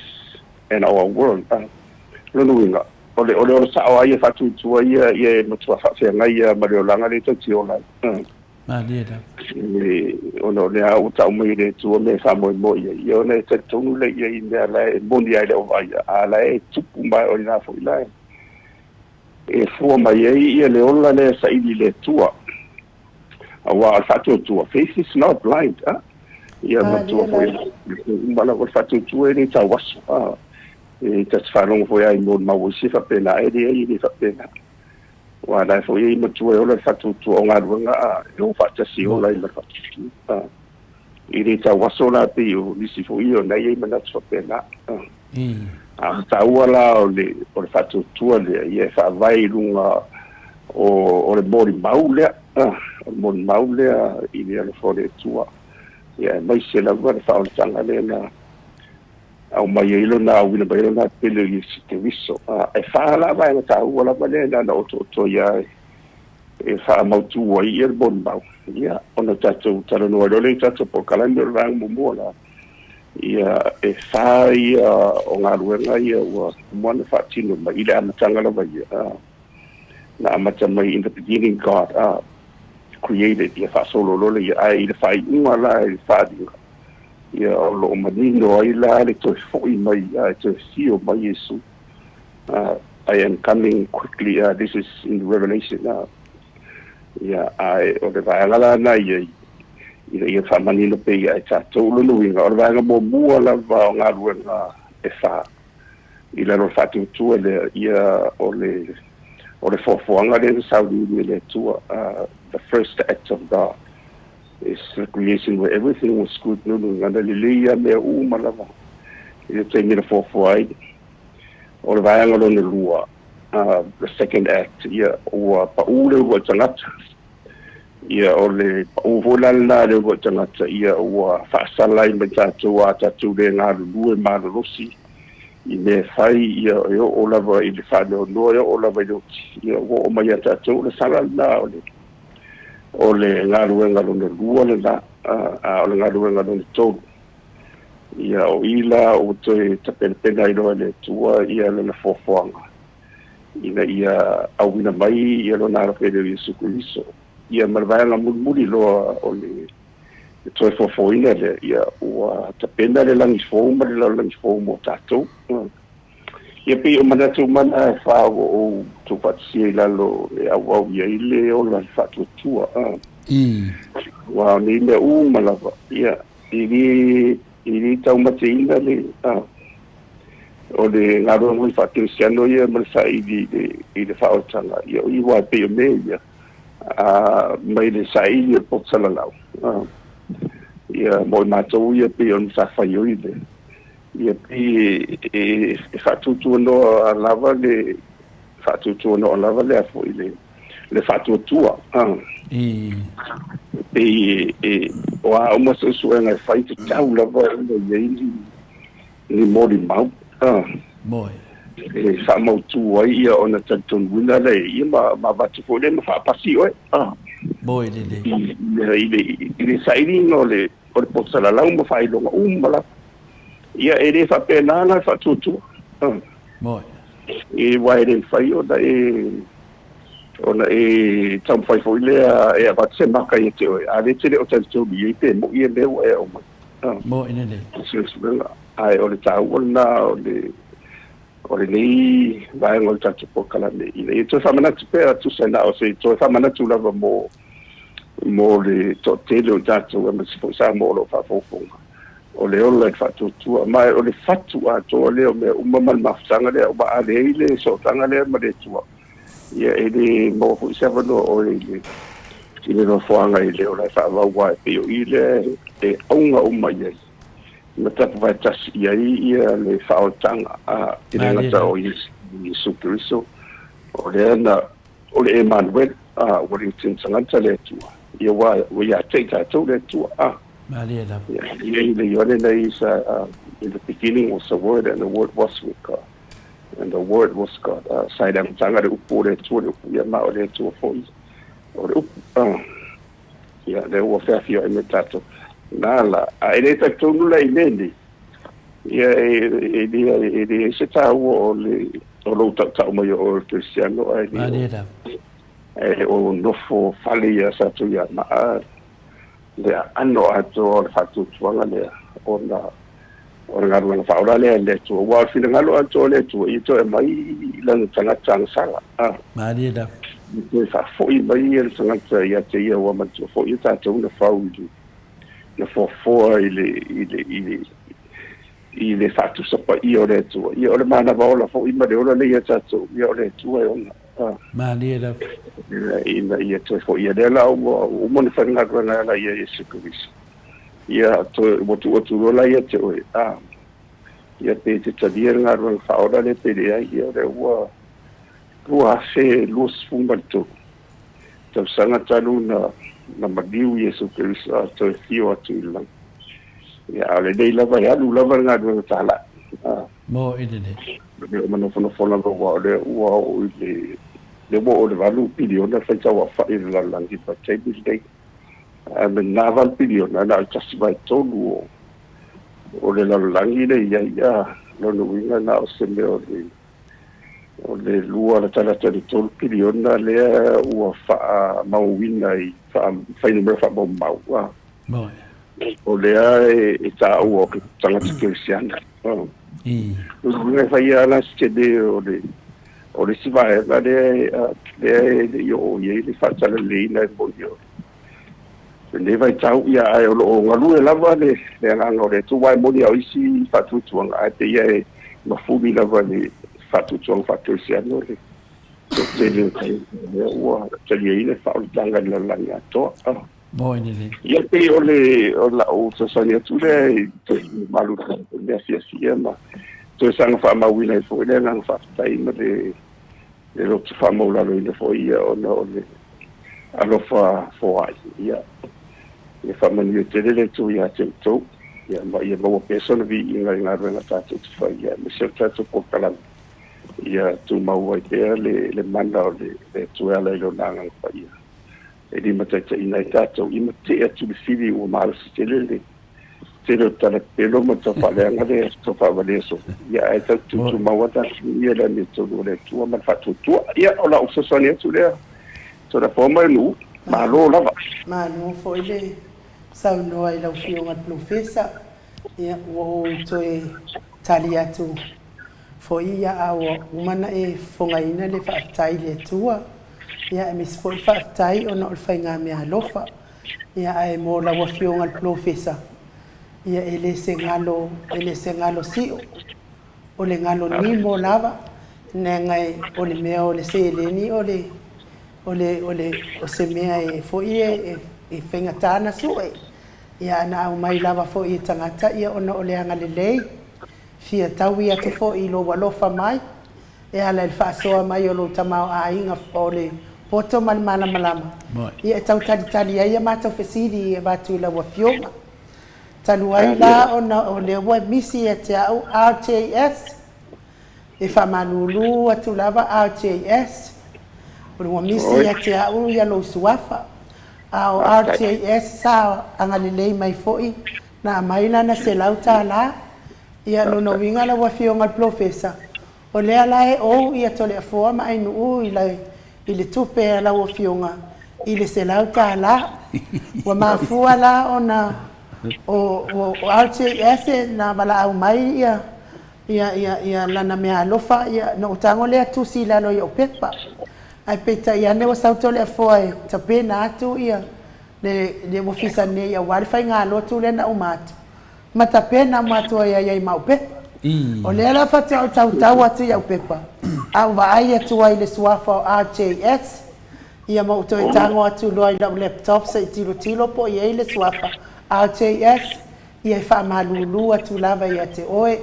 and our world. Lona uiga o le ola sao ai e faatuatua ia ia e matua faafeagai ia ma le olaga le tau te ola ai. Ona o lea ua tau mai le Atua me faamoemoe ia ia ona e talitonu le ia i mea la e moni ai le ovaia a la e tupu mai o lena foi la e fua mai ai ia le ola lea saili i le Atua. Auā o le faatuatua, faith is not blind. Ia matua foi uma lava o le faatuatua e le tauaso. E ta te faalogo foi ai mo le mau isi e faapena e leai e le faapena. Aua la e foi e matua e ola le faatuatua o galuega a e o faatasi ola ai ma le faatuatua. E le tauaso la pei o nisi foi o nai ai manatu faapena. A taua la o le faatuatua lea ia e faavae i luga o le molimau lea, o le molimau lea i le alofa o le Atua. Ia aemaise lava le faaolataga lea na aumai ai lona auina mai lona pele o Iesu Keriso. E fa la vaega taua lava lea na na otooto ia e faamautu ai ia le molimau. Ia ona tatou talanoa loa lea i tatou polokalame o le vaega muamua la. Ia e fa ia o galuega ia ua uma ona faatino mai i le amataga lava ia. Na amata mai in the beginning God created ia faasolo loa lea ae i le faaiuga la i le faaaliga ia o loo manino ai la le toe foʻi mai e toe fio mai Iesu. I am coming quickly. This is in Revelation. Ia ae o le vaega la na ia ina ia faamanino pe ia e tatou lona uiga o le vaega muamua lava o galuega e fa i lalo o le faatuatua lea ia o le foafoaga lea na sauliuli e le Atua. The first act of God is the creation where everything was good. Lona uiga na lelei ia mea uma lava i le taimi na foafoa ai. O le vaega lona lua, the second act, ia ua paʻū le uluai tagata. Ia o le paʻū foi la lena le uluai tagata ia ua faasala ai mai tatou a tatou le galulue malolosi i mea fai ia e oo lava i le faanoanoa e oo lava i le oti. Ia ua oo mai ia tatou le sala lena o le galuega lona lua lena. A o le galuega lona tolu ia o i la ua toe tapenapena ai loa e le Atua ia lona foafoaga ina ia auina mai ia lona alo pele o Iesu Keriso. Ia ma le vaega mulimuli loa o le toe foafoaina lea ia ua tapena le lagi fou ma le lalolagi fou mo tatou. Ia pei o manatu uma na e fa ua ou tuufaatasia i lalo e auau i ai le ola le faatuatua. Aua o nei mea uma lava ia e le taumateina le o le galuega foi faakerisiano ia ma le saili i le faaolataga ia o i aua e pei o mea ia Mai le saili o le poto salalau. Ia, mo i matou ia pei o le matafaioi lea. Ia pei e faatuatuanoa lava le faatuatuanoa lava lea foi le faatuatua. I. Pei e o a uma suesuega e fai tatau lava ona i ai ni molimau. Moe. E faamautu ai ia ona talitonuina lea ia ma avatu foi lea ma faapasi oe. Moe lelei. I le sailiga o le poto salalau ma faailoga uma lava. Ia e le faapena la le faatuatua. Moe. E aua e le mafai ona e taumafai foi lea e avatu se maka ia te oe, a o lea e te le o talitonu i ai pe moni ia mea ua e aumai. Moe lelei. Suesuega. Ae o le taua lena o lenei vaega o le tatou polokalame ina ia toe faamanatu pea, tusa na o se toe faamanatu lava mo le toatele o tatou aemaise foi Samoa o lo o faafogafoga, o le ola i le faatuatua, ma o le fatu atoa lea o mea uma ma le mafutaga lea, aua a leai le sootaga lea ma le Atua, ia e le maua foi se avanoa o oe i le nofoaga i le ola e faavau, aua e pei o i lea e auga uma i ai ma tapuvaetasi i ai ia le faaolataga a i le gata o Iesu Keriso, o lea na o le Emanuele, a ua le tagata le Atua, ia ua ia te i tatou le Atua a. Malie lava. Ia i le Ioane na isa, "In the beginning was the Word, and the Word was with God, and the Word was God." Sa i le amataga le upu o le Atua, le upu ia ma o le Atua foi o le upu. Ia lea ua feafioai me tatou na la a e le talitonu la i mea nei. Ia e le se taua o lou tautau mai o le Kerisiano ae Malie lava. e o nofo fale ia sa tu ia maa le aano atoa o le faatuatuaga lea ona o le galuega faaola lea e le Atua, ua o le finagalo atoa o le Atua ia toe mai lana tagata agasala a. Malie lava. Toe faafoi mai ia le tagata ia te ia ua matua foi ia tatou na fau i le na foafoa i le faatusa paia o le Atua. Ia o le manava ola foi ma le ola le ia tatou, ia o le Atua e ona. Malie lava. Ina ia toe foi ia lea la ua uma na faigaluega ala ia Iesu Keriso. Ia toe ua tuu atu loa la ia te oe. Ia pe te talia le galuega faaola le pe leai, ia o lea ua 2023 tausaga talu na maliu Iesu Keriso a toe fio atu i le lagi. Ia a o lenei lava e alu lava le galuega talai. Moe lelei. Le o manofonofo lava ua o lea ua oo i le ua oo i le 8 piliona faitau aofai i le lalolagi pa taimi lenei. Ae me na 8 piliona na o le 1/3 o le lalolagi le i ai ia lona uiga na o se mea o le 2 latalata i le 3 piliona lea ua faamauina i fuainumera faamaumau. Moe. O lea e taua o ke tagata kerisiano. I. Lona uiga e faia la se tele o le isi vaega lea e le i oo i ai le faatalaleina e moni o lenei vaitau, ia ae o lo o galue lava le agaga o le Atua, aua e moni a o isi faatuatuaga ae pei e mafuli lava le faatuatuaga faakerisiano le toatele o tagata lea ua taliaina le faaolataga i le lalolagi atoa. Moe lelei. Ia pei o lau fesoasoani atu lea i toe malu le afiafia ma toe saga faamauina ai foi le agaga faafetai ma le loto faamaulaloina foi ia ona o le alofa foai. Ia faamanuia tele le Atua ia te outou, ia ma ia maua pea sona viiga i galuega tatou te fai, ia aemaise o le tatou polokalame ia tumau ai pea le mana o le Atua e ala i lona agaga paia e limataitaiina ai tatou i ma tetee atu le fili ua malosi tele le tele o talapelo ma taufaaleaga le taufaavalia so ia ae tau tutumau a tatou ia le amiotonu o le Atua ma le faatuatua. Ia o lau fesoasoani atu lea Toleafoa ma nuu malo lava. Malo foi le saunoa i lau Afioga le Polofesa. Ia ua ou toe tali atu foi ia a ua uma ona e fofogaina le faafetai i le Atua. Ia aemaise foi le faafetai ona o le faigameaalofa. Ia ae mo lau Afioga le Polofesa, ia e le se galo, e le se galo sio, o le galo nimo lava, leaga o le mea o le seleni o le O le, o le, o se mea e foi e, e faigata ona sue, ia na aumai lava foi e tagata, ia ona o le agalelei, fia taui atu foi i lou alofa mai, e ala i le faasoa mai o lou tamaoaiga o le poto ma le malamalama, ia e tau talitali ai a matou fesili e avatu i lau Afioga. Talu ai la ona o lea ua misi ia te au RJS, E faamalulu atu lava RJS, ua misi ia te au ia lou suafa, a o RJS sa agalelei mai foi na aumai lana $100. Ia lona uiga lau Afioga i le Polofesa, o lea la e ou ia Toleafoa ma Ainuu i le tupe a lau Afioga i le $100. Ua mafua la ona o RJS na valaau mai ia Ia, ia, ia, lana meaalofa, ia, na ou tago lea tusi i lalo i ou pepa. Ae peitai ane ua sau Toleafoa e tapena atu ia le, le ofisa nei aua le faigalotu lea na uma atu, ma tapena uma atu ai ai ma au pepa. O lea la faatoa ou tautau atu i au pepa, a ou vaai atu ai i le suafa o RJS, ia ma ou toe tago atu loa i lau laptop se i tilotilo po o i ai le suafa RJS, Ia e faamalulu atu lava ia te oe,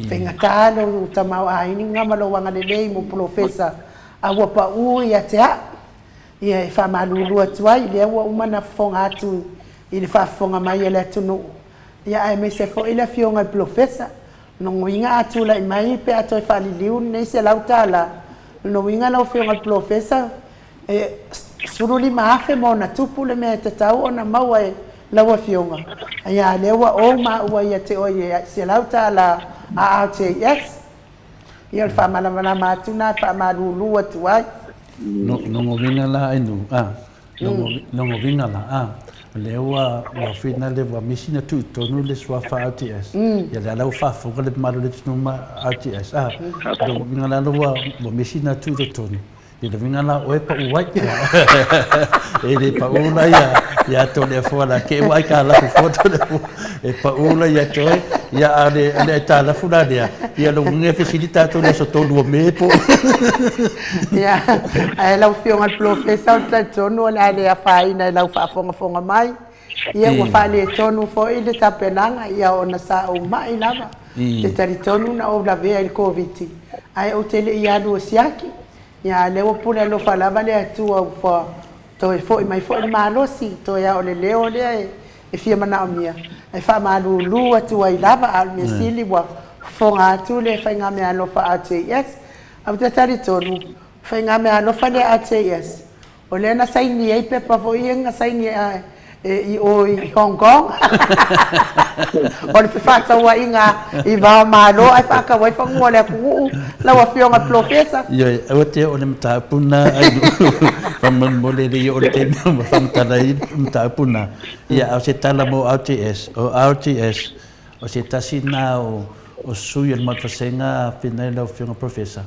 faigata lou tamaoaiga ma lou agalelei mo polofesa a ua pau ia te au. Ia e faamalulu atu ai, lea ua uma ona fofoga atu i le faafofoga mai a le atunuu, ia aemaise foi le afioga i le polofesa. Lona uiga a tulai mai pe a toe faaliliu lenei $100, lona uiga lau afioga i le polofesa, E 15,000 ma ona tupu le mea e tatau ona maua e lau Afioga, ia lea ua ou maua ia te oe i le $100 a RJS. Ia o le faamalamalama atu lena e faamalulu atu ai. Logoviga la ai nu, a, logoviga la, a, lea ua, ua finale ua misi na tuu i totonu le suafa RTS, ia lea la ua faafofoga le mamalu o le atunuu ma RTS, a, logoviga la ua, ua misi na tuu i totonu, I le uiga la oe pau ai. E le pau la ia ia Toleafoa la ke ua aitalafu fua Toleafoa. E pau la ia te oe ia a le le aitalafu la lea ia le uiga e fesili tatou i le aso 3 o Me po. Ia, ae lau Afioga i le Polofesa, ou te talitonu o le a le afaina i lau faafogafoga mai. Ia ua faaletonu foi le tapenaga, ia ona sa ou mai lava. Ou te talitonu na ou lavea i le Koviti, ae ou te le i alu e siaki. Ia a o lea ua pule alofa lava le Atua ua toe foi mai foi le malosi, toe a o le leo lea e fia manaomia, e faamalulu atu ai lava, a o le mea sili ua fofoga atu le faigameaalofa RJS. Ae ou te talitonu, o faigameaalofa lea RJS, O lea na saini ai pepa foi ia na saini i o i Hong Kong. O le fefaatauaiga i va o Malo ae faatau ai fanua o le atunuu, lau Afioga i le Polofesa. Ioe, aua te oo i le mataupu lena Ainuu, faamolemole e le i oo i le taimi e faamatala ai le mataupu lena. Ia, a o se tala mo RTS, o RTS, o se tasi lena o sui o le Maota Vasega finai lau Afioga Professor,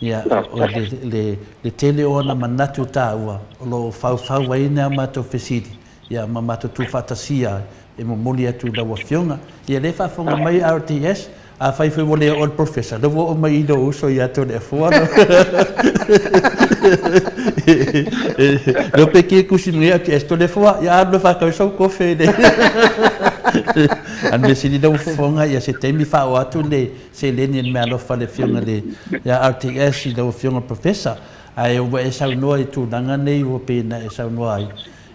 Ia, o le, le, le tele o ana manatu taua o lo o faufau ai ni a matou fesili, ia, ma matou tuufaatasia e momoli atu i lau Afioga. Ia, lea e faafofoga mai RTS, afai foi ua le oo le Professor, lea ua oo mai i lou uso ia Toleafoa. Leo pe kie kusi mai RTS, Toleafoa, ia alu e faatau ai sou kofe i le. A o le mea sili lau fofoga, ia se taimi faaoo atu le seleni e le meaalofa a le Afioga i le ia RTS i lau Afioga i le Professor, ae ua e saunoa i tulaga nei ua pei ona e saunoa ai,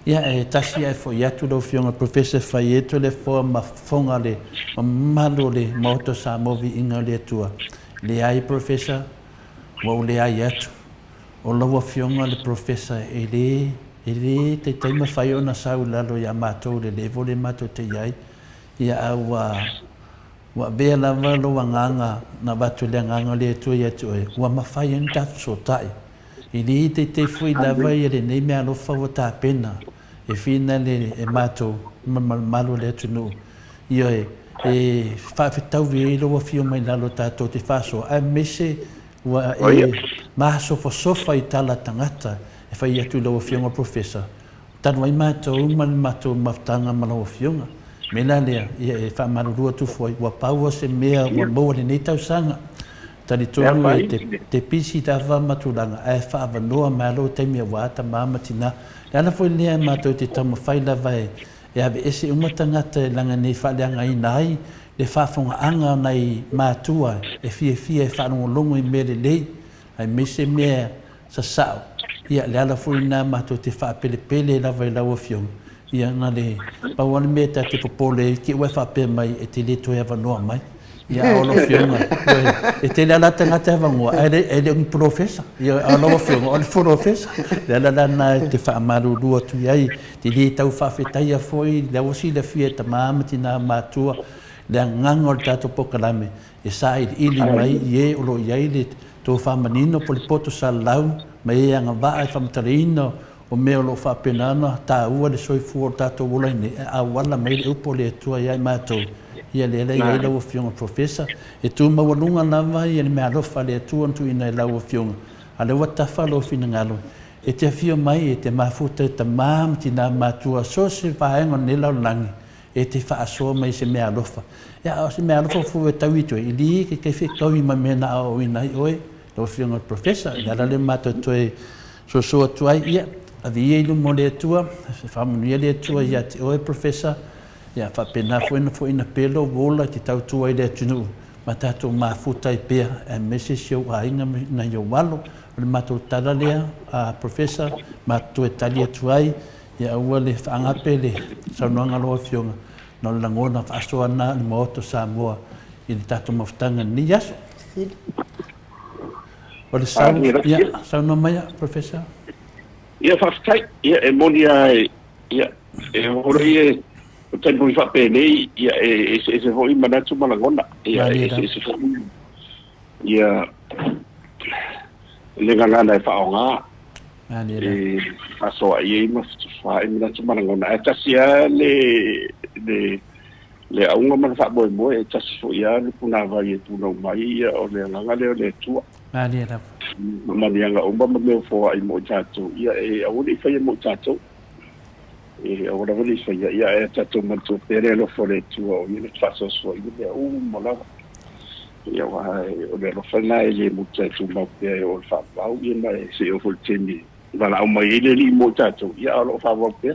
ia e tasi ae foi atu lau Afioga i le Professor e fai ai Toleafoa ma fofoga le mamalu o le Maota o Samoa Viiga o le Atua. Leai Professor, ua ou leai atu. O lau Afioga le Professor e le e le taitai mafai ona sau i lalo ia matou i le level lea matou te i ai, ia a ua Ua avea lava lou agaga na avatu e le Agaga o le Atua ia te oe, ua mafai ai ona tatou fesootai. E le iteitei foi lava ia lenei meaalofa ua tapena e finale e matou ma le malumalu o le atunuu. Ioe, e faafetaui ai lou afio mai lalo tatou te faasoa, aemaise ua e masofasofa i tala tagata e fai atu i lau Afioga Professor, Talu ai matou ma le matou mafutaga ma lau Afioga, me la lea, ia e faamalulu atu foi, ua pau o se mea ua maua i lenei tausaga. Talitonu e te te pisi lava ma tulaga ae faaavanoa mai lou taimi aua tama ma tina. Le ala foi lea matou te taumafai lava e e aveese uma tagata e laga nei faaleagaina ai le faafogaaga o nai matua e fiafia e faalogologo i mea lelei aemaise mea sasao. Ia, le ala foi lena matou te faapelepele lava i lau Afioga, ia, na le pau lava le mea ta te popole ai, te i ua e faapea mai e te le toe avanoa mai. Ia, a o lau Afioga, ioe, e tele lava la tagata e avanoa, ae le, e le o ni polofesa. Ioe, a o lau Afioga, o le polofesa. O le ala la lena e te faamalulu atu i ai, e le tau faafetaia foi, lea ua silafia e tama ma tina matua le agaga o le tatou polokalame, e sailiili mai i e o lo o i ai le tofa manino po o le poto salalau ma e agavaa e faamatalaina o mea o lo o faapena ona taua le soifua o le tatou ola i nei, ae auala mai le upu a le Atua ia i matou, ia lea la e i ai lau Afioga Professor. E tu maualuga lava le meaalofa a le Atua na tuuina i lau Afioga, a o lea ua tafa lou finagalo e te afio mai e te mafuta i tama ma tina matua so o se vaega o lenei lalolagi e te faasoa mai i se meaalofa. Ia, a o se meaalofa foi e tau i toe, i li ke kei fetaui ma mea na aoaoina ai oe, lau Afioga i le Professor. Le ala lea matou toe soso atu ai, ia, ave ia i luma o le Atua, faamanuia le Atua ia te oe, Professor, ia faapena foi ona foaiina pea lou ola e te tautua ai i le atunuu ma tatou mafuta ai pea, aemaise si ou aiga ma nai ou alo. O le matou tala lea, Professor, matou toe tali atu ai, Ia aua le faagape le saunoaga a lau Afioga, na o le lagona faasoa lena o le Maota o Samoa i le tatou mafutaga i lenei aso. O le sau, ia, saunoa mai, Professor. Ia, faafetai. Ia, e moni lava, ia, e oo loa ia, o taimi foi faapenei, ia, e eseese foi manatu ma lagona. Ia, e eseese foi, ia, le gagana e faaaoga. E fefaasoaai ai ma fetufaai manatu ma lagona, ae tasi lava le, le, le auga ma le faamoemoe, e tasi foi lava le punavai e punau mai, ia, o le agaga lea o le Atua. Malie lava. Maliaga uma ma mea o foai mo i tatou, ia, e aua ne i faia mo i tatou. E aua lava ne i faia, ia, ae tatou manatua pea le alofa o le Atua, o ia na te faasoasoaina mea uma lava. Ia, aua o le alofa lena e le muta e tumau pea e oo i le faavavau, ia ma e seia oo foi i le taimi e valaau mai ai le Alii mo i tatou, ia a o lo o faaauau pea.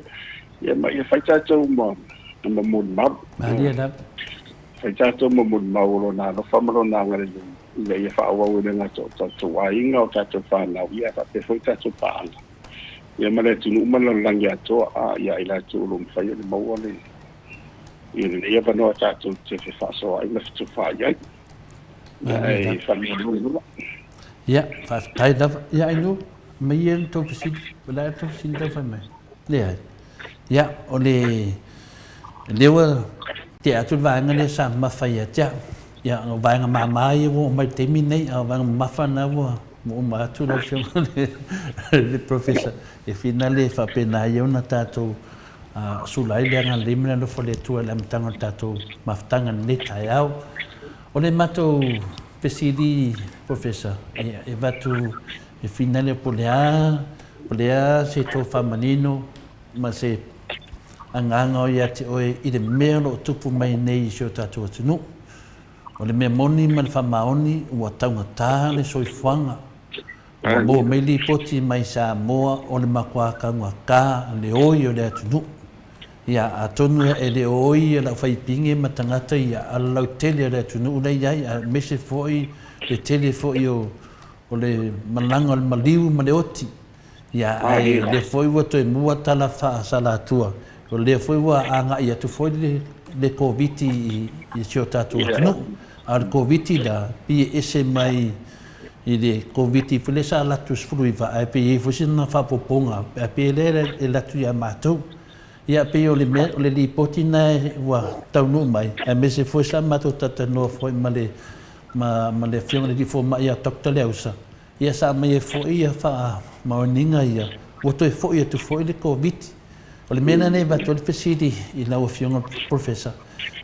Ia ma ia fai tatou ma, ma molimau. Malie lava. Fai tatou ma molimau o Lona alofa ma Lona agalelei, ina ia faaauau e le gata o tatou aiga, o tatou fanau, ia ae faapea foi tatou paaga, ia ma le atunuu ma le lalolagi atoa, a, ia i latou o lo o mafai ona maua le Ia lenei avanoa tatou te fefaasoaai ma fetufaai ai. Ae faamanuia. Ia, faafetai lava. Ia, Ainuu, mai ia le tou fesili. O le a le tou fesili tau fai mai? Leai. Ia, o le... lea ua tea atu le vaega lea sa mamafa ia te au. Ia, o vaega mama ia ua oo mai i le taimi lenei, a o vaega mamafa na ua uma atu lau Afioga i le Professor. E finale faapena ia ona tatou sula ai le agalelei ma le alofa o le Atua i le amataga o le tatou mafutaga i lenei taeao. O le matou fesili Professor, e avatu e finale po o le a, o le a se tou faamanino ma se agaga o ia te oe i le mea o lo o tupu mai nei i si o tatou atunuu. O le mea moni ma le faamaoni ua taugata le soifuaga. Ua maua mai lipoti mai Samoa o le matua taugata le oi o le atunuu. Ia, atonu e le o oi lau faipinge ma tagata ia a le lautele o le atunuu la i ai, aemaise foi le tele foi o le malaga o le maliu ma le oti. Ia, ae o lea foi ua toe mua tala faasalatua, o lea foi ua agai atu foi le Koviti i si o tatou atunuu. A o le Koviti la, pei e ese mai i le Koviti foi lea sa alu atu 19, ae pei e i ai foi sina faaopoopoga, ae pei o lea e alu atu ia matou. Ia, pei o le mea, o le lipoti lena ua taunuu mai, aemaise foi sa matou talatalanoa foi ma le ma le Afioga i le Alii Fomai ia Doctor Leausa, Ia sa aumai ai foi ia faamaoniga ia, ua toe foi atu foi le Koviti. O le mea lena e avatu ai le fesili i lau Afioga Professor,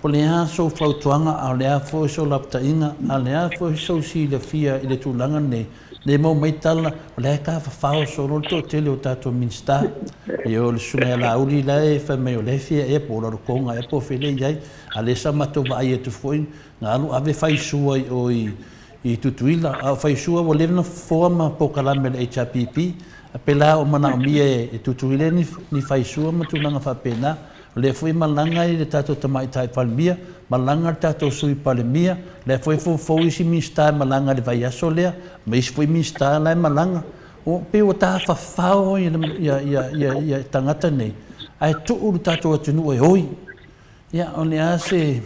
po o le a sou fautuaga, a o le a foi sou lapataiga, a o le a foi sou silafia i le tulaga lenei, ne i maua mai tala, o la e tafafao solo le toatele o tatou Minisita. Ia o le Susuga ia Laauli la e fai mai o la e fia ea po o Rarotonga ea po o fea lea e i ai, a o lea sa matou vaai atu foi na alu ave faisua i o i i Tutuila, a o faisua ua leva ona fofoa ma polokalame a le HRPP, a pela o manaomia e Tutuila ni faisua ma tulaga faapena. O lea foi e malaga i le tatou Tamaitai Palemia, malaga le tatou Sui Palemia, lea foi e foufou isi Minisita e malaga i le vaiaso lea, ma isi foi Minisita la e malaga. Ua pei ua tafafao ia tagata nei, ae tuu le tatou atunuu e oi. Ia, o le a se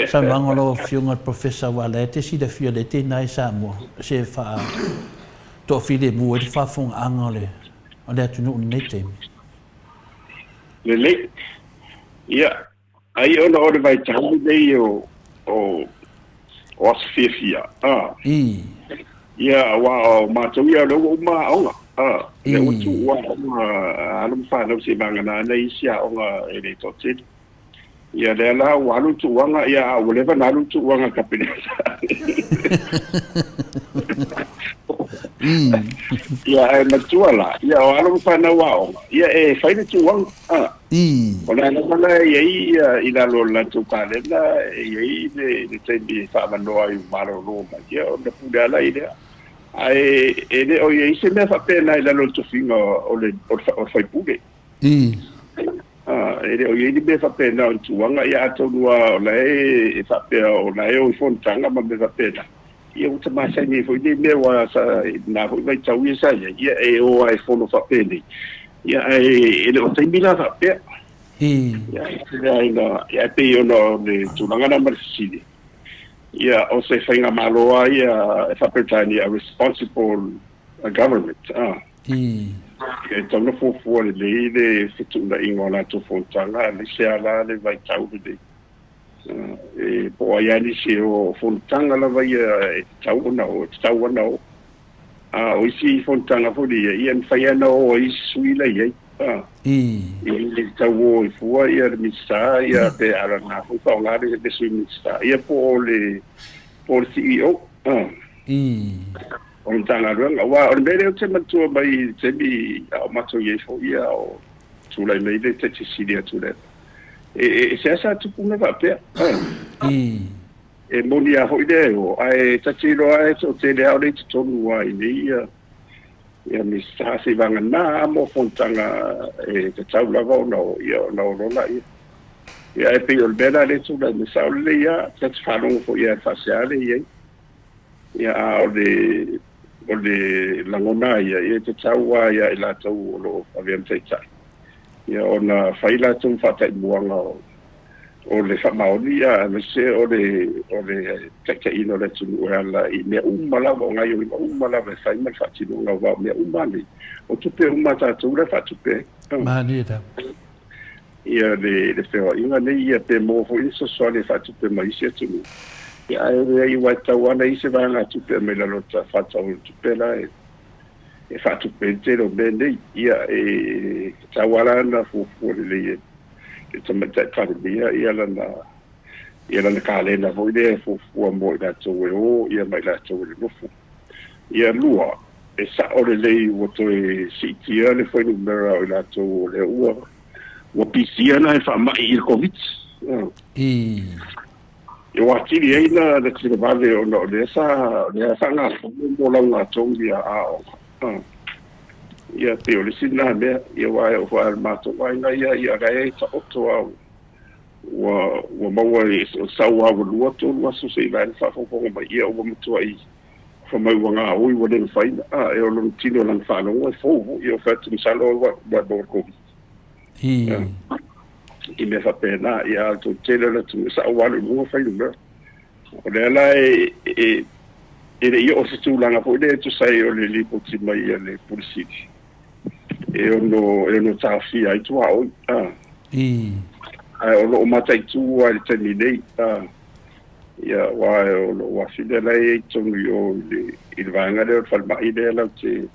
saunoaga a lau Afioga i le Professor aua o la e te silafia o lea e te i ina i Samoa, se faatoafilemu ai le faafofogaaga o le atunuu i lenei taimi? Lelei. Ia, ai ona o le vaitau lenei o o aso fiafia, a. Ia, aua o matou ia o lea ua uma aoga, a. Lea ua tuua aoga a alo ma fanau seivagana ana isi aoga e le toatele. Ia, lea la ua alu le tuuaga, ia, a ua leva ona alu le tuuaga a le Kapeneta. Ia, ae matua la, ia, o alo ma fanau aoga, ia, e fai le tuuaga, a. O le a lava la e i ai ia, i lalo o le latou kalena, e i ai le taimi e faaavanoa ai ua malolo mai, ia, ona pule lava la i lea. Ae e le o i ai se mea faapena i lalo o le tofiga o le sui usufono. E le o i ai ni mea faapena o ni tuuaga, ia atonu lava o la e faapea o la e o i fonotaga ma mea faapena, ia ua ta masani ai foi nei mea aua sa i lena foi vaitau ia sa i ai, ia e o lava e fono faapenei, ia ae e le o taimi la faapea. Ia e tele lava ina, ia e pei ona o le tulaga lena ma le fesili, ia o se faigamalo lava ia e faa-Peretania, a responsible government. E tatau ona fuafua lelei le fetuunaiga o latou fonotaga aemaise lava la le vaitau lenei. E po o ai lava nisi e o, o fonotaga lava ia e tatau ona o, e tatau ona o. A o isi fonotaga foi ia, ia e mafai lava ona o ai isi sui la e i ai. Ia e le tatau o ai fua ia le Minisita ia pe a o lena foi faaaoga le Sui Minisita ia po o le CEO. O le Matagaluega. Aua o le mea lea ou te manatua mai i le taimi a o matou i ai foi a o tulai mai le Taitai Sili atu lea, e seasea tupu mea faapea. E moni lava foi lea e o, ae ta te iloa lava e toatele lava o lea i totonu lava i inei ia Minisita seivagana lava mo fonotaga e tatau lava ona o, ia ona o loa laia. Ia ae pei o le mea la lea e tulai mai, sao lelei lava, ta te faalogo foi lava i le faasea lea e i ai. Ia, a o le, o le lagona ia, ia e tatau lava ia i latou o lo o avea ma taitai, ia ona fai latou faataimuaga o, o le faamaoni, ia, aemaise o le, o le taitaiina o le atunuu e ala i mea uma lava, o gaoioiga uma lava e fai ma le faatinoga, aua o mea uma lava nei, o tupe uma a tatou la e faatupe ai. Malie lava. Ia le, le feoaiga nei, ia pe maua foi ni fesoasoani e faatupe mai isi atunuu, ia ae leai aua e tatau lava ona i ai se vaegatupe e aumai lalo o le faatatau o le tupe la e, e faatupe ai le tele o mea nei. Ia e tatau lava la ona fuafua lelei e le Tamaitai Palemia ia lana, ia lana kalena foi lea e fuafua mo i latou e o ia ma i latou e nonofo. Ia lua, e sao lelei ua toe siitia le fuainumera o i latou o lea ua Ua pisia la e faamai i le Koviti. E ua atili ai la le televave ona o lea sa o lea faagasolo mo lauga togi a aoga. Ia pei o le isi lena mea, ia aua e oo foi lava i le matou aiga ia, ia la e taoto lava ua ua maua i sau lava ua lua tolu aso se i vae le faafogafoga mai, ia ua matuai fai mai ua gaoi ua le mafai ona, e o lona tino i lana faalogo e fou foi, ia ou fai atu masalo ua maua i le Koviti. I mea faapena, ia a o le toatele o le atunuu e sao ua alu i luga fuainumera. O lea la e e le i oo i se tulaga foi lea e tusa ai o le lipoti mai a le Pule Sili e ono e ono taofia ai tuaoi. Ae o lo o mataitu lava i le taimi nei. Ia aua o lou afine la e i ai i totonu i o i le vaega lea o le falemai lea latou te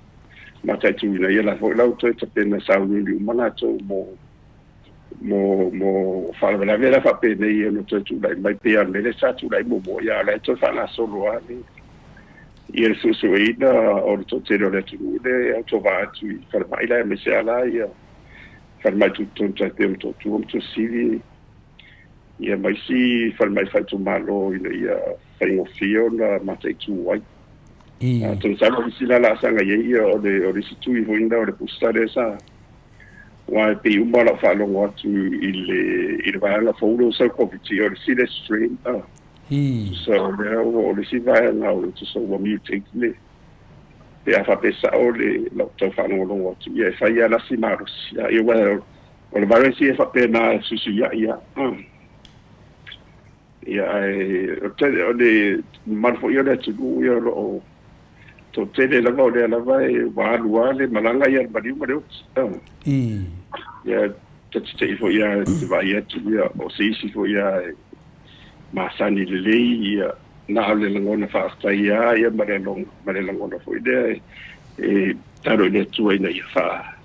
mataituina, ia la foi la ua toe tapena sauniuni uma latou mo mo mo faalavelave la faapenei e ono toe tulai mai pei lava o le mea lea sa tulai muamua, ia a o la e toe faagasolo lava le ia le suesueina o le toatele o le atunuu lea e autovaa atu i falemai la aemaise lava la ia falemai tutotonu tai pei o Motootua ma Tuasivi. Ia ma isi falemai faaitumalo ina ia faigofie ona mataitu ai. Atonu masalo o le isi la laasaga i ai ia o le o le isi tui foi lena o le booster lea sa aua e pei uma lau faalogo atu i le i le vaega fou lea ua sau Koviti o le isi lea strain tusa o lea ua o le isi vaega o le tusa ua mutate le pe a faapea e sao le lau tau faalogologo atu ia e fai lava la si malosi ia aua o le virus ia e faapena e fesuisuiai lava. Ia, ae o le mamalu foi o le atunuu ia o lo o toatele lava o lea lava e ua alu lava le malaga ia le maliu ma le oti. Ia, ta te te i foi lava te vaai atu ia o se isi foi lava e masani lelei ia na o le lagona faafetai lava ia ma le ma le lagona foi lea e tatalo i le Atua ina ia faa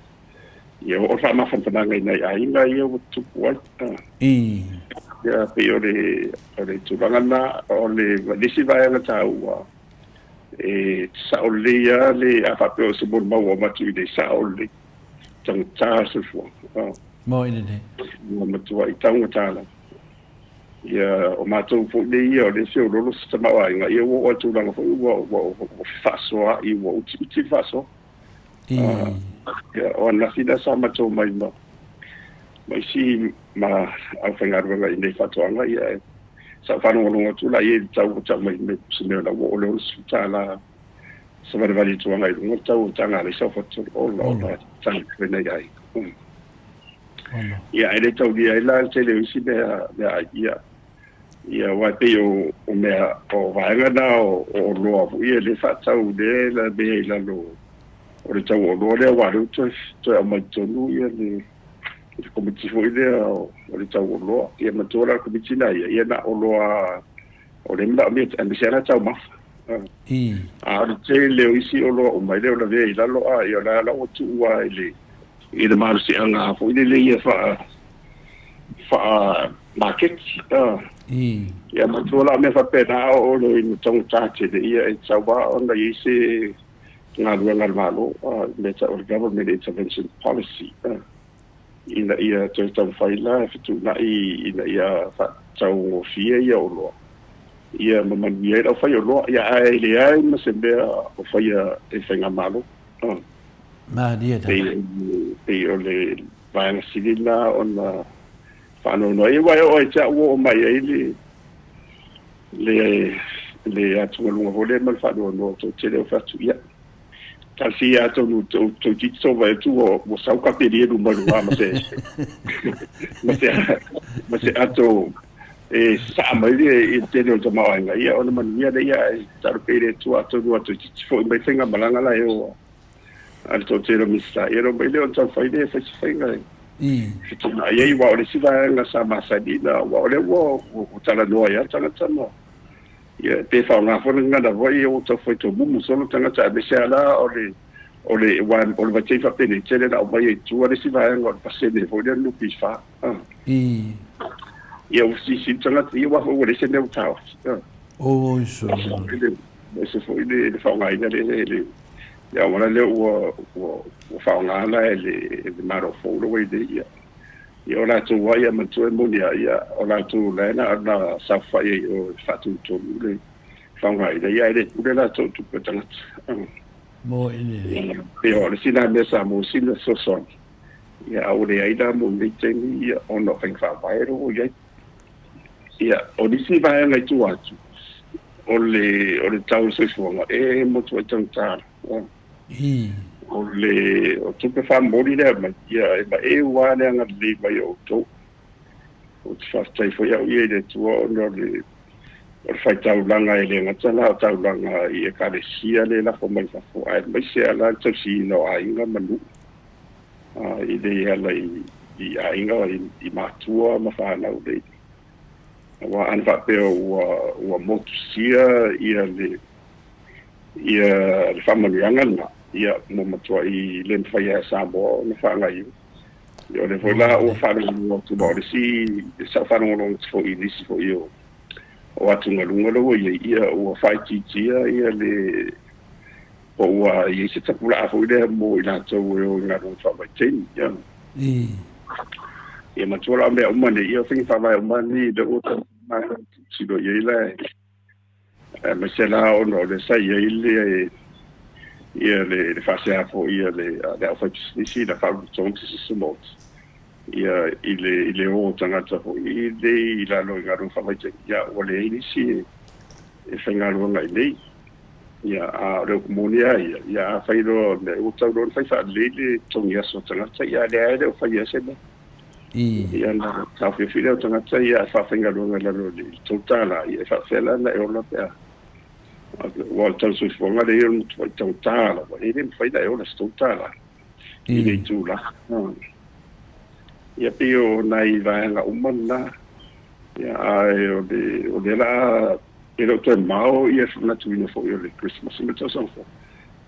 Ia, o le faamafanafanaga i nai aiga ia ua tutupu ai. Ia, pei o le, o le tulaga lena, o le, le isi vaega taua, e sao lelei lava le, a faapea o se molimau ua avatu i le sao lelei, taugata le soifuaga. Moi lelei. Ua matuai taugata lava. Ia, o matou foi nei ia, o lea e feoloolo si tamaoaiga, ia ua oo lava i le tulaga foi ua, ua, ua fefaasoaai, ua utiuti le faasoa. Ia, o ananafi lea sa matou mai ma ma isi ma aufaigaluega i nei faatoaga, ia, sa ou faalogologo atu la i ai i le tau ua tau mai se mea o la ua oo i le $60 savalivali atu agai i luga le tau o taga alaisa o Fatutolo. Ola, ola, tagi foi nai aiga. Ia, ae le taulia ai la le tele o isi mea ai, ia, ia, aua e pei o, o mea, o vaega na o, o oloa foi ia lea e faatau lea la mea i lalo o le tau o oloa lea, aua o lea ua toe, toe aumai totonu ia le, le komiti foi lea o, o le tau o oloa. Ia manatua la le komiti na ia, ia na oloa o lea e manaomia, aemaise lava la taumafa. A o le tele o isi oloa uma, e le o lavea i lalo, a ia o la la ua tuu lava i le, i le malosiaga foi lele ia faa, faa maketi. Ia manatua la o mea faapena a oo loa ina taugata tele, ia e tatau lava ona i ai se galuega a le Malo, mea e tau o le Government Intervention Policy, ina ia toe taumafai la e fetuunai ina ia faataugofie ia oloa, ia ma manuia ai le aufaioloa. Ia ae leai ma se mea o faia e Faigamalo. Malie lava. Pei o le vaega sili lena ona faanoanoa ai, aua e oo ia te au ua oo mai ai le le le atugaluga foi lea ma le faanoanoa toatele o fai atu, ia, talosia atonu toeitiiti tou vaai atu ua sau kapeli e luma i luga ma se ma se ma se ato e sasaa mai le tele o le tamaoaiga, ia ona manuia lea, ae tatalo pea i le Atua atonu a toeitiiti foi mai faigamalaga la e o a le toatele o Minisita, ia ona omai lea ona taumafai lea e fai se faiga e fetuunai ai, aua o le isi vaega sa masani na, aua o lea ua talanoa ai lava tagata ma, ia, pe faaaoga foi le gagana foi ia ua tau fai tomumu solo tagata, aemaise lava la o le, o le, aua o le vaitaimi faapenei, tele na aumai ai i tua le isi vaega o le pasene foi lea o le NPF. Ia ua silisili tagata, ia aua foi ua leai se mea ua taofi. Oi solo. Ese foi le faaaogaina lea le le auala lea ua ua ua faaaoga la e le le Malo fou lea ua i nei ia. Ia o latou lava ia manatua e moni lava ia o latou la e na ona saofai ai i o e faatonutonu le faaaogaina ia ae le pule latou i tupe a tagata. Mo i le. Ia o le isi lena mea sa maua sina fesoasoani ia a ua leai la mo lenei taimi ia ona o faiga faavae lea ua i ai. Ia, o nisi vaega i tua atu, o le, o le tau o le soifuaga, e matuai taugata lava. O le, o tupe faamomoli lea aumai, ia e maeu lava le agalelei mai o outou. Ou te faafetai foi au ia i le Atua ona o le, o le faitaulaga e le gata la o taulaga i Ekalesia lea e lafo mai fafo, aemaise lava la le tausiina o aiga ma nuu. I le ala i aiga, i matua ma fanau nei. Aua ana faapea ua motusia ia le ia le faamanuiaga lena, ia ua matuai le mafai lava e Samoa ona faagaoioi. Ia o lea foi la ua faalogologo atu, ma o le isi sa ou faalogologo atu foi i nisi foi o atugaluga lea ua i ai, ia ua faaitiitia ia le Po ua i ai se tapulaa foi lea mo i latou e o i galuega faavaitaimi. Ia matua la o mea uma nei, ia o faiga faavae uma nei lea ua tatou tilotilo i ai la, aemaise la ona o lea sa i ai le ia le le faasea foi a le a le aufaipisinisi i le Faalapotopotoga Pisinisi Maoti ia i le i le o o tagata foi nei i lalo i galuega faavaitaimi, ia ua leai nisi e faigaluega i inei. Ia, a o le upu moni lava ia, ia afai loa o le mea ua tau loa ona fai faalelei le totogi aso o tagata, ia a lea lava e le o faia se mea. Ia ona taofiofi lea o tagata ia ae faafaigaluega i lalo i le $3, ia e faapefea la ona e ola pe a aua o le tau soifuaga lea e matuai taugata lava, e le mafai ona e ola i se $3 i le itula. Ia pei o nai vaega uma na, ia ae o le o lea la e le o toe mao ia le manatuina foi o le Kerisimasi ma le tausaga fou.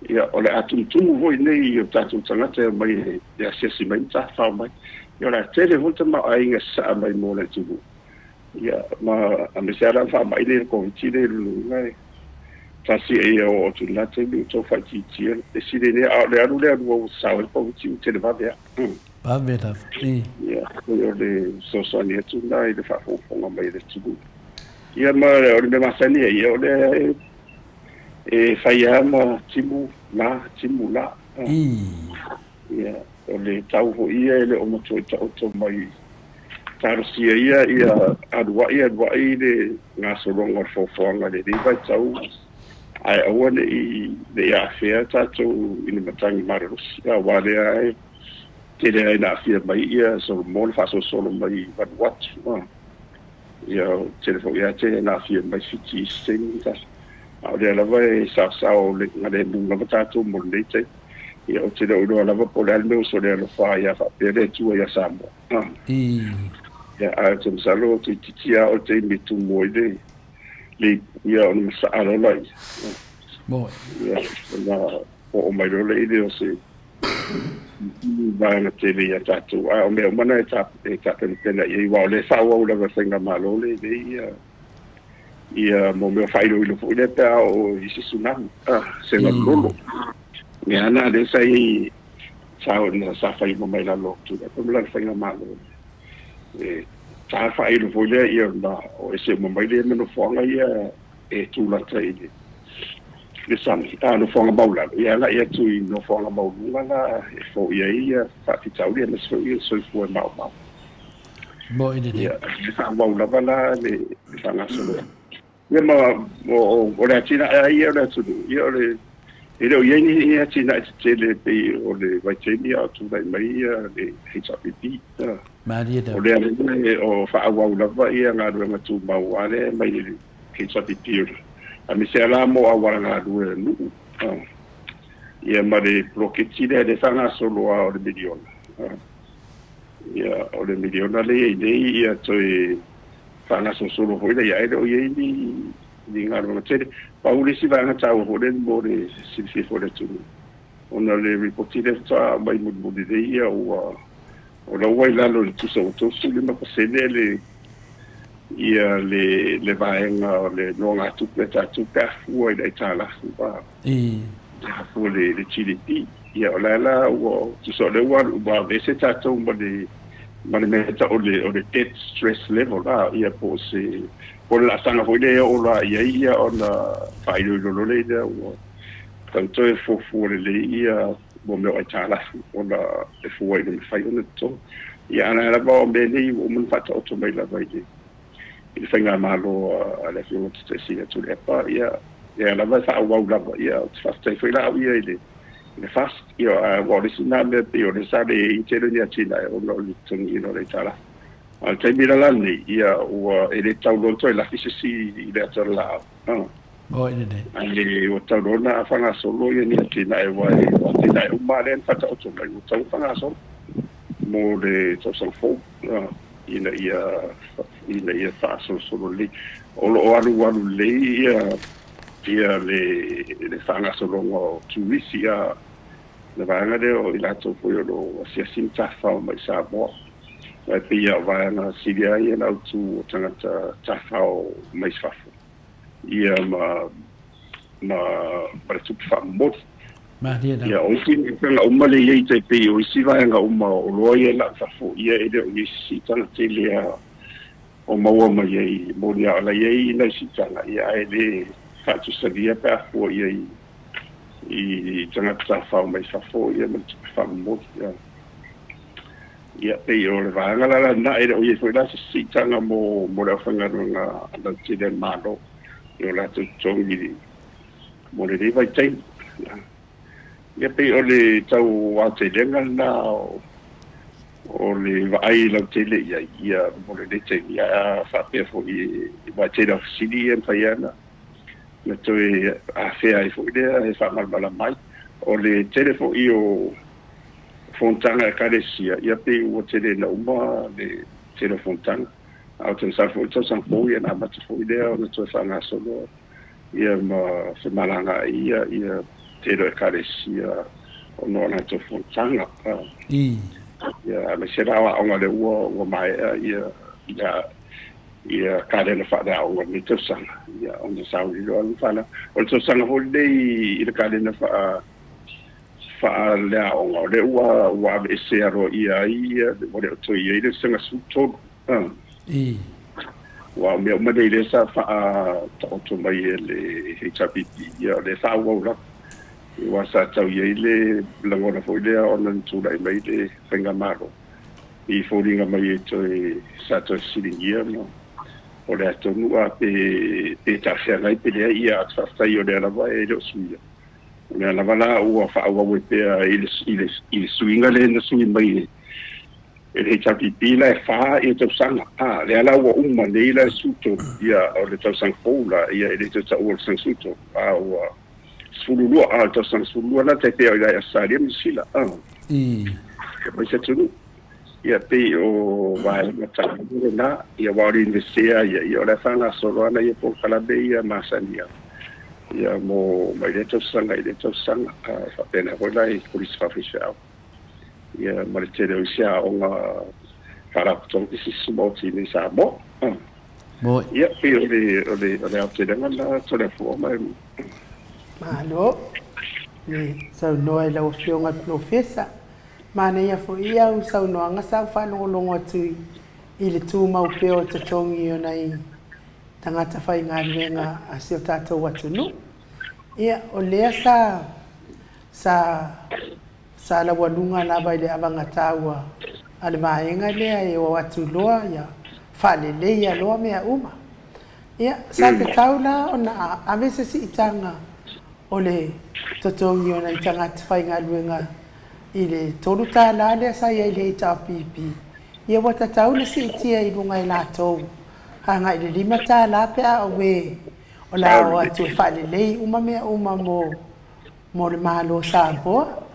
Ia, o le a tumutumu foi nei i o tatou tagata e omai e asiasi mai ma tafafao mai. Ia, o le a tele foi le tamaoaiga e sasaa mai mo le atunuu. Ia, ma aemaise lava la le faamai lea i le Koviti lea i lona uiga e tasi ia oo atu i lena taimi ua tau faaitiitia le isi lenei, a o le alu lea lua ua sao ai le Koviti ua televave lava. Vave lava, ii. Ia, pei o le fesoasoani atu lena i le faafogafoga mai a le atunuu. Ia ma o le mea masani ai, ia o lea e fai lava ma timu la, timu la. Ia, o le tau foi ia e le o matuai taoto mai talosia ia ia aluai aluai le gasologa o le foafoaga i lenei vaitau, ae aua ne i aafia tatou i ni matagi malolosi, aua lea e tele ai ina aafia mai ia Solomon le faasolosolo mai i Vanuatu. Ia, tele foi lava te na aafia mai Fiti i se taimi tasi. A o lea lava e saosao galemu lava tatou mo lenei taimi. Ia, ou te le o iloa lava po o le a le mea ua sole alofa ai a faapea le Atua ia Samoa. Ia, ae ou te masalo toeitiiti lava o le taimi e tumu ai le le ipu, ia ona masaa loa laia. Ia, ona oo mai loa lea o se vaega tele ia tatou. Ae o mea uma na e tapenapena i ai, aua o lea e faaauau lava e le faigamalo lenei ia ia mo mea o faailoilo foi lea pe a oo i se tsunami, se galulolo. Mea lava na lea sa i ai sa fai uma mai lalo o Tuilaepa ma lana faigamalo. E ta faailo foi lea ia ona o ese uma mai lea ma nofoaga ia e tulata i le le sami, a nofoaga maualalo, ia agai atu i nofoaga maualuga la e foia ai ia faafitauli aemaise foi le soifua e maomao. Moi lelei. Ia, e faaauau lava la le faagasologa. Ia ma o le atinae lava ia o le atunuu, ia o le e le o i ai ni atinae tetele pei o le vaitaimi a o tulai mai ia le HRPP. Malie lava. O lea lava o faaauau lava ia galuega tumau a lea mai le HRPP aemaise lava la mo auala galue o nuu. Ia ma le poloketi lea lea e faagasolo lava o le miliona. Ia o le miliona lea e i ai nei ia toe faagasolosolo foi lea, ae le o i ai ni galuega tele. Pau le isi vaega taua foi lea mo le silafia foi e le atunuu, ona o le lipoti lea faatoa aumai mulimuli nei ia ua o la ua i lalo i le tusa ua 35% le ia le le vaega o le nogatupe a tatou pe a fua i le aitalafu a a fua le le GDP. Ia o la la ua tusa o lea ua ua aveese tatou ma le ma le mea tau o le o le debt stress level a ia po o se po o le laasaga foi lea e oo loa i ai ia ona faailoilo loa lea ua tau toe fuafua lelei ia mo mea o aitalafu ona e fua i le mafai ona totogi. Ia a o la lava o mea nei ua uma ona faataoto mai lava i le i le faigamalo a le Afioga Tataisia Tuilaepa, ia lea lava e faaauau lava. Ia ou te faafetai foi la au ia i le i le FAST, ia aua o le isi lena mea pei o lea sa leai ai le tele o ni atinae ona o le totogiina o le aitalafu. A o le taimi la la lenei, ia ua e le tatau loa ona toe lafi se isi i le ata o le laau. Oi lelei. Ae ua tatau loa ona faagasolo ia ni atinae aua e o atinae uma lava lea na faataoto mai ua tatau ona faagasolo mo le tausaga fou ina ia ina ia faasolosolo lelei. O lo o alualu lelei ia ia le le faagasologa o turisi a le vaega lea o i latou foi o lo o asiasi ma tafafao mai i Samoa. Aua e pei lava o vaega sili lava ia na autu o tagata tafafao mai fafo ia ma ma ma le tupe faamomoli. Malie lava. Ia, o isi siitaga uma lea e i ai tai pei o isi vaega uma o oloa ia e lau i fafo, ia e le o i ai se siitaga tele lava o maua mai ai mo ni a o la e i ai nai siitaga, ia ae le faatusalia pe a fua i ai i tagata tafafao mai fafo ia ma le tupe faamomoli. Ia, ia pei o le vaega la lena, e le o i ai foi la se siitaga mo mo le aufaigaluega lautele a le Malo i o latou totogi mo lenei vaitaimi. Ia pei o le tau aotelega lena o le vaai lautele i ai ia mo lenei taimi, ae a faapea foi aua e tele lava o fesili ia e mafai lava ona toe afea ai foi lea e faamalamalama ai. O le tele foi o fonotaga a Ekalesia, ia pei ua tele ina uma le tele o fonotaga, a o toe sau foi le tausaga fou ia ona amata foi lea ona toe faagasolo ia ma femalagaai ia ia tele o Ekalesia ona o latou fonotaga. Ia aemaise la o aoga lea ua ua maea ia ia ia kalena faaleaoga o lenei tausaga, ia ona sauni loa le fanau. O le tausaga foi lenei i le kalena faa faaleaoga o lea ua ua aveese aloaia ai ia ua le o toe i ai le vasega 13. Aua o mea uma nei lea sa faataoto mai e le HRPP, ia o lea e faaauau lava. Aua sa tau i ai le lagona foi lea ona na tulai mai le faigamalo i foliga mai e toe sa toe fesiligia ma o le a tonu a pe pe talafeagai pe leai, ia ae faafetai o lea lava e le o suia. O lea lava la ua faaauau ai pea i le i le suiga lea na sui mai e le HRPP la e fa ia tausaga, a, lea la ua uma nei la le 13, ia o le tausaga fou la, ia e le toe taua o le tausaga 13, a ua 12, a o le tausaga 12 la tai pei o i la i Ausetalia ma Niu Sila, a, ia ma isi atunuu. Ia pei o vaega taua lena, ia aua o le Iunivesite lava ia, ia o la e faagasolo lava nai polokalame ia masani lava, ia mo mai lea tausaga i lea tausaga, a e faapena foi la i Kolisi Faafaifeau. Ia ma le tele o isi aoga faalapotopotoga pisinisi maoti i Samoa. Moi. Ia, pei o le, o le, o le aotelega lena Toleafoa ma e. Malo le saunoa i lau Afioga i le Polofesa. Manaia foi au saunoaga sa ou faalogologo atu i le tumau pea o totogi o nai tagata faigaluega a si o tatou atunuu. Ia, o lea sa sa Sa laualuga lava i le avagataua a le vaega lea e o atu loa ia faaleleia loa mea uma. Ia, sa tatau la ona ave se siitaga o le totogi o nai tagata faigaluega i le $3 lea sa i ai i le HRPP, ia ua tatau ona siitia i luga e latou agai i le $5 pe a ue o le a o atu e faalelei uma mea uma mo mo le Malo o Samoa.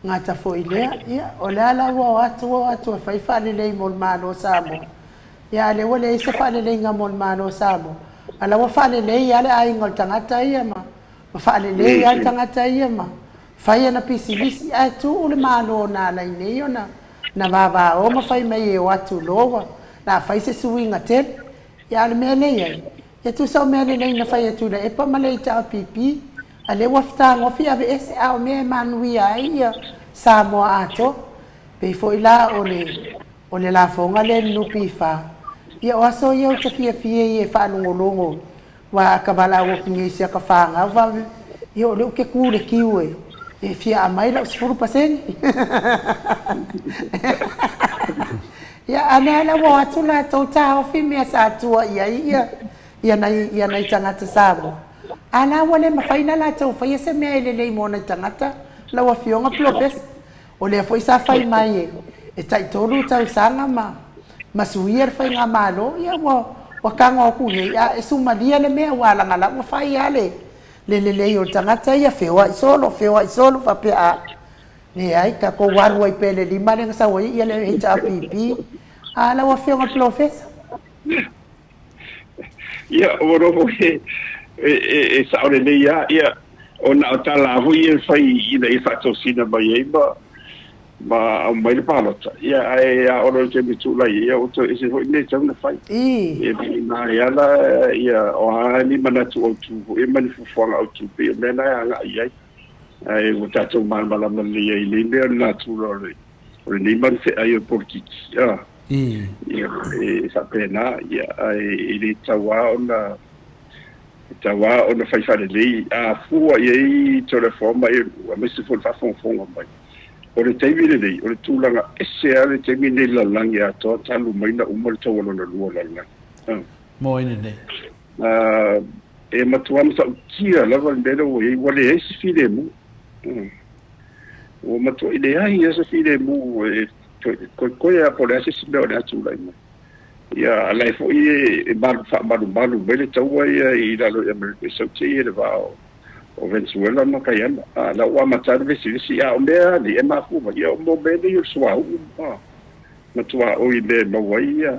Gata foi lea, ia, o le a la ua o atu o atu e fai faalelei mo le Malo o Samoa, ia a lea ua leai se faaleleiga mo le Malo o Samoa, a la ua faalelei lava le aiga o le tagata ia ma, ma faalelei lava le tagata ia ma fai ana pisinisi, ae tuu le Malo na ala ai nei ona na vavao ma fai mai e o atu loa ua la fai se suiga tele. Ia a o le mea lea e i ai, E tusa o mea lelei na fai e Tuilaepa ma le HRPP, a lea ua fetagofi aveese, a o mea e manuia ai ia Samoa atoa. Pei foi la o le o le lafoga lea i le NPF, ia o aso ia ou te fiafia ia e faalogologo aua a ka valaau atu nei i si aka fanau vave, ia o lea ou te ku i le kiu e e fia aumai lau 10%. Ia, a lea la ua o atu latou taofi mea sa tua i ai ia, ia nai, ia nai tagata Samoa, a la ua le mafai ona latou faia se mea e lelei mo nai tagata, lau Afioga Polofesa. O lea foi sa fai mai e, e taitolu tausaga ma, ma suia le faigamalo, ia ua, ua tago atu nei, a e sumalia le mea, aua leaga la ua fai lava le, le lelei o le tagata ia, feoai solo, feoai solo, faapea a. Leai, tatou alu ai pea i le lima lea na sau ai le HRPP. A, lau Afioga i le Polofesa. Ia, ua nofo e, e, e, e sao lelei lava, ia, ona o tala lava foi ia e fai ina ia faatosina mai ai ma, ma aumai le palota, ia, ae a oo loa i le taimi e tulai ai, ia ua toe ese foi le mea e tatau ona fai. Ia, e ala, ia, o a ni manatu autu foi ma ni fuafuaga autu, pei o mea na e agai i ai. Ae ua tatou malamalama lelei ai i nei mea o le natura o le o lenei malufeai o le polokiki a. Ia, e faapena, ia, ae e le tatau lava ona e tatau lava ona fai faalelei. A fua i ai Toleafoa ma aemaise foi le faafogafoga mai, o le taimi lenei, o le tulaga ese lava le taimi lenei i le lalolagi atoa talu mai ona uma le taua lona lua o le lalolagi. Mo ai lenei. E matua matautia lava le mea lea ua i ai, ua leai se filemu. Ua matuai leai lava se filemu e koekoe lava po o le a se isi mea o le a tulai mai. Ia, a o la e foi e faamalumalu mai le taua ia i lalo i Amerika i Saute ia i le va o Venezuela ma Kaiana. A o la ua amata lava le vesivesi, a o mea lava nei e mafua mai, ia o mea nei o le suauu ma tuaoi i mea e maua ai ia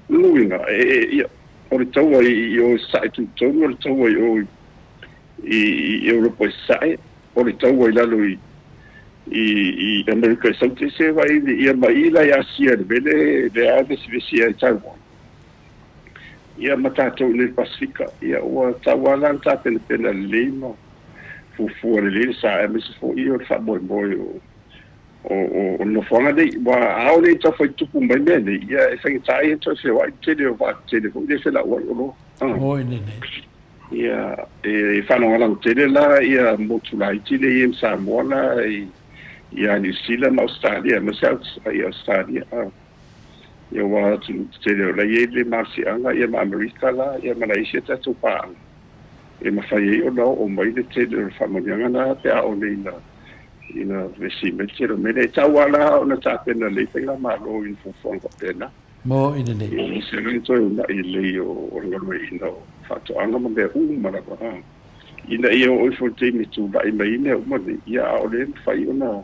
luiga. Ia, o le taua i o i Sasae tutotonu, o le taua i o i Europa i Sasae, o le taua i lalo i i Amerika i Saute, se vaai ia ma i la i Asia i le mea lea e vesivesi ai Taiwan. Ia ma tatou i nei i le Pasefika, ia ua tatau lava la ona tapenapena lelei ma fuafua lelei le sa aemaise foi o le faamoemoe o o le nofoaga nei. Ua a o le tau fai tupu mai mea nei, ia e faigata ai ona toe feoai le tele o vaatetele foi lea e felauai oloa. Oi lenei. Ia, e faalagolago tele la ia motu laiti lea e i ai ma Samoa la ia Niu Sila ma Ausetalia, aemaise ia Ausetalia. Ia aua atunuu tetele o la e i ai le malosiaga ia ma Amerika la ia ma nai isi a tatou paaga e mafai ai ona oo mai le tele o le faamanuiaga na pe a oo nei ina vesi mai le tele o mea lea. E tatau lava la ona tapena lelei faigamalo i ni fuafuaga faapena. Mo i lenei. Ia se le toe uunai lelei o le galueaiina o faatoaga ma mea uma lava, ina ia oo ifo i le taimi e tulai mai ai mea uma nei, ia a o lea e mafai ona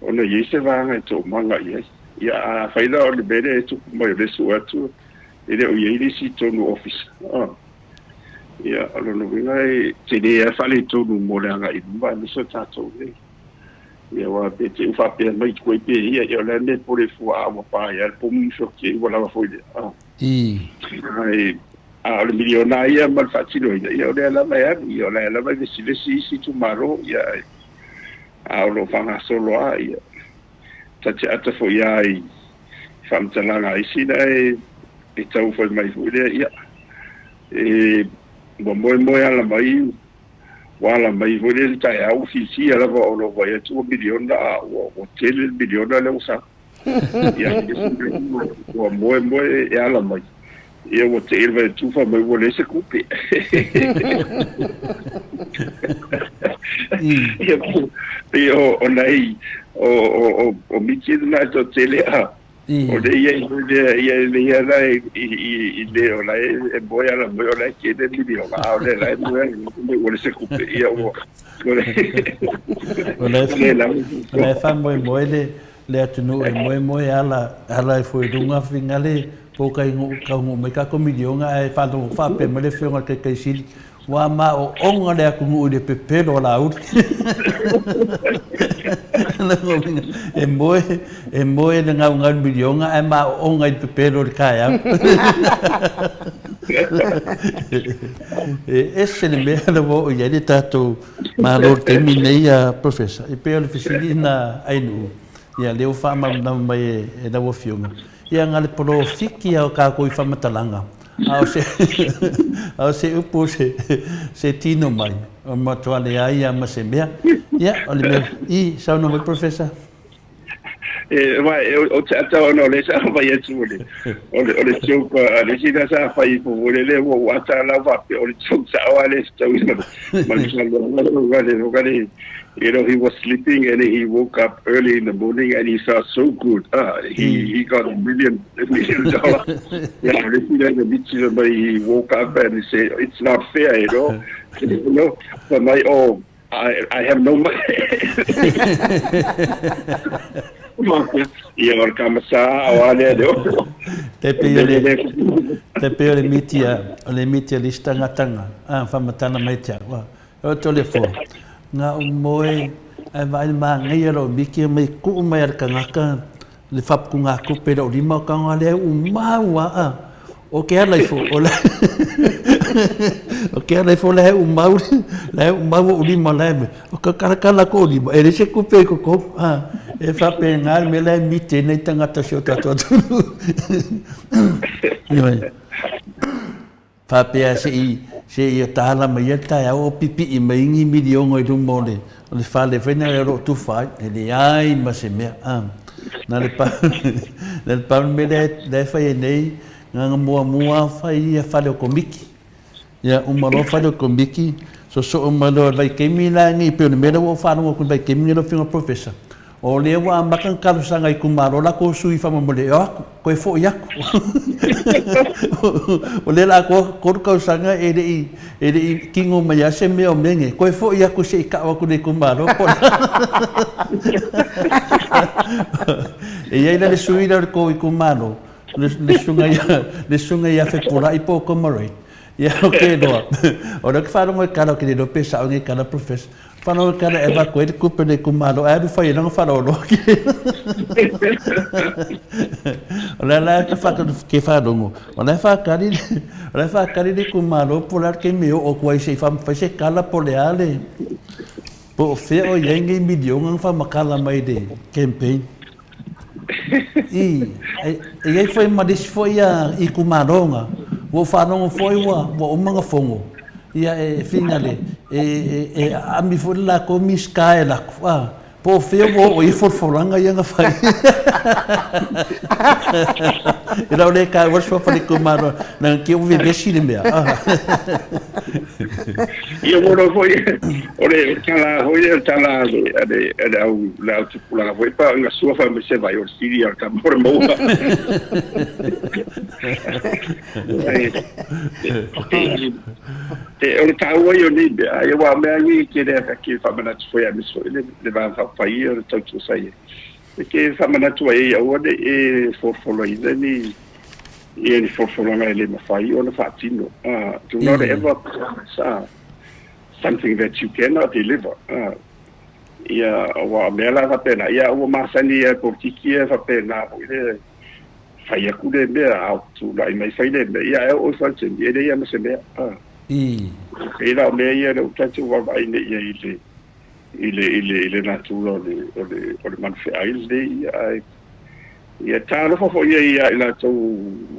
ona i ai se vaega e toomaga i ai. Ia afai la o le mea lea e tupu mai o lea e sue atu e le o i ai le isi tonu ofisa, ia o lona uiga e tele lava le faaletonu mo le agai i luma aemaise o tatou nei. Ia aua pe te i ua faapea mai koe pe ia, ia o le a le mea e pole fua a ua pa ai lava le pomu ma feoki ai ua lava foi lea. Ae a o le miliona ia ma le faatinoina, ia o lea lava e alu, ia o la e lava e vesivesi isi itumalo, ia a o lo o faagasolo lava, ia ta te ata foi lava i faamatalaga a isi la e tau fai mai foi lea, ia e ua moemoe ala mai Ua ala mai foi lea i le taeao ua fiafia lava ona ua vaai atu ua miliona a ua tele le miliona lea ua sau. Ia, ua moemoe e ala mai, ia ua tei le vaai atu fai mai ua leai se kupe. Ia, pei o nai o miti na e toatele a O le ia i le ia le ia la i i le o la e moe ala moe o la e kele miliona a o le la e moe ala moe o le se kupe ia o o le o le o le fa moe moe le le atunuu e moe moe ala ala e foi lunga fingale po kai ngu kau ngu mai ka ko miliona ae fa no fa pe mai le fionga ke kai sili Ua maoʻoga le atunuu i le pepelo a Lāuli. E moe, e moe le gaugau i le miliona ae maoʻoga i le pepelo i le taeao. E ese le mea la ua oo i ai le tatou Malo i le taimi lenei, Professor. E pei o le fesili lena Ainuu, ia lea ua faamalamalama mai e lau Afioga, ia na o le polofiki lava o tatou i faamatalaga, A o se, a o se upu se, se tino mai, o matua leai lava ma se mea. Ia, o le mea, i, saunoa mai Professor. E, ma, e, o te ata ona o le sa fai atu o le, o le, o le joke a le isi lea sa fai ifo foi lele ua ua ata lau faapea o le joke sao a le fetaui ma le, ma le saunoaga le, le, le, You know, he was sleeping and he woke up early in the morning and he felt so good. He, he got a million, a million dollars. Yeah, he woke up and he said, it's not fair, you know. You know, but my, oh, I, I have no money. Ia o le kamasa o a lea leo. Te pei o le, te pei o le mitia, o le mitia listanga tanga, a whamatana mai te au. E oto le fo, nga o moe, ae vaai le māngaia lou miki mai kuu mai a le kangaka le fapukugakupe i lou lima o ka nga lea u mau a o ke ala ifo o le O ke ala ifo la e umau, la e umau o lima la e o ka kalakala ko lima, e le se kupe ko ko, ha, e whape ngā me la e mite nei tangata si o tātou atunuu. Ioe. Faapea se i tala mai ai le taeao o pipii mai ni milioga i luma o le o le fale foi lea o lo o tufa ai, e leai ma se mea. A, na le pau, na le pau le mea lea, lea e fai ai nei, na muamua fai ia fale o Komiti. Ia, uma loa fale o Komiti, sosoo mai loa i le vaitaimi la lenei, pei o le mea lea ua ou faalogo atu i le vaitaimi lenei lau Afioga i le Professor, O lea ua amata ona talosaga i itumalo latou sui faamolemole e o atu, toe foi atu. O lea la atoa 3 tausaga e le i e le i tino mai lava se mea o mea nei, toe foi atu se i tau atu i le itumalo po o le a. E i ai la le sui lea o le tou itumalo, le susuga ia le susuga ia Fepulai po o Comrade, ia ou te iloa, o lea ou te faalogo i tala ou te le iloa pe sao nei tala Professor, Whanau kara e wako e te kupe nei kumalo ae alu whai e langa wharaoro ki. O la la ke whaka ke wharongo. O la whakari o la whakari le kumalo po la ke me o ko ai se wham whai se kala po le ale. Po o whea o iai ngei milionga ngā whamakala mai le campaign. I, e, e iai foi ma nisi foi ia itumaloga, ua ou faalogo foi ua, ua uma ona fono, ia e finale, e, e, e aami foi le latou Minisita e alu atu, a, po o fea ua oo i ai folafolaga ia na fai. E lau le taua le suafa o le itumalo, leaga te i ua vevesi le mea. Ia ua iloa foi o le tala foi lea o le tala a le a le a le au le au tupulaga foi pa ina sua fai mai se vai o le sili a le tama o le maua. E o le taua ia o nei mea, ia aua o mea nei e tele a ke faamanatu foi aemaise foi le le vaega faaupufai ia o le tautua sa i ai. E ke faamanatu ai aua ne i e folafolaina ni ia ni folafolaga e le mafai ona faatino. Do not ever promise something that you cannot deliver. Ia, aua o mea la faapena, ia ua masani ia polokiki ia faapena foi le fai atu le mea, a tulai mai fai le mea, ia e oo ifo i le taimi, e leai lava ma se mea. E pei la o mea ia lea ua tatou vaavaai nei i ai i le i le i le i le natura o le o le o le manuwheai lenei ia ae ia talofa foi ia ia i latou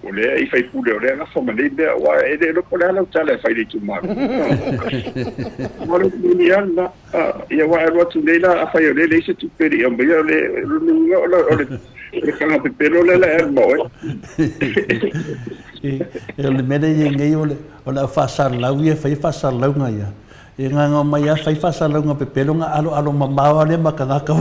o lea i faipule o lea gafa ma nei mea aua e le iloa po o le a lau tala e fai i le itumalo. Aua o le moni lava lena. Ia aua e alu atu nei la afai o lea e leai se tupe e le i aumaia o le lona uiga o le o le o le taga pepelo lea la e alu ma oe. O le mea lea e i ai nei o le o le au faasalalau ia e faia faasalalauga ia. E gaga mai lava fai faasalalauga pepelo ona aloalo mamao lava lea ma tagata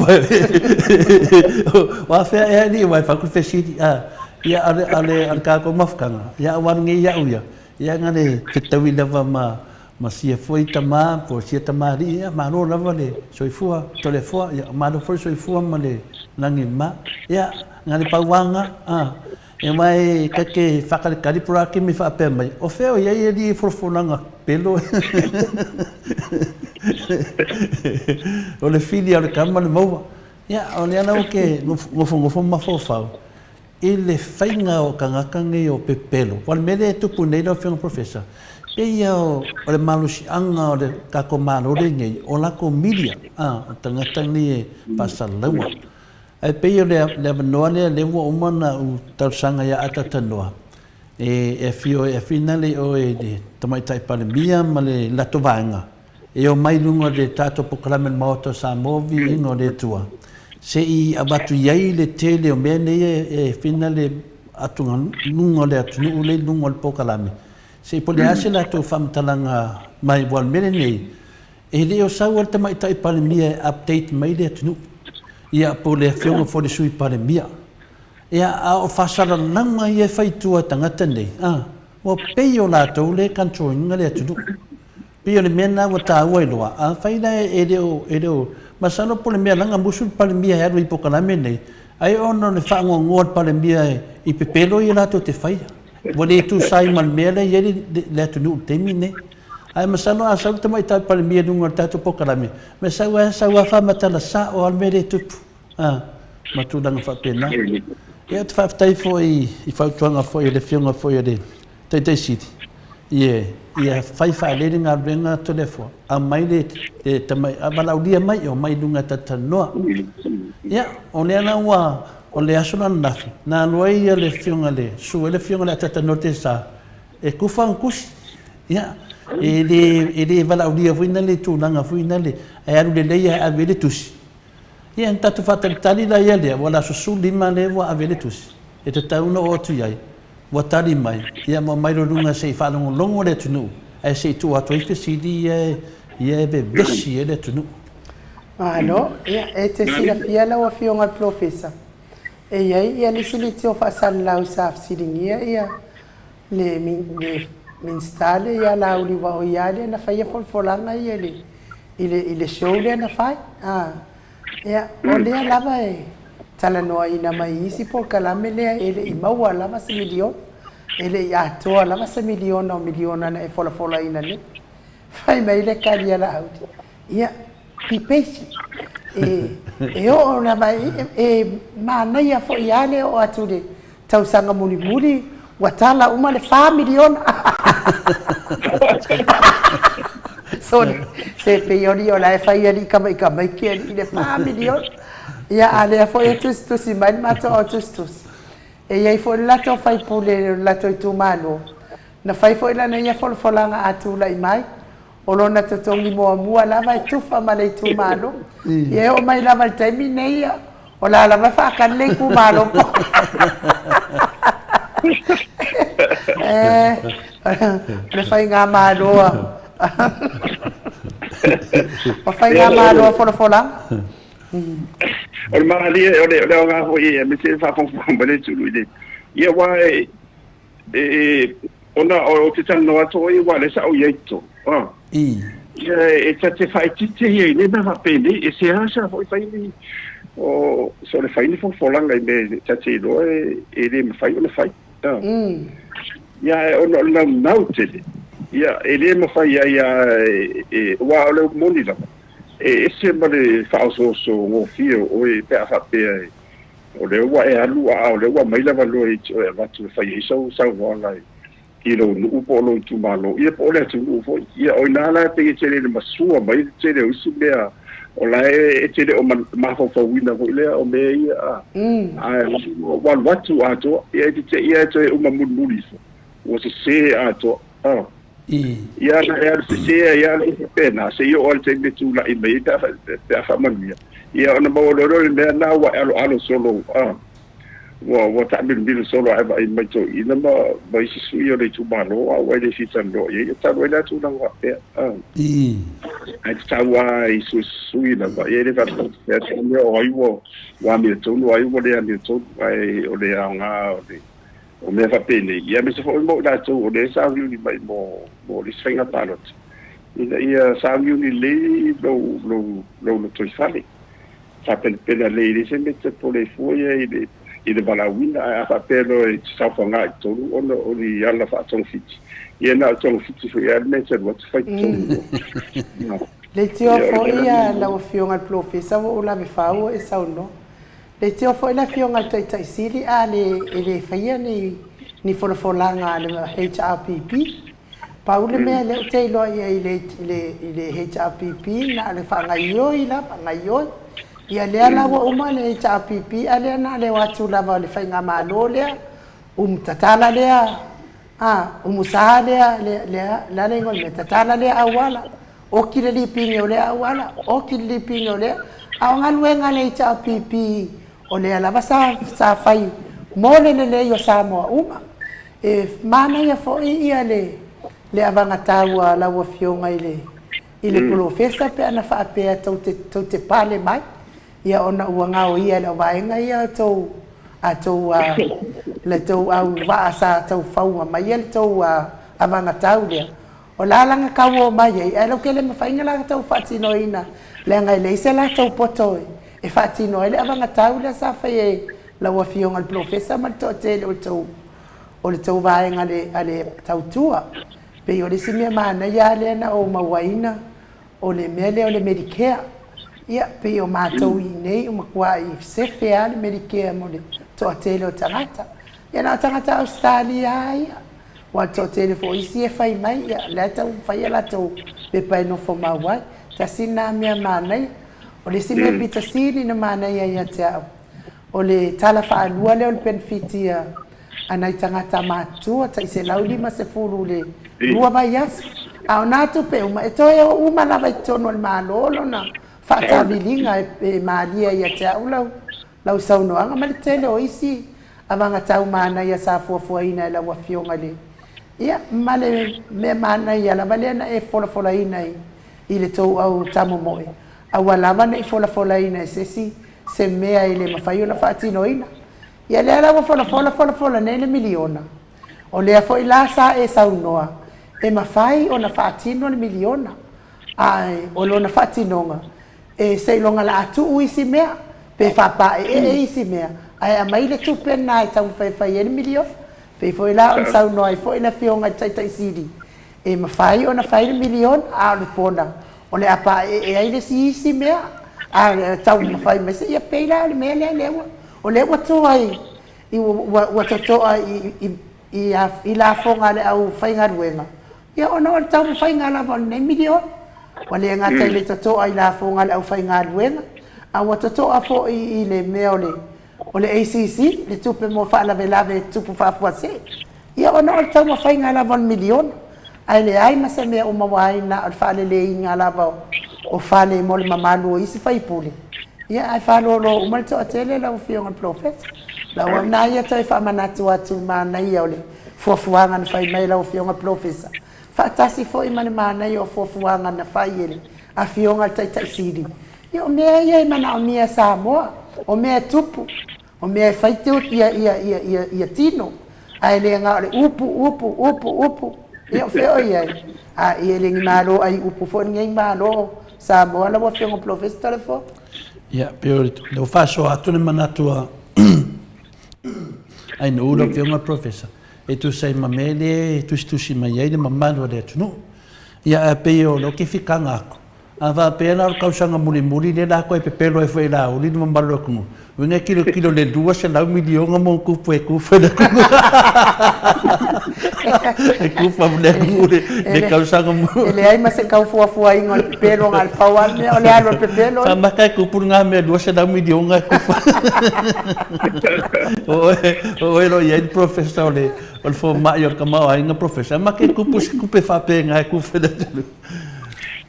o afea ea alii aua e fai atu le fesili a ia a o le tatou mafutaga ia aua lenei au ia ia na le fetaui lava ma ma sia foi tama po o sia tamalii ia malo lava le soifua Toleafoa ia malo foi le soifua ma le lagi ma ia na le pauaga a E mai ta te whakaritari po rā kimi whaapea mai, o whea o iai e ri folafolaga pelo o le whiria o le kama le maua. Ia, o lea la ke nofonofo mafaufau i le faiga o tagata nei o pepelo. Aua o le mea lea e tupu nei lau Afioga Professor, pei ia o le malosiaga o le tatou Malo lenei, o latou media, o tagata nei e faasalalaua. Ae pei o le avanoa lea lea ua uma ona ou talosaga ia Atatanoa e afio e finale i oe i le Tamaitai Palemia ma le latou vaega e omai i luga o le tatou polokalame o le Maota o Samoa Viiga o le Atua se i avatu i ai le tele o mea nei e finale atugaluga o le atunuu lea i luga o le polokalame se i po o le a se latou faamatalaga mai aua o le mea lenei E le o sau a le Tamaitai Palemia e update mai le atunuu, ia po o le Afioga foi i le Sui Palemia. Ia, a o faasalalauga ia e fai i tua e tagata nei, a, ua pei o latou lea e control ina le atunuu. Pei o le mea lena ua taua ai loa, afai la e le o, e le o, masalo po o le mea leaga musu le Palemia e alu i polokalame nei, ai ona o le faanoanoa o le Palemia i pepelo ia latou te faia. Ua le tusa ai ma le mea lea e i ai le atunuu i le taimi lenei. Ae masalo a sau le Tamaitai Palemia i luga o le tatou polokalame, me sau lava sau lava faamatala sao lava le mea lea e tupu, a, ma tulaga faapena. Ia, ou te faafetai foi i fautuaga foi a le Afioga foi a le Taitai Sili. Ie, ia fai faalelei le galuega a Toleafoa, aumai le le tamai, valaaulia mai, omai i luga e talatalanoa. Ia, o lea la ua, o le aso la ananafi, na alu ai ia le afioga i le, susu ai le afioga i le Atatanoa Tesa, e tufa ana tusi. Ia, e le, e le valaaulia foi na le tulaga foi na le, ae alu lelei lava e ave ai le tusi. Ia, ona tatou faatalitali laia lea, ua o le aso 15 lea ua ave ai le tusi, e tatau ona oo atu i ai, ua tali mai, ia ma omai loa i luga se i faalogologo le atunuu, ae se i tuu atu ai fesili ia ia e vevesi ai le atunuu. Malo, ia e te silafia lau Afioga i le Polofesa, e i ai ia le isi leitio faasalalau sa fesiligia ia le le Minisita lea ia Laauli aua o ia lea na faia folafolaga ia i le i le i le show lea na fai. A, ia o lea lava e talanoaina mai i isi polokalame lea e le i maua lava se miliona, e le i atoa lava se miliona o miliona na e folafolaina nei. Fai mai le tali a Laauli, ia, be patient. E, e oo lava, e, e manaia foi lava le oo atu i le tausaga mulimuli ua tala uma le fa miliona. So, se pei o alii o la e fai alii kamaikamaiki alii i le fa miliona. Ia, a lea foi e tusitusi mai le matou au tusitusi. E i ai foi le latou faipule o le latou itumalo, na fai foi lana ia folafolaga a tulai mai, O lona totogi muamua lava e tufa ma le itumalo. Ia e oo mai lava i le taimi nei, o la lava e faatali le itumalo po. Eh, o le faigamalo a o faigamalo a folafolaga. O le malie, o le aoga foi aemaise le faafogafoga mai le atunuu i le, ia aua e, E, ona ou te talanoa atu ai aua o lea sa ou i ai i totonu. Ah. Ia, e ta te faaitiitia ia i nei mea faapenei, e seasea foi fai ni, o, so le fai ni folafolaga i mea e ta te iloa e, e le mafai ona fai. Ah. Ia, ae ona o le naunau tele, ia, e le mafai ai lava e, e, aua o le upu moni lava, e ese ma le faaosooso gofie o oe pe a faapea e, O lea ua e alu a o lea ua aumai le avanoa e te oe avatu e fai ai sau saunoaga i lou nuu po o lou itumalo, ia po o le atunuu foi. Ia o ina la e pei e te le masua mai le tele o isi mea o la e te le o mafaufauina foi lea o mea ia a ae ua alu atu atoa. Ia e te te ia e toe uma mulimuli ifo ua sese atoa. A. Ia na e alu sese ai lava le faapena seia oo i le taimi e tulai mai ai pe a faamanuia. Ia ona maua loa lea o le mea lena ua e aloalo solo a ua ua taamilomilo solo ae vaai mai toeaiina ma ma isi sui o le itumalo a ua e le fia talanoa i ai, ia talu ai la tulaga faapea a. Ae tatau lava i sui lava, ia e le faapea atu mea o ai ua ua amiotonu o ai ua le amiotonu, ae o le aoga o le O mea faapenei, ia aemaise foi mo i latou o lea e sauniuni mai mo, mo le isi faiga palota, ina ia sauniuni lelei lou, lou, lou lotoifale. Faapenapena lelei, e leai se mea e te popole ai fua ia i le, i le valaauina, ae a faapea loa e te saofaga i totonu ona o ni ala faatogafiti, ia na o togafiti foi lava le mea e te alu atu fai i totonu loa. Leitioa foi lau Afioga i le Polofesa ua ou lave fau o e saunoa. Leitioa foi le Afioga i le Taitai Sili a le e le faia ni ni folafolaga a le HRPP. Pau le mea lea ou te iloa i ai i le i le i le HRPP na o le faagaioi lava, gaioi. Ia lea la ua uma le HRPP a lea na o le o atu lava o le faigamalo lea, umu tatala lea, a, umusa lea, lea, lea, le a le igoa o le mea, tatala lea auala, oki le lipine o lea auala, oki le lipine o lea, a o galuega a le HRPP o lea lava sa, sa fai mo le lelei o Samoa uma. E manaia foi ia le, le avagatau a lau Afioga i le, i le polofesa pe ana faapea tou te, tou te pale mai, ia ona ua gaoia e lau vaega ia tou a tou a le tou au vaa sa tau fauga mai le tou a avagatau lea o la laga tau o mai ai ae lautele mafai na latou faatinoina leaga e leai se latou poto e faatino ai le avagatau lea sa fai e lau afioga i le polofesa ma le toatele o le tou o le tou vaega a le a le tautua. Pei o le isi mea manaia lea na ou mauaina O le mea lea o le Medicare, ia, pei o matou i inei ua matuai sefe lava le Medicare mo le toatele o tagata. Ia na o tagata Ausetalia lava ia. Aua o le toatele foi o isi e fai mai, ia, o la e taumafai a latou pepa e nofomau ai. Tasi lena mea manaia. O le isi mea pito sili ona manaia ia te au, o le tala faalua lea o le penefiti a nai tagata matutua, tai $150 i le lua vaiaso. A o na tupe uma, e toe o uma lava i totonu o le Malo lona faataviliga e malie ia te au lau saunoaga ma le tele o isi avagatau manaia sa fuafuaina e lau Afioga i le Ia, ma le mea manaia lava lea na e folafolaina i le tou au tamomoe, aua lava ne i folafolaina e se isi se mea e le mafai ona faatinoina. Ia lea la ua folafola folafola nei le miliona. O lea foi la sa e saunoa e mafai ona faatino le miliona, a o lona faatinoga e seiloga la a tuu isi mea, pe faapaeee isi mea, ae aumai le tupe lena e taumafai e fai ai le miliona. Pei foi la ona saunoa ai foi le Afioga i le Taitai Sili, e mafai ona fai le miliona, a o le pona, o le a paeee ai le isi isi mea, a taumafai mai se, ia pei la o le mea lea, lea ua, o lea ua toa i, i ua, ua totoa i, i, i, i lafoga a le aufaigaluega, ia ona o le taumafaiga lava o lenei miliona. Ua le gata i le totoa i lafoga a le aufaigaluega, a ua totoa foi i le mea o le O le ACC, le tupe mo faalavelave e tutupu faafuasei, ia ona o le taumafaiga lava o le miliona, ae leai ma se mea o maua ai na o le faaleleiga lava o fale mo le mamalu o isi faipule, ia ae faalolo uma le toatele lau Afioga i le Polofesa. Lau auna ia toe faamanatu atu i le manaia o le fuafuaga na fai mai e lau Afioga i le Polofesa, faatasi foi ma le manaia o fuafuaga na fai e le Afioga i le Taitai Sili. Ia o mea ia e manaomia e Samoa, o mea e tupu, o mea e fai ia, ia, ia, ia, ia tino, ae le na o le upu, upu, upu, upu. Ia o fea o i ai? A ia e le ni Malo ai upu foi lenei Malo Samoa lau Afioga Polofesa Toleafoa. Ia, pei o lea ua faasoa atu le manatu a Ainuu lau Afioga Polofesa, e tusa ai ma mea lea e tusitusi mai ai le mamalu o le atunuu. Ia, ae pei o lea ou te fitaga atu, A faapea la o le tausaga mulimuli lea la toe pepelo ai foi e Laauli le mamalu o le atunuu, uiga e tilotilo i le 200 miliona ma ona tupu e tufa i le atunuu. E tufa i le atunuu i le tausaga mulimuli. E leai ma se tau fuafuaina o le pepelo, na o le pau lava le mea o le alu o le pepelo. Faamata e tupu lena mea 200 miliona e tufa. O oe o lo o i ai le professor o le fomai o le tamaoaiga professor, mate e tupu se tupe faapena e tufa i le atunuu.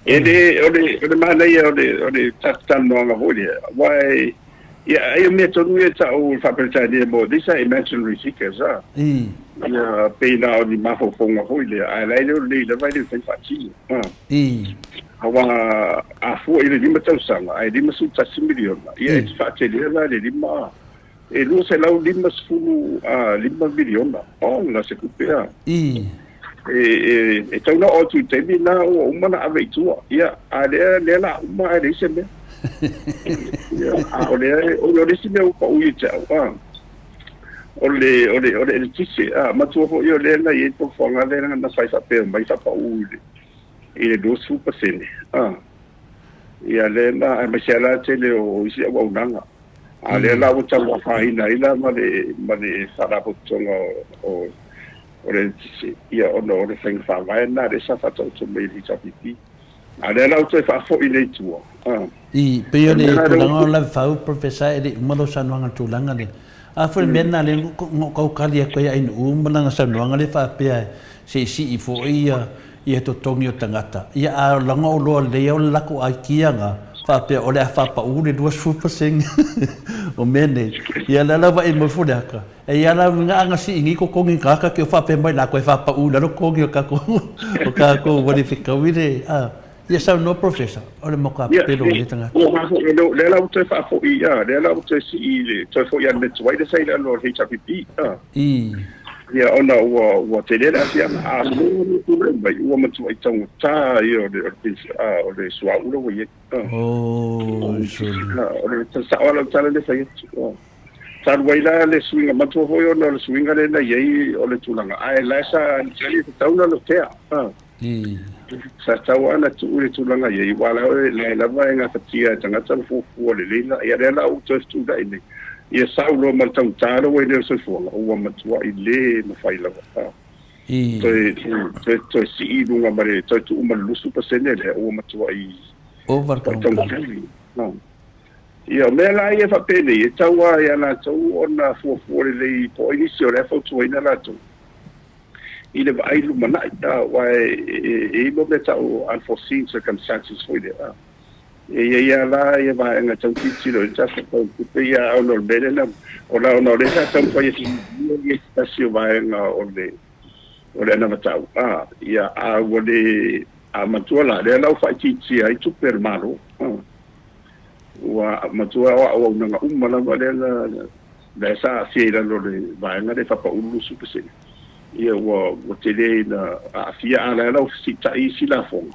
E le, o le, o le manaia o le, o le tatou talanoaga foi lea, aua e, ia, ai o mea tonu ia e ta'u i le faa-Peretania mo these are imaginary figures, a. Ia, pei na o ni mafaufauga foi lea, ae la e le o lelei lava e le mafai ona faatino, a. Aua a fua i le 5 tausaga, ae $51 miliona, ia e te faatelea la i le lima, e $255 miliona ola se tupe a. E tau na oo atu i le taimi lena ua uma ona ave i tua. Ia, a lea, lea la uma ae leai se mea. Ia, a o lea, o le isi mea ua pau ia te au, a, o le, o le, o le eletise, a, matua foi o lea na i ai le fuafuaga lea na fai faapea mai faapau i le, i le 20%, a. Ia, lea na, aemaise lava la le tele o isi auaunaga. A o lea la ua tau afaina ai la ma le ma le Faalapotopotoga o o le Eletise, ia ona o le faiga faavae lena lea sa faataoto mai e le HRPP. A o lea la ua toe faafoi nei i tua. I, pei o le tulaga o Lavefau, Professor, e le i uma lau saunoaga i le tulaga lea. A foi le mea lena lea na ou tau tali atu ai ia Ainuu ma lana saunoaga lea faapea se i sii foi ia totogi o tagata. Ia a laga oloa lelei o le latou aikia na faapea o le a faapau le 20% o mea nei. Ia lea la vaai mai Faleata, e ia la uiga ana sii nei totogi o tagata te faapea mai latou e faapau i lalo totogi o tatou o tatou ua le fetaui le a. Ia saunoa Professor, o le matua pepelo o lenei tagata. Ia, lea la ua toe faafoi, lea la ua toe sii, toe foi lava i le mea tuai lea sa i lalo o le HRPP. Ia, ona ua tele le aafiaga. A o lea ua tulai mai, ua matuai taugata ia o le, o le suauu lea ua i ai. O le sao lava o lau tala lea e fai atu. Talu ai la le suiga, manatua foi ona o le suiga lea na i ai o le tulaga, ae la sa tatau ona lotea. Sa tatau lava ona tuu i le tulaga i ai, aua o la e lava e gafatia e tagata le fuafua lelei la. Ia lea la ua toe fetuunai nei, ia sau loa ma le taugata lea ua i ai nei o le soifuaga, ua matuai le mafai lava. I. Toe, toe, toe sii i luga ma le, toe tuu ma le 20% lea, ua matuai Ova le taugata. No. Ia, o mea la ia faapenei, e tau lava ia latou ona fuafua lelei po o ai nisi o lea e fautuaina latou i le vaai lumanai, aua e i ai mea tau o unforeseen circumstances foi lea. E i ai lava la ia vaega e tau tilotilo i le tatou tau tupe ia ona o le mea lea na, ona o lea sa taumafai e faamuamua ia se tasi o vaega o le o le anavatau, a, ia, a ua le, a matua la, lea la ua faaitiitia ai tupe a le Malo. Ua matua o auaunaga uma lava lea na, lea sa aafia i lalo o le vaega lea e faapaulu 20%. Ia ua, ua tele ina aafia, a o lea la ua fesiitai isi lafoga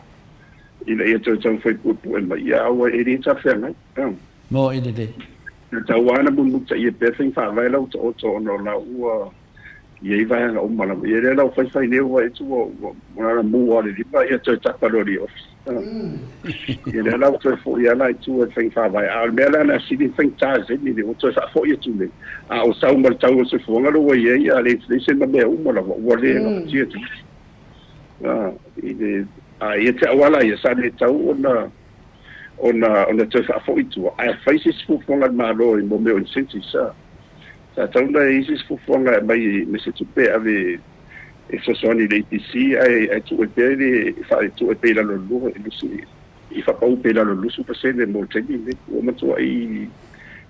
ina ia toe taumafai puepue mai, ia a ua e le talafeagai. Mo i lelei. E tatau lava ona mulimulitaia pea faiga faavae la ua taoto ona o la ua i ai vaega uma lava. Ia lea la ua faifai nei ua vaai atu ua ua mu lava i le lima ia toe tapa loa i le office. Ia lea la ua toe foi lava la i tua i le faiga faavae. A o le mea la na sili faigata i le taimi lenei ua toe faafoi atu nei, a o sau ma le tau o le soifuaga lea ua i ai, a le inflation ma mea uma lava ua le gafatia atu. I le a ia te au lava la ia sa le tatau ona ona ona toe faafoi i tua, ae fai se isi fuafuaga a le Malo i mo mea o incentives a. Sa tatau ona i ai se isi fuafuaga e aumai me se tupe e ave e fesoasoani i le EPC ae ae tuu ai pea le e tuu ai pea i lalo o le lua i faapau pea i lalo o le 20% mo le taimi lenei. Ua matuai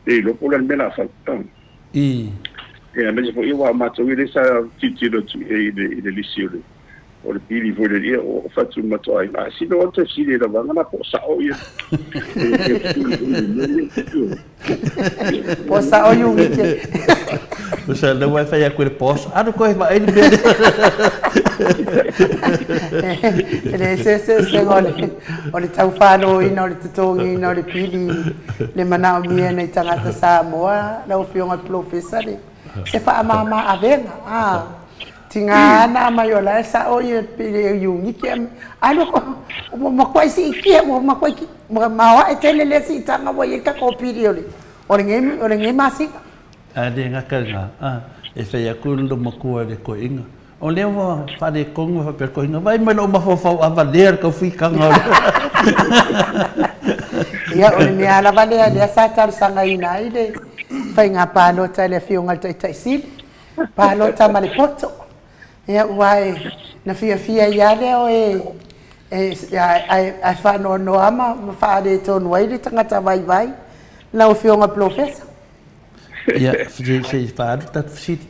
le iloa po o le a le mea o le a fai. I. Ia aemaise foi aua o matou ia lea sa tilotilo atu i ai i le lisi o le O le pili foi lea, ia o fatu matoaiga. Ae sina o toe fesili i lau vaega la po o sao ia. Po o sao iunite. Usa le ua e fai atu i le boss, alu koe vaai le mea lea. E leai se eseesega o le tau faloina o le totogiina o le pili le manaomia e nai tagata Samoa lau Afioga i le Polofesa le se faamama avega. Tiga ana mai o la e sao ia le iunite alu ko ua matuai siitia ua matuai maoae tele lea siitaga ua i ai le tatou pili o le o lenei o lenei masina. Ae le gata i lena, a, e fai atu le matua i le toeaina, o lea ua faaletonu e faapea le toeaina, vaai mai lou mafaufau ava lea le tau fitaga o le. Ia, o le mea lava lea lea sa talosagaina ai le faiga palota e le Afioga i le Taitai Sili, palota ma le poto. Ia, aua e, na fiafia ai lava lea o e, e, ae faanoanoa ma faaletonu ai le tagata vaivai, lau Afioga Polofesa. Ia, se i faaalu tatou fesili.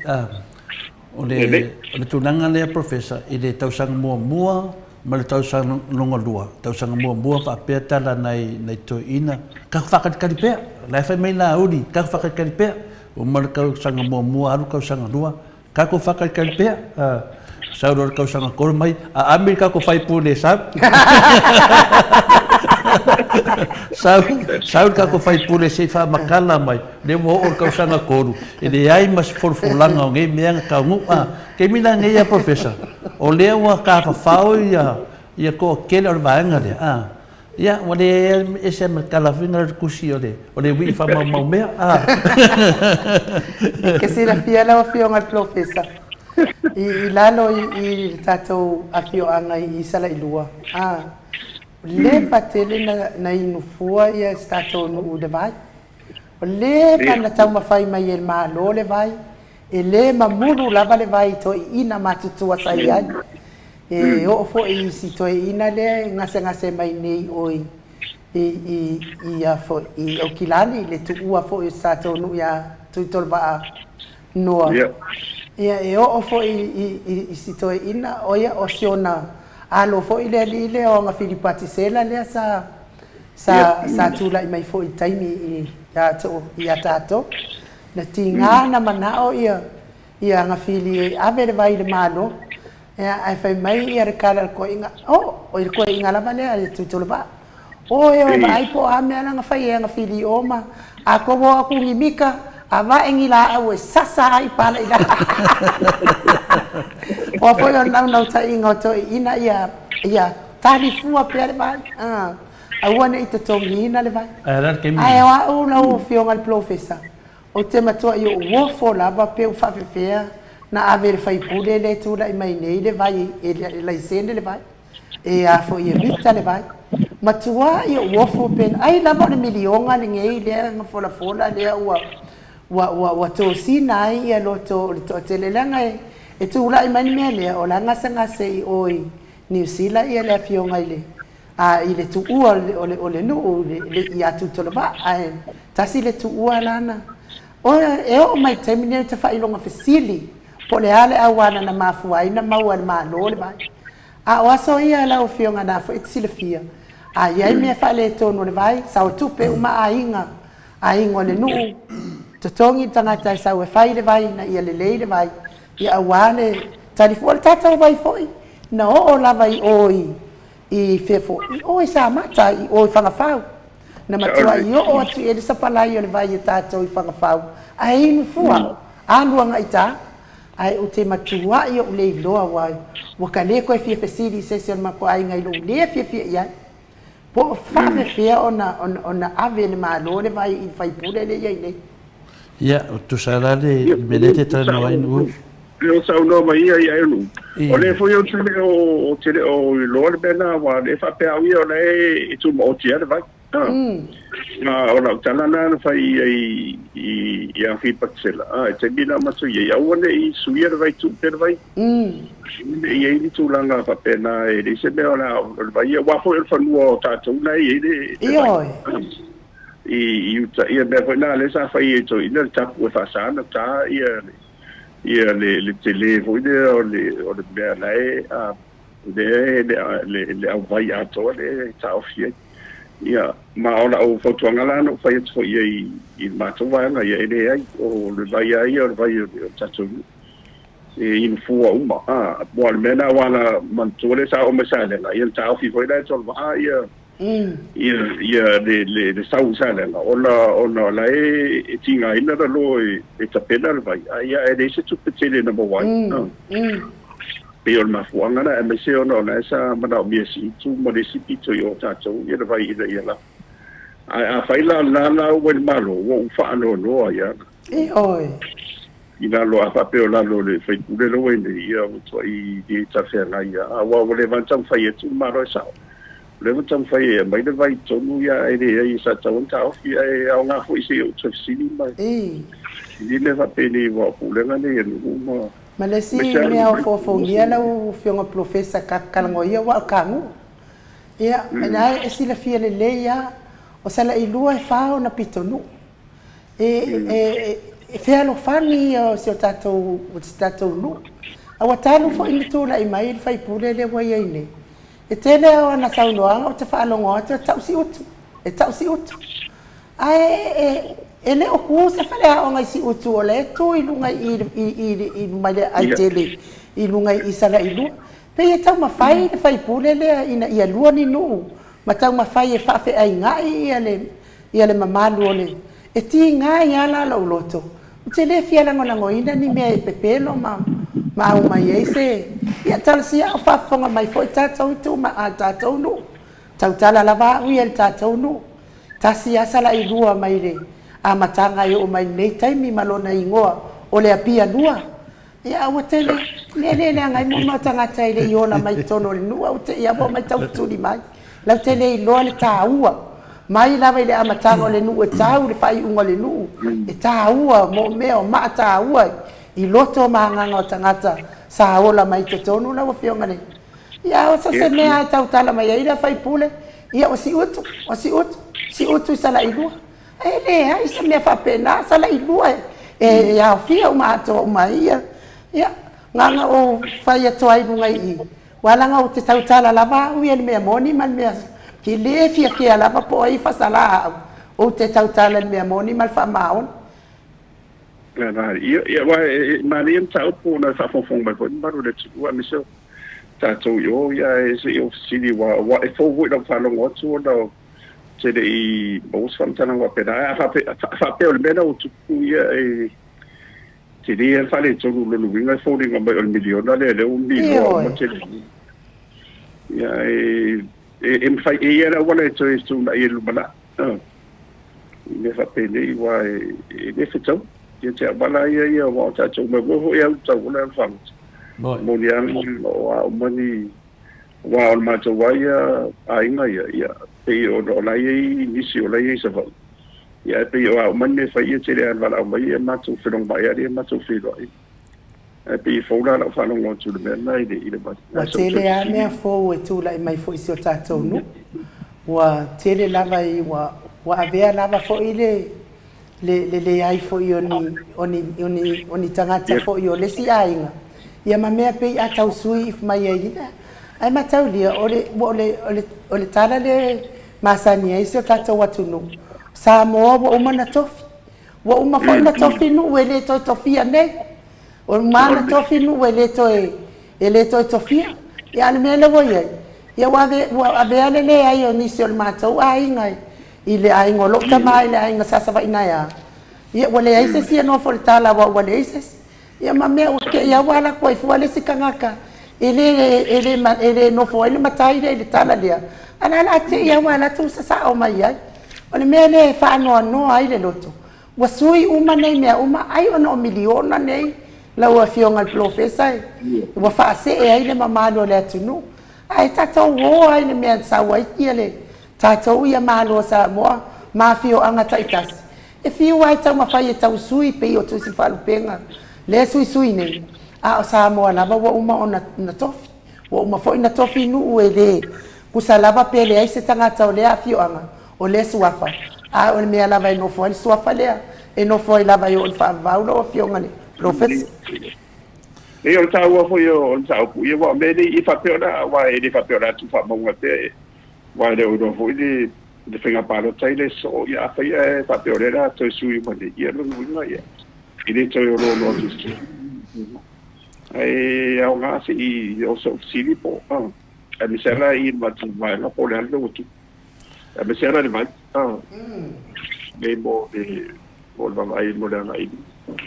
O le, o le tulaga lea Professor, i le tausaga muamua ma le tausaga lona lua, tausaga muamua faapea tala nai, nai toeaiina, tatou faatalitali pea, o la e fai mai Laauli, tatou faatalitali pea. Uma le tausaga muamua alu tausaga lua, tatou faatalitali pea, sau loa le tausaga tolu mai, aami le tatou faipule sau. Sau, sau le tatou faipule se i faamatala mai, lea ua oo le tausaga tolu, e leai ma se folafolaga o nei mea na taunuu. A, taimi la nei a Professor, o lea ua tafafao ia ia toatele o le vaega lea, a, Ia, ua le ese ma le tala foi na o le tusi o le, o le uii faamaumau mea. Ah. E te silafia lau Afioga i le Polofesa, i, i lalo i, i le tatou afioaga i Salailua, ah, leva tele na, na inu fua ia si tatou nuu i le vai. O leva na taumafai mai e le Malo le vai, E le mamulu lava le vai i toeaiina matutua sa i ai. E oo foi i si toeaina lea e gasegase mai nei oi i i i a foi i Aukilani i le tuua foi o si tatou nuu ia Tuitolevaa Noa. Ia e oo foi i i i si toeaina o ia o si ona alo foi le alii lea o Agafilipatisela lea sa sa sa tulai mai foi i taimi i ia tatou. Na tiga na manao ia ia Agafili e ave le vai i le Malo, ia ae fai mai ia le kala i le koiga, oh, o le koiga lava lea i Tuitolevaa. O e o vaai po o a mea la na fai e Agafili i o ma a tou o atu ni mika, a vae ni laau e sasa ai pala i lalo. O a foi o le naunautaiga o toeaiina ia ia tali fua pea le vai. Aua ne i totogiina le vai. Ae o au lau Afioga i le Polofesa, ou te matuai ou ofo lava pe ua faafefea Na ave e le faipule lea e tulai mai nei le vai e laisene le vai, e a foi e mita le vai. Matuai ou ofo pe ai lava o le miliona lenei lea na folafola lea ua ua ua ua tosina ai ia loto o le toatele leaga e e tulai mai le mea lea o la e gasegase i o i Niu Sila ia le afioga i le a i le tuua o le o le nuu le ia Tutolovaa ae tasi le tuua lana o e oo mai taimi nei o te faailoga fesili po o le a le auala na mafua ai na maua e le Malo le vai. A o aso ia lau Afioga na foi e te silafia, a i ai mea faaletonu o le vai, sao tupe uma aiga, aiga o le nuu, totogi le tagata e sau e fai le vai ina ia lelei le vai, ia aua le tali fua. O le tatou vai foi, na oo lava i o i, i fea foi, i o i Samata, i o i Fagafau. Na matuai oo atu i ai le sapalai o le vai e tatou i Fagafau, ae inu fua, alu agai i ta. Ae ou te matuai ou le iloa aua ua ka le toe fia fesili i se isi o le matou aiga i lou le fiafia i ai. Po o faafefea ona, ona, ona ave e le Malo le vai i le faipule lea e i ai nei. Ia, o tusa la le mea lea te talanoa ai Nu'u. Lea ua saunoa mai ia ia Nu'u. O lea foi ou te le o, ou te le o iloa le mea lena aua o lea e faapea au ia o la e tumaoti lava le vai. A o lau tala lena na fai i ai i Afi Patsela, i taimi na matou i ai, aua ne i suia le vai, tuu pea le vai. Aua ne i i ai ni tulaga faapena, e leai se mea o le a, o le vai, aua foi o le fanua o tatou na e i ai le vai. I uta, ia mea foi na lea sa fai e toeaiina le tapu e faasa ona ta ia le tele foi lea o le mea la e, le auvai atoa lea e taofi ai. Ia, ma o lau fautuaga la na ou fai atu foi i ai i le matou vaega, ia e leai, o le vai lava ia o le vai o le tatou nuu, e inu fua uma. A, aua o le mea lena aua na manatua lea sa oo mai Salega, ia na taofi foi la e Tolevaa ia, ia, ia le, le, le sau i Salega, ona, ona o la e, e tigaina lalo e, e tapena le vai, a ia e leai se tupe tele na maua ai. Pei o le mafuaaga lena, aemaise ona o lena sa manaomia e Siutu ma le isi pito i o tatou ia le vai ina ia lava. Ae afai la o lena la ua i le Malo, ua ou faanoanoa ai lava. Ioe. I lalo, a faapea o lalo o le faipule la ua i nei, ia ua matuai le talafeagai lava, aua ua leva ona taumafai atu le Malo e sao. Ua leva ona taumafai e aumai le vai i totonu, ia ae leai, sa tatau ona taofi, ae aoga foi se i ou toe fesili ma fesili mea faapenei aua o pulega nei a nuu ma Ma le isi mea ofoofogia lau afioga Polofesa Kakalagoia ua o Kagu. Ia, na e silafia lelei lava, o Salailua e fa ona pitonuu. E, e, e fealofani ia o si o tatou, o si tatou nuu. A ua talu foi ona tulai mai le faipule lea ua i ai nei, e tele lava o ana saunoaga ou te faalogo atu e tau Siutu, e tau Siutu. Ae e le o ku se faleaoga i Siutu o la e tu i luga i i luma i le aitele i luga i Salailua. Pei e taumafai le faipule lea ina ia lua ni nuu ma taumafai e faafeaiga'i ia le ia le mamalu o le e tiga ai lava la lou loto. Ou te le fia lagolagoina ni mea e pepelo ma ma aumai ai se ia talosia a o faafofoga mai foi tatou i tu ma a tatou nuu. Tautala lava au ia i le tatou nuu. Tasi lava Salailua mai le amataga e oo mai lenei taimi ma lona igoa o le Apia Lua. Ia aua tele mea le leaga ai mea o tagata e le i ola mai totonu o le nuu ae te i lava ua omai taufetuli mai. Latou te le iloa le taua mai lava i le amataga o le nuu e tau i le faaiuga o le nuu e taua mo mea o maa taua i loto ma agaga o tagata sa ola mai totonu lau Afioga le Ia o se mea e tautala mai ai le faipule, ia o Siutu, o Siutu, Siutu i Salailua. E leai se mea faapena, Salailua e aofia uma atoa uma ai ia. Ia, na ona ou fai atu ai i luga i i, aua leaga ou te tautala lava au ia i le mea moni ma le mea, e le fia kea lava po o ai e faasala au, ou te tautala i le mea moni ma le faamaoni. Ia, ia, aua e manaia mataupu ona e faafogafoga mai foi le mamalu o le atunuu aemaise o tatou i o, ia ae se i ou fesili aua ua e fou foi i lau faalogo atu ona ou te le i maua se faamatalaga faapena. Ae a faapea o le mea lena ua tupu, ia e tele lava le faaletonu. O lona uiga e foliga mai o le miliona lea lea ua miloa uma tele. Ia e mafai e i ai le auala e toe fetuunai ai i le lumanai i mea faapenei aua e le fetaui. Ia te auala ia ia aua o tatou moemoe foi au tau ola le fagota. Moni a o a uma ni aua o le matou lava ia aiga ia, ia pei ona o la e i ai nisi o la e i ai i Savaii, ia ae pei o a uma ni mea e fai ia tele lava ina valaau mai ia matou felogamaai lea matou feiloai. Ae pei e fou la lau faalogo atu i le mea lena i le i le Ua tele lava mea fou e tulai mai foi i si o tatou nuu. Ua tele lava i ua ua avea lava foi le le le leai foi o ni o ni o ni o ni tagata foi o le isi aiga ia ma mea pei a tau sui if mai ai ina. Ae mataulia o le ua o le o le o le tala lea e masani ai si o tatou atunuu, Samoa ua uma ona tofi. Ua uma foi ona tofi nuu e le toe tofia nei. Ua uma ona tofi nuu e le toe, e le toe tofia. Ia a o le mea lea ua i ai, ia ua ave, ua avea le leai o nisi o le matou aiga i le aiga o lou tama i le aiga sa Savaii naea, ia ua leai se isi e nofo i le tala aua ua leai se isi. Ia ma mea ua te i lava ua alu atu ai fua le isi tagata e le, e le, e le nofo ai le matai lea i le tala lea, a o le a te i lava ua alu atu sasao mai ai. O le mea lea e faanoanoa ai le loto, ua sui uma nei mea uma, ai ona o miliona nei lau Afioga i le Polofesa e, ua faasee ai le mamalu o le atunuu. Ae tatou o ai i le mea e sau ai le tatou ia Malo o Samoa ma afioaga taitasi, E fiu lava e taumafai e tausui pei o Tusi Faalupega lea e suisui nei, a o Samoa lava ua uma ona tofi. Ua uma foi ona tofi nuu e le kusa lava pe leai se tagata o lea afioaga, o lea suafa, a o le mea lava e nofo ai le suafa lea, e nofo ai lava e oo i le faavavau lau Afioga i le Polofesa. Nei, o le taua foi o le mataupu, ia aua o mea nei e faapea ona, aua e le faapea o le a tuufaamauga pea, aua e le o iloa foi le le faiga palota i le soo, ia afai ae faapea o lea o le a toe sui uma nei, ia lona uiga ia, e le toe oloolo atu i se Ae aoga se i o so'u fesili po o, aemaise lava la i le matou vaega po o le a le mea ua tupu. Aemaise lava la i le vai, nei mo le mo le vaavaai mo le agai i luma.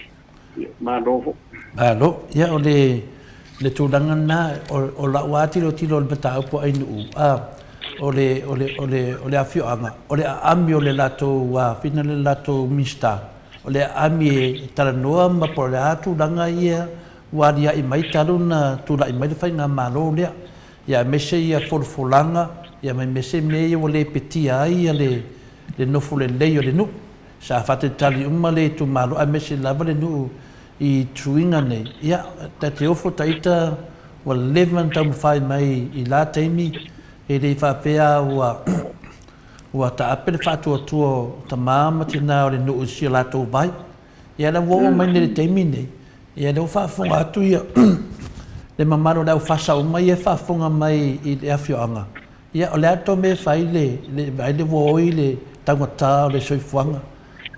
Ia, malo foi. Malo. Ia o le le tulaga lena o lau lava tilotilo i le mataupu a Ainuu, o le o le o le o le afioaga, o le aami o le latou fina le latou Minisita, o le aami e talanoa ma po o le a tulaga ia ua aliae mai talu ona tulai mai le faigamalo lea. Ia aemaise ia folafolaga, ia ma aemaise mea ia ua lepetia ai ia le le nofo lelei o le nuu. Sa faatalitali uma le itumalo aemaise lava le nuu i suiga nei, ia, ta te ofo ta ita ua leva ona taumafai mai i la taimi, e le i faapea ua ua taape le faatuatua o tama ma tina o le nuu i si o latou vai. Ia la ua oo mai nei i le taimi nei, ia lea ua faafofoga atu ia le mamalu o le aufasa uma ia e faafofoga mai i le afioaga, Ia, o le a tou mea e fai le, le, vaai le ua oi le taugata o le soifuaga.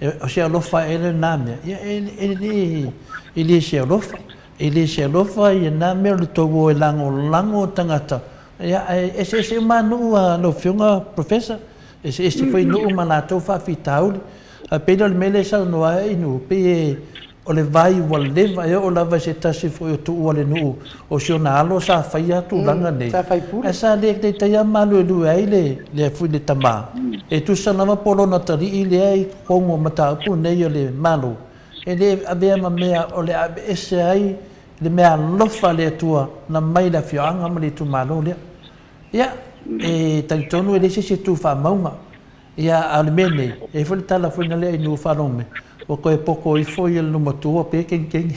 E, o se alofa ea lena mea? Ia, e, e le, e le se alofa. E le se alofa ia na mea o le tou o e lagolago tagata. Ia, ae eseese uma lava nuu a lau Afioga Professor. Eseese foi nuu ma latou faafitauli. Ae pei la o le mea lea e saunoa ai nuu, pei e, O le vai ua leva e oo lava i se tasi foi o tuua le nuu o si ona alo sa faia tulaga nei, ae sa le taitai lava maluelue ai le le foi le tama, e tusa lava po o lona talii lea i totonu o mataupu nei o le Malo, e le avea ma mea o le aveese ai le mea alofa a le Atua na mai i le afioaga ma le itumalo lea. Ia, e talitonu e leai se isi e tu faamauga. Ia, a o le mea nei, e i ai foi le tala foi lea i nuu faalogo mai, ua toe poto ifo ia le luma-tua pe kenikeni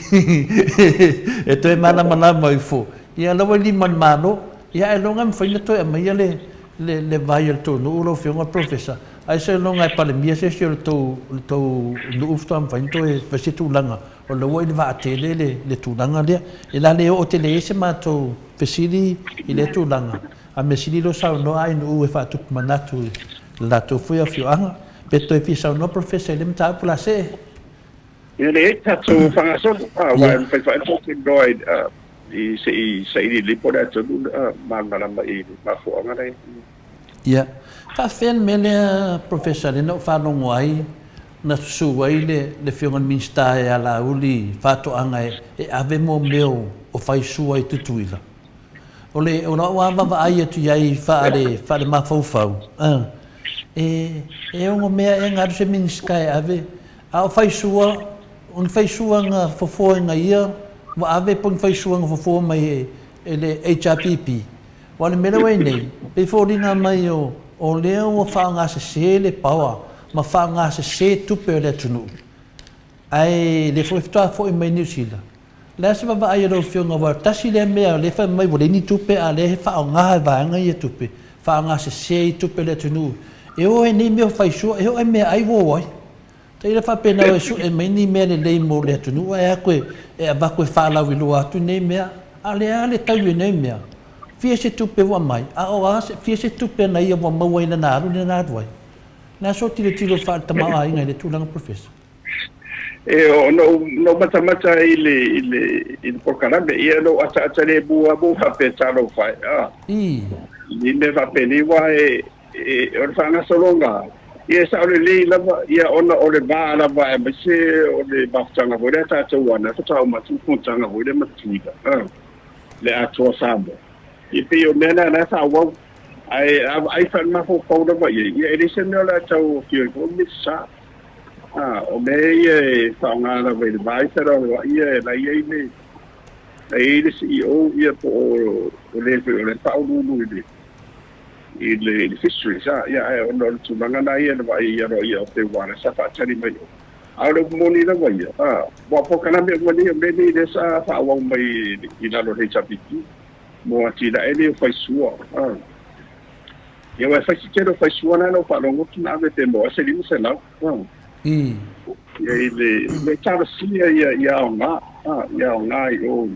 e toe malamalama ifo. Ia, la ua i lima o le Malo. Ia, ailoga e mafai ona toe aumaia le, le, le vai o le tou nuu lau Afioga i le Polofesa, ai seiloga e palemia se isi o le tou, le tou nuu faatoa mafai ona toe fai se tulaga, o la ua i le vaatele le, le tulaga lea. E la le oo tele i ai se matou fesili i lea tulaga. A mea sili lea ua saunoa ai nuu e faatupu manatu i le latou foi afioaga. Pe toe fia saunoa Professor i lea mataupu la see. Ia leai, tatou faagasolo, aua e mafai foi ona tatou iloa i se i saili lelei po o le a tonu malamalama i le mafuaaga lea. Ia, faafefea le mea lea Professor lea na ou faalogo ai na susu ai le Afioga i le Minisita e alauli i faatoaga e ave mo mea o faisua i Tutuila? O le, o lau lava vaavaai atu i ai faale, faalemafaufau, a, e, e onomea ea na alu se Minisita e ave, a o faisua, O ni faisuaga fofoega ia ua ave po o ni faisuaga fofoa mai e le HRPP. Aua o le mea lea ua i ai nei, pei e foliga mai o o lea ua faaaogasese le power ma faaaogasese tupe a le atunuu. Ae lea foi faatoa foi mai Niu Sila. O le a se vaavaai a lau Afioga aua tasi lea mea o lea e fai mai ua leai ni tupe a o lea e faaaoga e vaega ia tupe, faaaogasese ai tupe a le atunuu e o ai nei mea o faisua, e oo lava i meaai ua o ai. Tailo faapena e sue mai ni mea lelei mo le atunuu ae atu e avatu e faalauiloa atu nei mea, a o le a le taui o nei mea? Fia se tupe ua aumai, a o a se, fia se tupe na ia ua maua i lana alu lea na alu ai? O le a sou tilotilo faale-tamaoaiga i le tulaga Professor? E, ona ou, na ou matamata i le, i le, i le polokalame, ia na ou ataata lemu lava ma ou faapea, Talofa e, a, i mea faapenei, aua e, E, o le faagasologa, ia e sao lelei lava, ia ona o le va lava aemaise o le mafutaga foi lea tatou ana, faatoa uma atu le fonotaga foi lea ma Tutuila, a, le Atoa Samoa. Ia pei o mea na la e faaauau. Ae a vaai faale-mafaufau lava i ai, ia e leai se mea o le a tau afio ai foi le Minisita. A, o mea ia e faaaoga lava i le va i felealuai ia e la e i ai le, la e i ai le CEO ia po o le foi o le faauluulu i le i le, i le fisheries, a, ia, ae ona o le tulaga na ia na vaai ai aloaia o te wā sa faatali mai o. A o le upu moni lava ia, a, ua polokalame uma nei o mea nei lea sa faaauau mai i lalo o le HRPP mo atinae nei o faisua, a. Ia, aua e fai si tele o faisua na na ou faalogo atu na ave pe maua ai se 500, a. Ia, i le, le talosia ia, ia aoga, a, ia aoga i o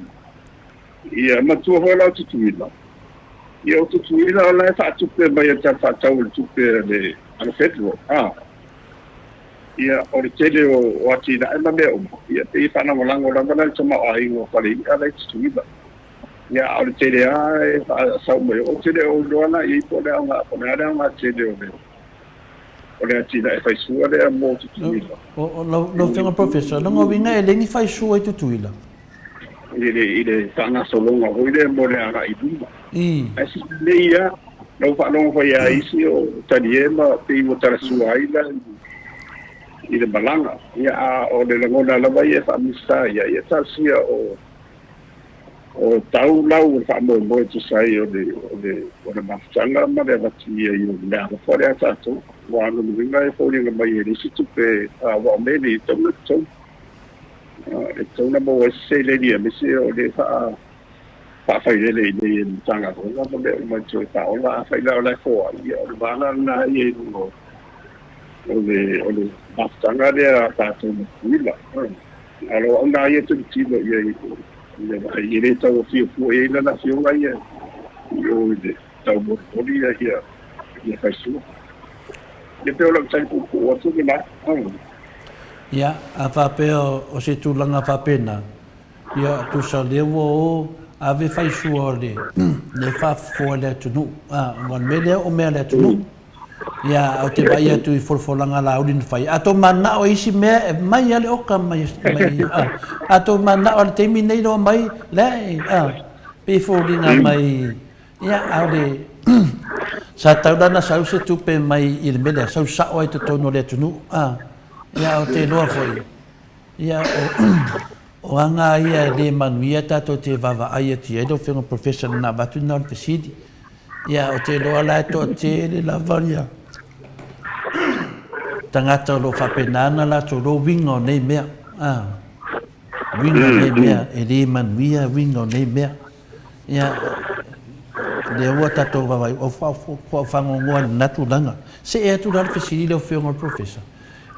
Ia, matua foi la o Tutuila. Ia, o Tutuila o la e faatupe mai e le Tala Faatatau o le Tupe a le, a le Federal, a. Ia, o le tele o, o atinae ma mea uma, ia, pei e faalagolago lava la i le tamaoaiga o Falei'a la i Tutuila. Ia, a o le tele lava e faasau mai, ou te le o iloa la i ai po o le aoga, po o le a le aoga tele o le, o le atinae faisua lea mo Tutuila. O, o lau, lau Afioga Professor, lona uiga e le ni faisua i Tutuila? I le, i le faagasologa foi lea mo le agai i luma. Ae sili lelei lava, na ou faalogo foi ia isi o talie ma pei ua talasua ai la i le malaga. Ia, a o le lagona lava ia e faa-Minisita ia, ia talosia o, o tau lau o le faamoemoe e tusa ai o le, o le, o le mafutaga ma le avatu i ai o le meaalofa lea a tatou. Aua o lona uiga e foliga mai e leai se tupe, aua o mea nei e tatau ona totogi. E tatau ona maua ai se seleni aemaise o lea e faafailele i inei e le Matagaluega ma mea uma e toe faaola. Afai la o la e foai, ia o le vala lena ia i luga o le o le mafutaga lea a tatou ma Tutuila. A o lau lena ia tilotilo i ai i le vaai, e le tau afio fua i ai lana afioga ia i o i le taumolimoli ia ia faisua. Ia pei o lau tali puupuu atu lena. Ia, a faapea o se tulaga faapena, ia, tusa o lea ua o ave faisua o le le faafofoa i le atunuu, a, aua o le mea lea o mea a le atunuu. Ia, ae ou te vaai atu i folafolaga a Laauli na fai, a tou mananao i isi mea, e mai lava le oka mai, mai, a, a tou mananao i le taimi lenei loa mai, leai, a, pei e foliga mai, Ia, a o le sa tau la na sau se tupe mai i le mea lea, sau sao ai i totonu o le atunuu, a, ia, ou te iloa foi, ia, o, o aga ia e le manuia tatou te vaavaai atu i ai lau Afioga Professor na avatu lena o le fesili. Ia, ou te iloa la e toatele lava ia tagata o lo o faapena ona latou iloa uiga o nei mea, a, uiga o nei mea, e le manuia uiga o nei mea. Ia, lea ua tatou vaavaai, ua faanoanoa i lena tulaga. See atu la le fesili lau Afioga i le Professor,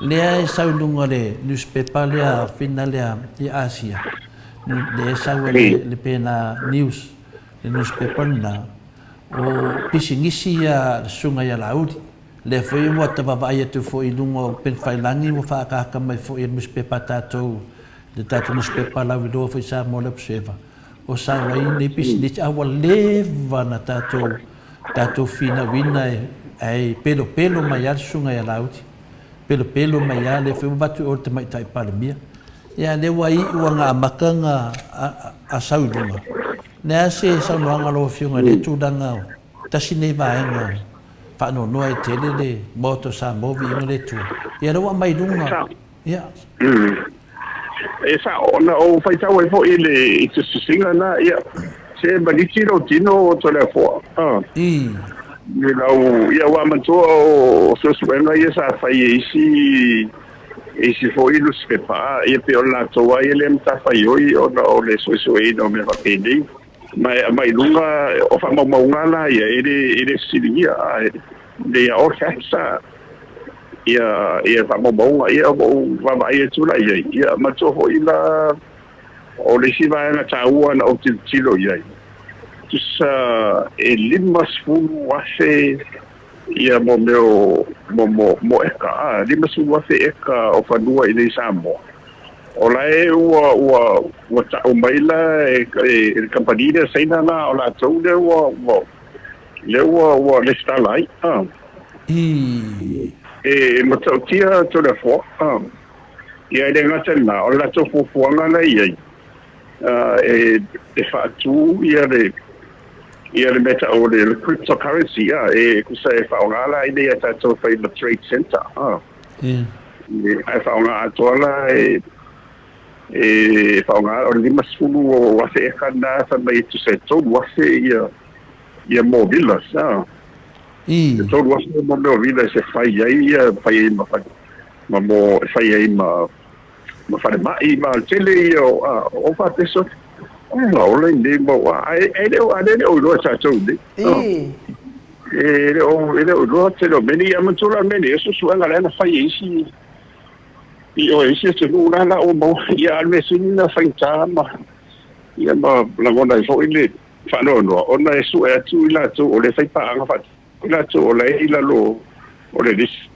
lea e sau i luga o le newspaper lea Fina lea i Asia, lea e sau ai le Pena News, le newspaper lena, o pisinisi ia a le Susuga ia Laauli. Lea foi ua ta vaavaai atu foi i luga o upegafailangi ua faaakaaka mai foi e le newspaper a tatou, le tatou newspaper lauiloa foi i Samoa le Observer. O sau ai nei pisinisi a ua leva na tatou tatou finauina e ae pelopelo mai a le susuga ia Laauli pelopelo mai a lea foi ua avatu i o le Tamaitai Palemia ia lea ua iu ana amata na a sau i luga le a se saunoaga a lau afioga i lea tulaga tasi nei vaega faanoanoa e tele le Maota o Samoa viiga le Atua ia lea ua aumai i luga ia. E sa'o ona ou faitau ai fo'i i le i tusitusiga lena, ia, se maniti lou tino o Toleafoa, a, i lau, ia, ua manatua o suesuega ia sa fai e isi, e isi foi nusipepa, a, ia pei o le latou lava ia lea matafaioi ona o le suesueina o mea faapenei. Ma e aumai i luga o faamaumauga la ia, e le, e le fesiligia, a, they are all facts, a. Ia, ia faamaumauga, ia ua ou vaavaai atu la i ai, ia manatua foi la o le isi vaega taua na ou tilotilo i ai, tusa e 50,000 ia mo mea o, mo, mo, mo eka, a, 50,000 eka o fanua i inei i Samoa. O la e ua, ua, ua ta'u mai la e, e, e le kamupani lea Saina la, o latou lea ua, ua, lea ua, ua lesitala ai, a. I. E matautia Toleafoa, a. Ia e le gata i lena, o le latou fuafuaga la e i ai, e, e faatu ia le, ia le mea ta'u o le cryptocurrency, a, e tusa e faaaoga la i inei ia tatou e fai ma trade centre, a. Ae faaaoga atoa la e, e faaaoga o le 50,000 eka lena fai mai e tusa e 3,000 ia, ia mo villas, a. E 3,000 mo mea o villas e fai ai ia, fai ai ma fale, ma mo, e fai ai ma, ma falemai ma le tele ia o, a, o faapea sole, e la ola i nei mau, a, ae, e le o, a le le o iloa e tatou nei. E le o, e le o iloa tele o mea nei, a manatua la le mea nei, o suesuega la na fai e isi, i o e isi atunuu la la ua maua, ia, a o le mea sili na faigata ma, ia ma lagona ai foi le faanoanoa, ona e sue atu i latou o lea e fai paaga faatasi i latou o la e i lalo o le lisi.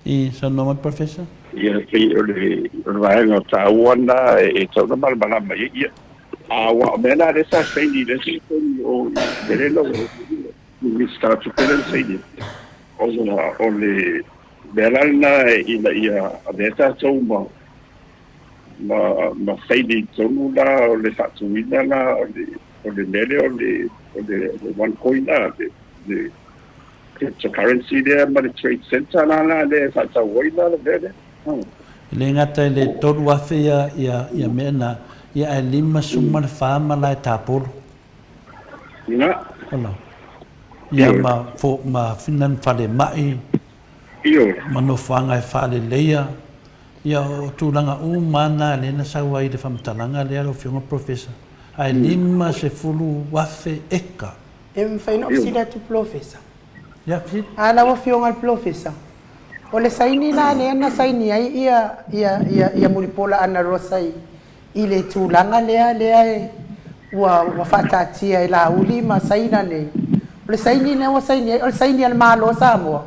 I saunoa mai Professor. Ia, pei o le vaega taua lena e tatau ona malamalama i ai. Ia, a ua o mea na lea sa saini i le isi taimi o le lea ua Minisita o Tupe lea na saini ai, o le mea la lena ina ia avea tatou ma ma saini i totonu la o le faatuina la o le mea lea o le one coin la, le cryptocurrency lea ma le trade centre la la lea e faatau ai la le mea lea. E le gata i le 3,000 ia ia ia mea na, ia ae 54 malae tapolo. Ina. Ola. Ia ma fo ma finan falemai. Ioe. Ma nofoaga e faaleleia. Ia o tulaga uma lava na lea na sau ai i le faamatalaga lea lau Afioga Professor. Ae 50,000 eka. E mafai ona ou fesili atu Polofesa? Ia, fesili. A lau Afioga i le Polofesa, o le saini la lea na saini ai ia, ia, ia, ia Mulipola Anarosa i, i le tulaga lea, lea e, ua, ua faataatia e Laauli ma Saina nei, o le saini lea ua saini ai, o le saini a le Malo o Samoa?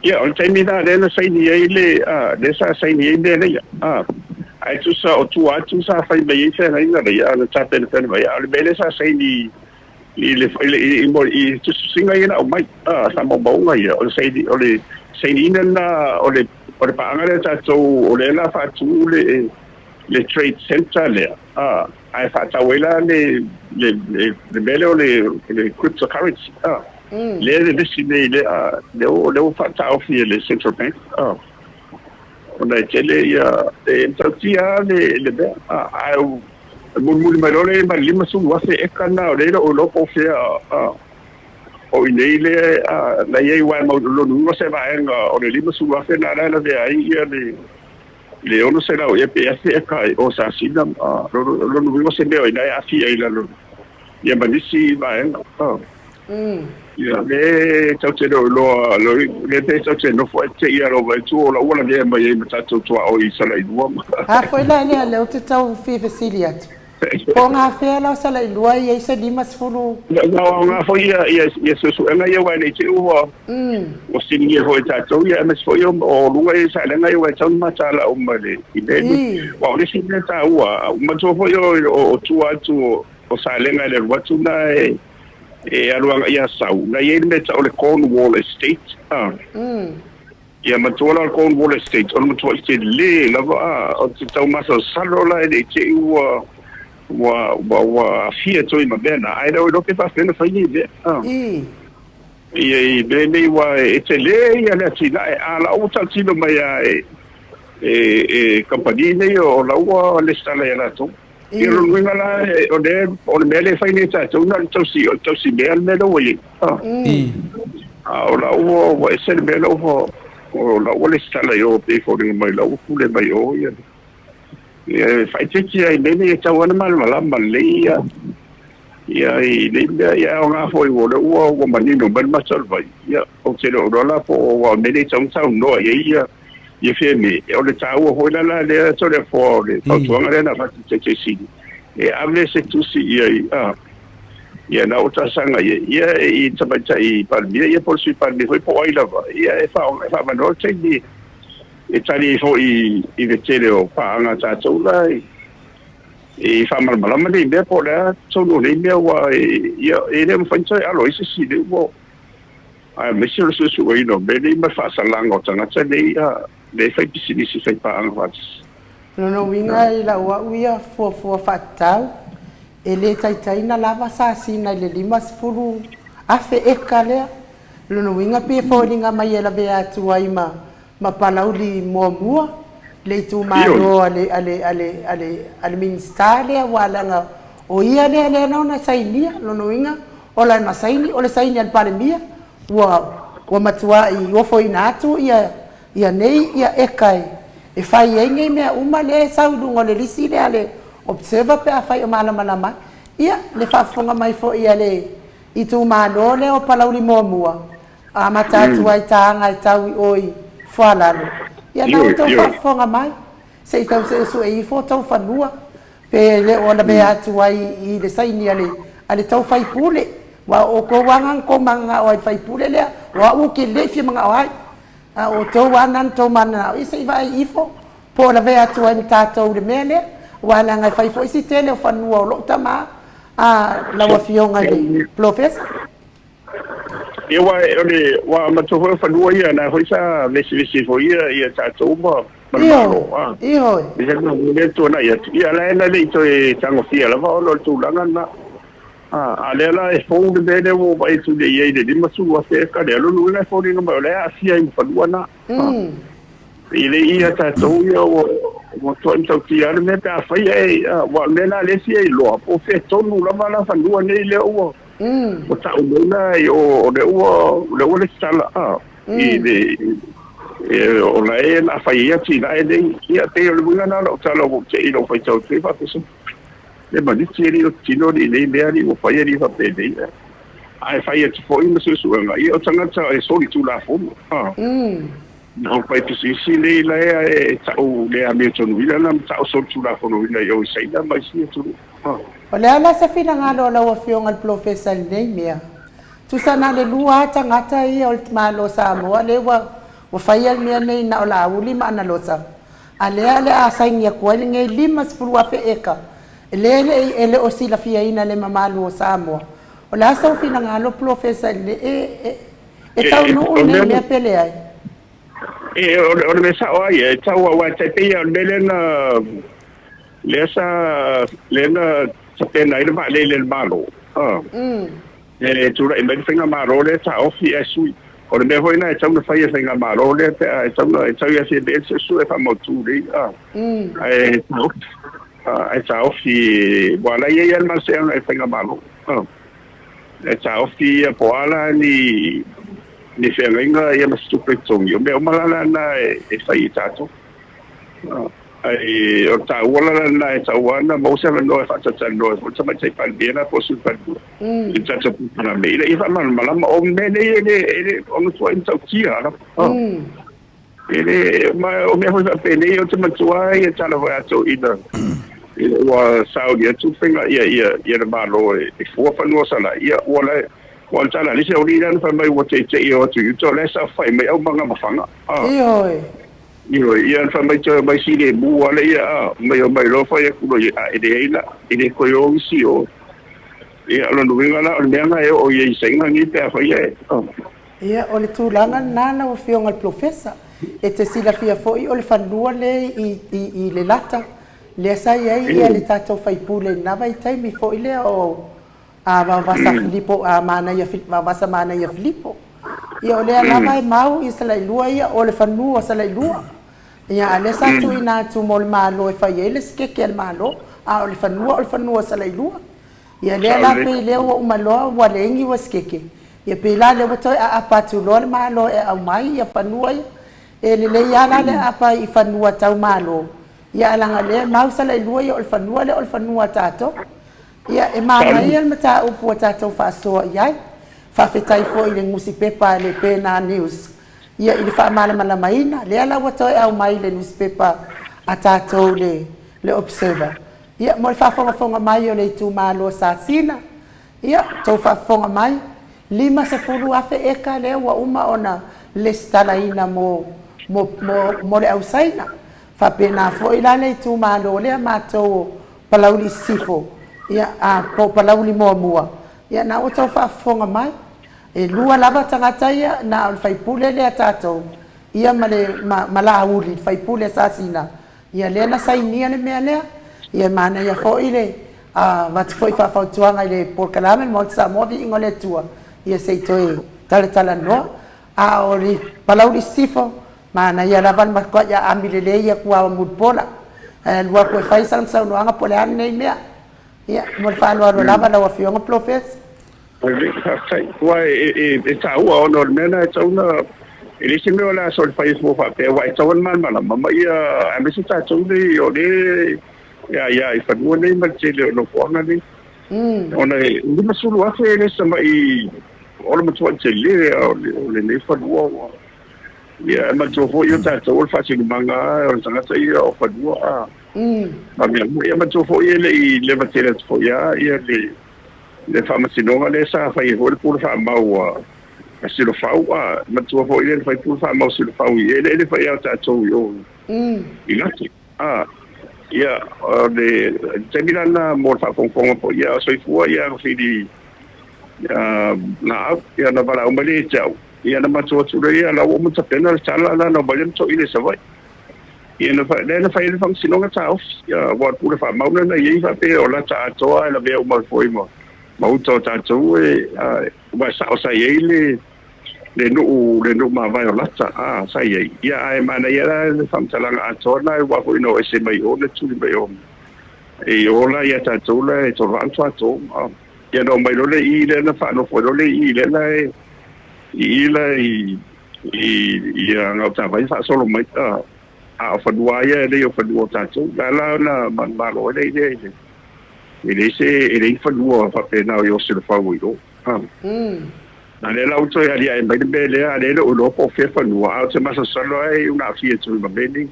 Ia, o le taimi la lea na saini ai le, a, lea sa saini ai mea nei, a, ae tusa o tua atu sa fai mai ai feagaiga nei, a, na tapenapena mai, a o le mea lea sa saini i le, i le, i, i, i tusitusiga ia na aumai, a, faamaumauga ia, o le saini, o le sainiina lena o le, o le paaga lea tatou, o lea la faatu le, le trade centre lea, a, ae faatau ai la le, le, le, le mea lea o le, le cryptocurrency, a. Lea e vevesi nei lea, lea ua, lea ua faataofi e le Central Bank, a, ona e tele ia, e matautia lava le, le mea, a, ae e mulimuli mai loa lea ma le 50,000 eka lena o lea e le o iloa po o fea, a, o i inei lea, a, na i ai aua e mau, lona uiga o se vaega o le 50,000 lena la e lavea ai ia le, le 600 ea pe 1,000 eka o Sasina, a, lona uiga o se mea o i ina e aafia i lalo ia ma nisi vaega. A. Ia, le tau te le o iloa, le pe tau te nofo ai te ia lou vaai atu o lau ua lavea mai ai ma tatou tuaoi i Salailua ma. A foi la lea, lea ou te tau fia fesili atu, po o gafea la o Salailua e i ai se 50. Na o aoga foi ia, ia, ia suesuega ia aua e le i te i ua, ua fesiligia foi e tatou ia aemaise foi o, o luga ia saelega ia aua e tatau ona mataala uma i le, i mea nei. Aua o le isi mea taua, manatua foi o, o, o tua atu o, o saelega i le alu atu na e, e alu agai i Asau, na i ai le mea e tau o le Cornwall Estate, a. Ia matua la o le Cornwall Estate, o le matuai tele lava, a, o te tau masalosalo la e le i te i ua, ua, ua, ua aafia atu ai ma mea na, ae le o iloa pe faapefea ona fai nei mea, a. Ia i mea nei aua e tele ia le atinae, a o la ua tautino mai lava e, e kamupani nei o la ua lesitala ia latou. Ia lona uiga la o le o le mea lea e fai nei e tatou na o le tausi o le tausi mea le mea lea ua i ai. A o la ua ua ese le mea lea ua o la ua lesitala i o e pei e foliga mai la ua pule mai o ia ia e faaeteete ai i mea nei e tatau lava ona malamalama lelei ia ia i nei mea ia e aoga foi o lea ua ua manino mai le mata o le vai ia ou te le o iloa la po o aua o mea nei e tatau ona saunoa i ai ia ia Fiame, o le taua foi la la lea Toleafoa o le fautuaga lea na avatu i le Taitai Sili, e ave se tusi i ai a ia na ua talosaga i ai ia i le Tamaitai Palemia ia po o le Sui Palemia foi po o ai lava ia e faaavanoa le taimi e tali ai foi i le tele o paaga a tatou la i faamalamalama nei mea po o le a tonu o nei mea aua ia e le mafai ona toe alo ai se isi i le ua aemaise o le suesueina o mea nei ma le faasalaga o tagata nei lea e fai pisinisi fai paaga faatasi. O lona uiga i lau au ia fuafua faatatau, e le taitaina lava sasina i le 50,000 eka lea. O lona uiga pei e foliga mai e lavea atu ai ma ma Palauli muamua le itumalo a le a le a le a le a le Minisita lea aua leaga o ia lea lea na ona sainia. O lona uiga o lana saini o le saini a le Palemia ua ua matuai ofoina atu ia ia nei ia eka e e fai ai nei mea uma lea e sau i luga o le lisi lea a le Observer pe afai o malamalama ai. Ia le faafofoga mai foi a le itumalo lea o Palauli muamua Amata atu ai ta aga e tau i o i Fualalo. Ia na outou faafofoga mai, se i tau suesue ifo tou fanua, pe le o lavea atu ai i le saini a le a le tou faipule, aua o outou aga na tou mananao ai i le faipule lea, o au ou te le i fia manao ai, a o outou aga na tou mananao, ia se i vaai ifo po o lavea atu ai ma tatou i le mea lea, aua leaga e fai foi si tele o fanua o lou tama, a lau Afioga i le Polofesa. Ia aua o le ua matua foi o fanua ia na foi sa vesivesi foi ia ia tatou ma ma le Malo a. Ioe. Ia le le tuanai atu. Ia la e le i toe tagofia lava ona o le tulaga lena. A a lea la e fou le mea lea ua ou vaai atu nei i ai i le 50,000 eka lea, lona uiga e foliga mai o la e aafia ai ma fanua na. I le ia tatou ia ua ua matuai matautia lava le mea pe afai ae aua o le mea la lea e fia iloa po o fea tonu lava la fanua nei lea ua ua tau mai la o lea ua o lea ua lesitala i le o la e o le a fai ai atinae nei. Ia pei o le uiga lena o lau tala ua ou te i lou faitau atu ai faapea le maniti e le o tino alii nei mea alii ua fai alii faapenei ae fai atu foi ma suesuega ia o tagata e solitulafono na o fai pisinisi nei la e tau le amiotonu ina na tau solitulafonoina i o i Saina ma isi atunuu. O le a la se finagalo o lau Afioga i le Polofesa i lenei mea? Tusa na o le lua lava tagata ia o le Malo o Samoa lea ua ua faia le mea nei na o Laauli ma Analosa, a lea o le a saini atu ai lenei 50,000 eka lea e le i e le o silafiaina e le mamalu o Samoa. O le a sou finagalo Polofesa i le e e e taunuu lenei mea pe leai? E o le mea sao lava ia, e tau aua e tai pei lava o le mea lea na lea sa lea na tapena ai le vaalele a le Malo, e tulai mai le faigamalo lea e taofi ae sui. O le mea foi lena e tatau ona fai e le faigamalo lea pe a e tatau ona e tau ia Fiamē e suesue e faamautu lelei ae taofi ae taofi aua o la e i ai lava le malosiaga i le faigamalo e taofi ia po o a la ni ni feagaiga ia ma se tupe totogi. O mea uma la na e fai e tatou. Ae o le taua la lena e tatau lava ona maua se avanoa e faatalatalanoa ai foi le Tamaitai Palemia la po o le Sui Palemia i le tatou polokalame ina ia faamalamalama. O mea nei e le e le o matuai matautia lava. E le ma o mea foi faapenei ou te manatua lava ia tala foi a toeaiina ina ua sauni atu faiga ia ia ia le Malo e fua fanua Salaia ia ua la ua le tala a le isi aualii lea na fai mai ua teitei e o atu i uta o la e saofai mai aumaga ma fana. Ioe. Ioe, ia na fai mai toe mai filemu lava ia, a, mai omai loa fai atu loa ia, a e leai la, e le toe o isi o. Ia, o lona uiga la, o le mea lena e oo i ai i Saina nei pe afai ae, a. Ia, o le tulaga lena lau Afioga i le Polofesa, e te silafia foi o le fanua lea i, i, i Lelata, lea sa i ai ia le tatou faipule i lena vaitaimi foi lea o, a Vaovasa Filipo, a Manaia, Vaovasa Manaia Filipo. Ia o lea lava e mau i Salailua ia, o le fanua o Salailua. Ia, a o lea sa tuuina atu mo le Malo e fai ai le sikeke a le Malo, a o le fanua o le fanua o Salailua. Ia, lea la pei lea ua uma loa ua leai ni uasikeke, ia pei la lea ua toe aapa atu loa le Malo e aumai ia fanua ia. E lelei lava la le aapa i fanua tau Malo, ia ae leaga o lea e mau Salailua ia o le fanua lea o le fanua a tatou. Ia, e manaia le mataupu ua tatou faasoa i ai. Faafetai foi i le nusipepa a le Pena News ia i le faamalamalamaina, lea la ua toe aumai i le nusipepa a tatou le le Observer. Ia, mo le faafogafoga mai o le itumalo o Sasina, ia, tou faafofoga mai, 50,000 eka lea ua uma ona lesitalaina mo, mo, mo, mo le au Saina. Faapena foi la le itumalo lea matou o Palauli i Sisifo, ia, a, po o Palauli Muamua, ia, na ua tou faafofoga mai. E lua lava tagata ia, na o le faipule lea a tatou, ia ma le, ma, ma Laauli, le faipule a Sasina, ia lea na sainia le mea lea. Ia e manaia foi le avatu foi faafautuaga i le polokalame le Maota Samoa Viiga o le Atua, ia se i toe talatalanoa. A o le Palauli Sisifo, manaia lava le matuai aami lelei atu lava mulipola, ae alu atu e fai sana saunoaga po o le a lenei mea. Ia, mo le faaaloalo lava lau Afioga Polofesa. Faafetai. Aua e taua ona o le mea lena e tatau ona, e leai se mea o le a soona fai fua faapea aua e tatau ona malamalama ma ia, aemaise tatou nei o lea e aia i fanua nei ma le tele o nofoaga nei. Ona e 50,000 e le se tamai o le matuai tele o lenei fanua ua Ia, e manatua foi o tatou o le faasinomaga o le tagata ia o fanua a. Ma mea uma. Ia manatua foi e le i leva tele atu foi lava ia le le faamasinoga lea sa fai ai foi le pule faamau a Silafau a. Manatua foi lea na fai pule faamau a Silafau i eleele foi a tatou i o i Latu a. Ia, o le taimi la lena mo le faafogafoga foi ia a o soifua ia Agafili Laau, ia ona valaau mai lea ia te au. Ia na matou atu loa ia, la ua uma tapena le tala la na omai lea ma toeaina i Savaii. Ia na lea na fai ai le faamasinoga taofi. Ia aua o le pule faamau lea na i ai faapea o lata atoa e lavea uma ai foi ma ma uta o tatou e aua e sao sa i ai le le nuu le nuu mavae o Lata a sa i ai. Ia ae manaia la le faamatalaga atoa lena aua foi na o ese mai o na tuli mai o i o la ia tatou la e Toloa ma Tuatou. Ia na omai loa le i lea na faanofo ai loa le i lea la e i i la i i i Gautavai faasolo mai a a o fanua ia e le o fanua o tatou la la na manumalo ai le lea i le e leai se e leai fanua faapena o i o Silafau i o a a lea la ua toe aliae mai le mea lea a lea e le o iloa po o fea fanua a o te masalosalo ai una aafia atu ma mea nei.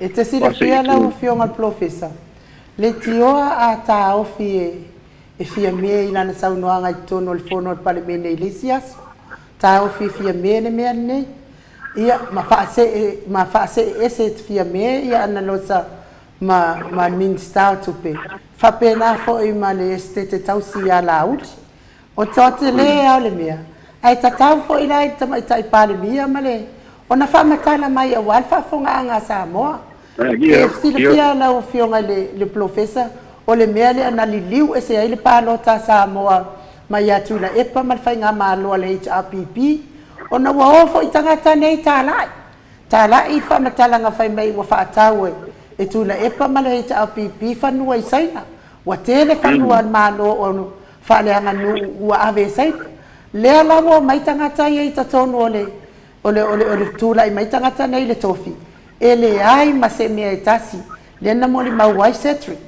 E te silafia lau Afioga i le Polofesa, leitioa a taofi e Fiame i lana saunoaga i totonu o le fono a le Palemene i le isi aso. Taofi e Fiame le mea lenei. Ia, ma faasee, ma faasee ese e Fiame ia ana losa ma, ma le Minisita o Tupe, faapena foi ma le Esetete Tausi ia Laauli. O toa tele a o le mea, ae tatau foi la i le Tamaitai Palemia ma le ona faamatala mai aua le faafofogaaga a Samoa. E silafia lau Afioga i le Polofesa, o le mea lea na liliu ese ai le palota a Samoa mai ia Tuilaepa ma le Faigamalo a le HRPP, ona ua o foi tagata nei talai, talai i faamatalaga fai mai ua faatau e Tuilaepa ma le HRPP fanua i Saina. Ua tele fanua a le Malo o faaleaganuu ua ave e Saina. Lea la ua omai tagata ia i totonu o le o le o le o le tulai mai tagata nei i le tofi, e leai ma se mea e tasi, lea na molimau ai Cedric,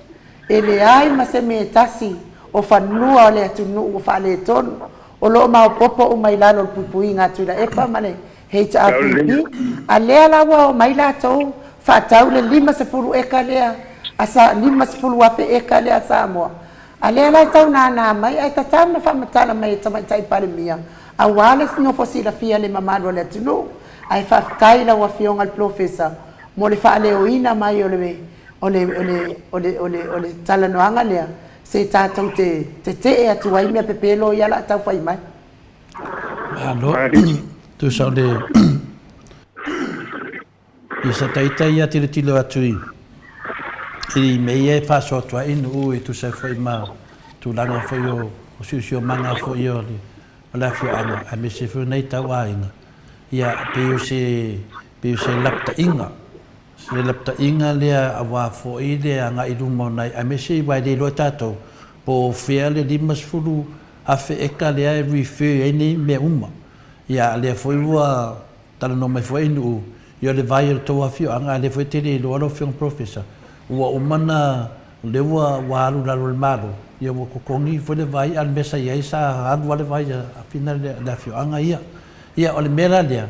e leai ma se mea e tasi o fanua o le atunuu ua faaletonu, o lo o maopoopo uma i lalo o le puipuiga a Tuilaepa ma le HRPP, a lea la ua omai latou faatau le 50 eka lea a sa 50,000 eka lea a Samoa, A lea la e tau nānā mai, ae tatau ona faamatala mai e Tamaitai Palemia, aua le nofo silafia le mamalu o le atunuu. Ae faafetai i lau Afioga i le Polofesa mo le faaleoina mai o le o le o le o le o le o le talanoaga lea, se tatou te tetee atu ai mea pepelo ia o le a tau fai mai. Malo. Tusa o le I sa ita ia tilotilo atu i i mea ia e faasoa atu ai nuu e tusa ai foi ma tulaga foi o siosiomaga foi o le o le afioaga aemaise foi o nai tauaiga, ia pei o se pei o se lapataiga. Se lapataiga lea aua foi le agai i luma o nai aemaise aua e le iloa e tatou po o fea le 50,000 eka lea e refer ai nei mea uma. Ia a lea foi ua talanoa mai foi Nuu ia o le vai o le tou afioaga a lea foi e te le iloa lau afioga Professor ua uma na lea ua ua alu i lalo o le Malo ia ua totogi foi le vai a o le mea sa i ai sa alu lava le vai a fina le afioaga ia. Ia o le mea la lea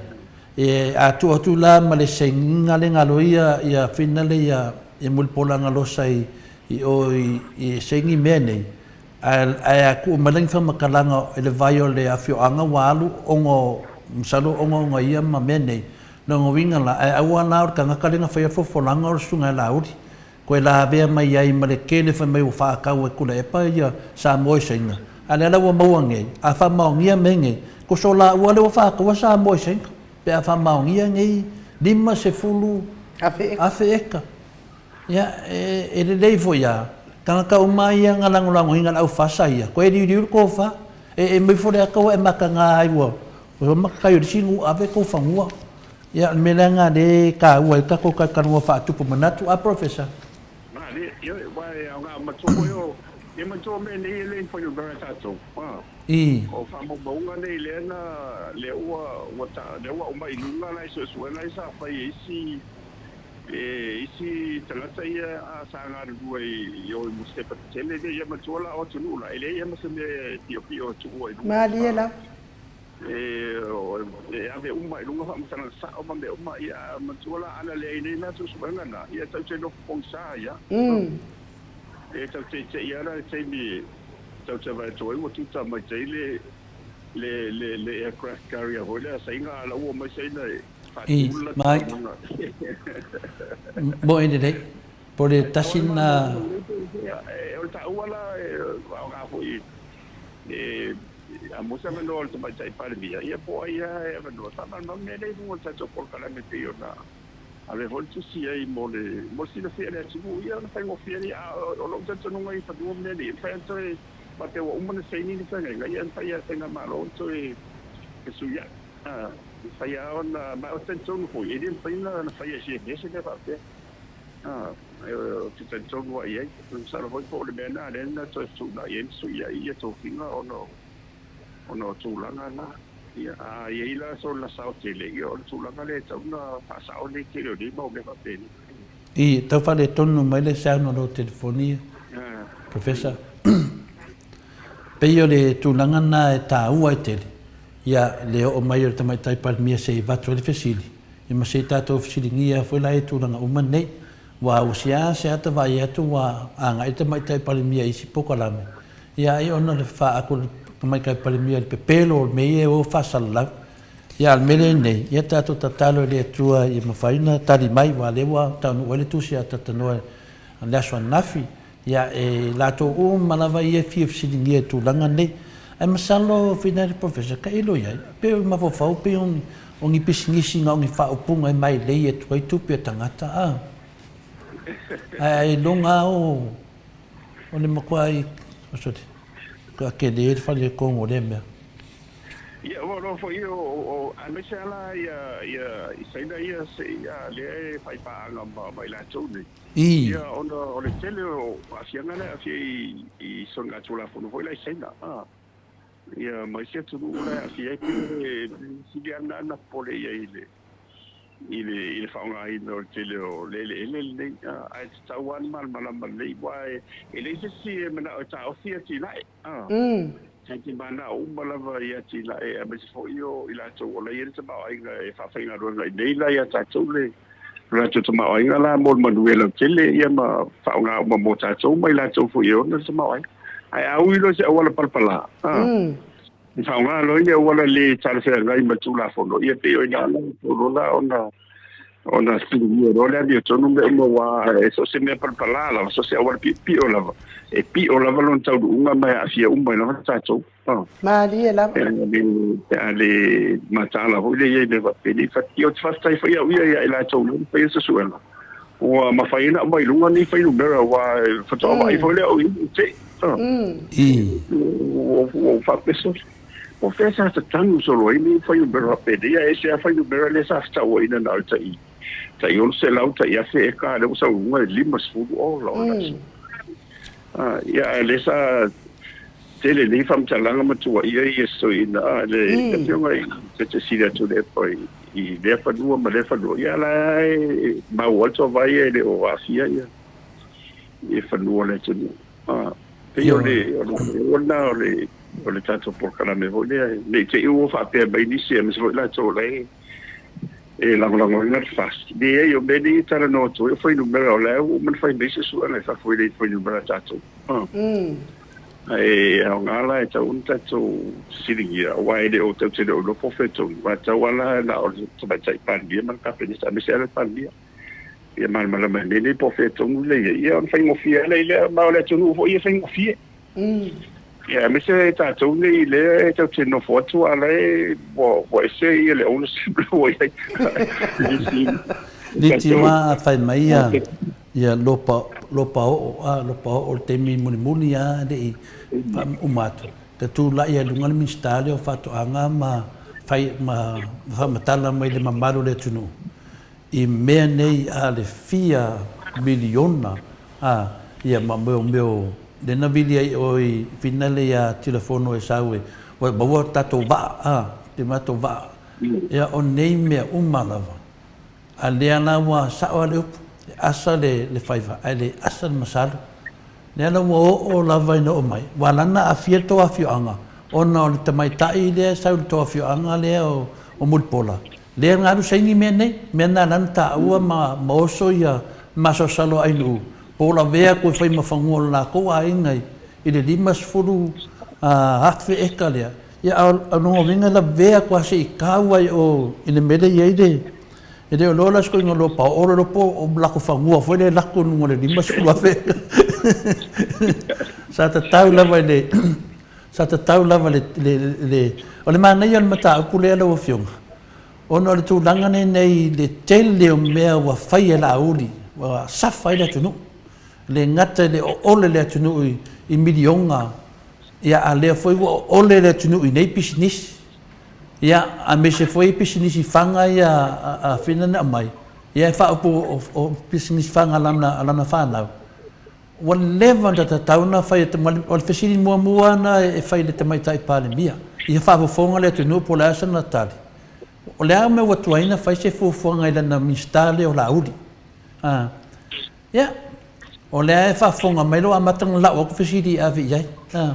E a tuu atu la ma le sainiga le galo ia ia finale ia ia Mulipola Galosa i i o i i saini mea nei, ae ae a tuu mai la ni faamatalaga i le vai o le afioaga ua alu ona o masalo ona ona ia ma mea nei, lona uiga la ae aua la o le tagata lea na faia le folafolaga o le susuga ia Laauli toe lavea mai ai ma le tele fai mai ua faatau e Tuilaepa ia Samoa i Saina, a lea la ua maua nei, a faamaonia mea nei, tusa o laua lea ua faataua Samoa i Saina, pe a faamaonia nei 50,000 eka. Ia, e lelei foi lava, tagata uma ia na lagolagoina le au fasa ia, toe liuliu le tofa, e aumai foi le ata ua e mataga ai ua matatai o le isi nuu ave tou fanua. Ia, o le mea lea lena lea e taua ai le tatou talanoa faatupu manatu. A Professor? Malie, ioe, aua e aoga matua foi o, ia matua mea nei e le mafai ona vae tatou. A, o faamaumauga nei lea na, lea ua, ua ta, lea ua aumai i luga la i suesuega ia sa fai e isi, e isi tagata ia a sa galulue i o i nusipepa tetele nei, ia matua la o atunuu la, e leai lava ma se mea e piopio e tuua i luga. Malie lava. E ave uma i luga faamatalaga sao ma mea uma, ia matua la ana leai nei la suesuega na, ia tau te nofo pogisa ia. E tau te te ia la le taimi tau te vae atu ai ua tuta mai tai le le le le aircraft carrier foi lea saina a la ua mai saina e I, faatu le mai. latou Moe lelei. Po o le tasi lena. O le taua la e aoga foi e A mo se avanoa o le Tamaitai Palemia, ia po o ai lava e avanoa, faamalamalama mea nei i luga o le tatou polokalame pei ona ave foi le tusi ai mo le mo le silafia e le atunuu, ia ona faigofie lea. A o lou talitonuga i fanua ma mea nei, e mafai lava ona toe faapea ua uma ona saini le feagaiga, ia e mafai lava e le faigamalo ona toe fesuiai. E mafai lava ona, ma ou te talitonu foi, e le mafai ona faia e se mea se mea faapea. Ou te talitonu lava i ai. Masalo foi po o le mea lena lea na toe fetuunai ai ma fesuiai ia tofiga ona o tulaga na. Ia, a i ai la sona sao tele, ia o le tulaga lea e tatau ona faasao nei tele o nei mau mea faapenei. I tau faaletonu mai le sound o lou telefoni, Professor. Pei o le tulaga lena e taua ai tele, ia le oo mai o le Tamaitai Palemia se i avatu ai le fesili, Ia ma se i tatou fesiligia foi la i tulaga uma nei. Ua ua seasea ta vaai atu ua agai le Tamaitai Palemia i isi polokalame, ia ai ona le faaatu e le Tamaitai Palemia i le pepelo o mea ia e o faasalalau. Ia a o le mea lea nei, ia tatou tatalo i le Atua ia mafai ona tali mai, aua o lea ua taunuu ai le tusi a Tatanoa i le aso ananafi. Ia, e latou uma lava ia e fia fesiligia i tulaga nei. Ae masalo Finali Professor, tailo i ai, pei o mafaufau pei o ni, o ni pisinisi na o ni faaupuga e mailei atu ai tupe a tagata, a. Ae ailoga lava o, o le matuai, o sorry, matua tele le faaletonu o lea mea. Ia, ua iloa foi o, o, aemaise lava la ia, ia, i Saina ia, se, ia, lea e faipaaga ma, ma i latou nei. I. Ia, ona o le tele o aafiaga la e aafia i, i soligatulafono foi la i Saina, a. Ia, ma isi atunuu la e aafia ai, pei e sili lava lena ona popole i ai i le, i le, i le faaaogaina o le tele o le eleele lenei, a. Ae tatau lava ona malamalama lelei, aua e, e leai se isi e manao e taofi atinae, a. E te manao uma lava i atinae aemaise foi o i latou o la e i ai le tamaoaiga e faafaigaluega i nei la ia tatou le latou tamaoaiga la mo le manuia lautele ia ma faaaoga uma mo tatou ma i latou foi e ona le tamaoaiga. Ae a ui loa i se auala palapala, a, e faaaoga loa i le auala le talafeagai ma le Tulafono, ia pei o i ina la e la ona ona silia loa le amiotonu mea uma aua e so o se mea palapala lava, so o se auala piopio lava, e pio lava lona taunuuga ma e aafia uma ai lava tatou. Malie lava. Pe a le, pe a le mataala foi lea i ai mea faapena. Ia ou te faafetai foi au ia ia i latou lea na faia suesuega, ua mafai ai ona aumai i luga nei fuainumera aua faatoa vaai foi lea au ia i te i. Ua ou faapea, sole, po o fea sa tatanu solo ai nei fuainumera faapenei, ae ese lava fuainumera lea sa fetauaiina na o le tai. Tai 600 tai 1000 eka, a lea ua sau i luga i le 50 ola o le aso. Ia, a o lea sa tele nei faamatalaga ma tuuaia ia soiina a le afioga i Silisili atu le epa i lea fanua ma lea fanua, ia la e maua atu vai e le o aafia ia ia fanua o le atunuu. Pei o le o le ona o le tatou polokalame foi lea, ne i te i ua faapea mai nisi aemaise foi latou o la e lagolagoina le FAST. Leai, o mea nei e talanoa atu ai o fuainumera, o la ua uma ona fai mai suesuega i fafo i le fuainumera a tatou. Ae aoga la e tatau ona tatou fesiligia, aua e le o tatou te le o iloa po o fea tonu, aua e tatau lava la na o le Tamaitai Palemia ma le Kapeneta, aemaise lava le Palemia, ia malamalama i mea nei po o fea tonu le i ai, ia ona faigofie lava lea, ma o le atunuu foi e faigofie. Ia, aemaise tatou nei lea e tatou te nofo atu a o la e ua ese ia le ownership la ua i ai. Leitioa a fai mai ia ia lopa lopa oo a lopa oo le taimi mulimuli a le i uma atu ta tulai ai luga le Minisita lea o Faatoaga ma fai ma faamatala mai le mamalu o le atunuu i mea nei a le fia miliona a, ia ma mea o mea o lea na vili ai oe i finale ia Tilafono e sau e ua maua tatou vaa a, te matou vaa. Ia o nei mea uma lava, a lea la ua sao a le upu, e asa le le faiva ae le asa le masalo. Lea la ua oo lava ina oo mai, ua ala ona aafia le tou afioaga ona o le tamaitai lea e sau i le tou afioaga lea o Mulipola, Lea na alu saini mea nei, mea na ala ona taua ma ma oso ia masalosalo a Ainuu, po o lavea atu e fai ma fanua o le latou aiga i le 50,000 eka lea. Ia a o lona uiga e lavea atu lava se i tau ai o i le mea lea e i ai le, e le o iloa la si toeaina loa paoo le iloa po o latou fanua foi lea e lako i luga o le 50,000 eka. Sa tatau lava i le Sa tatau lava le, le, le, o le manaia o le mataupu lea lau Afioga, ona o le tulaga lenei i le tele o mea ua fai e Laauli, ua safa ai le atunuu. E le gata i le oole le atunuu i, i miliona, ia a lea foi ua oole le atunuu i nei pisinisi. Ia, aemaise foi pisinisi faga ia a, a Fina na aumai, ia e faaupu o, o pisinisi faga a lana, a lana fanau. Ua leva ona tatau ona fai atu, o le fesili muamua lena e fai i le Tamaitai Palemia, ia faafofoga le atunuu po o le a sana tali. O le a mea ua tuai ona fai se fuafuaga i lana Minisita lea o Laauli? A, ia, o lea e faafofoga mai lou amata ona lau atu fesili e ave i ai. A,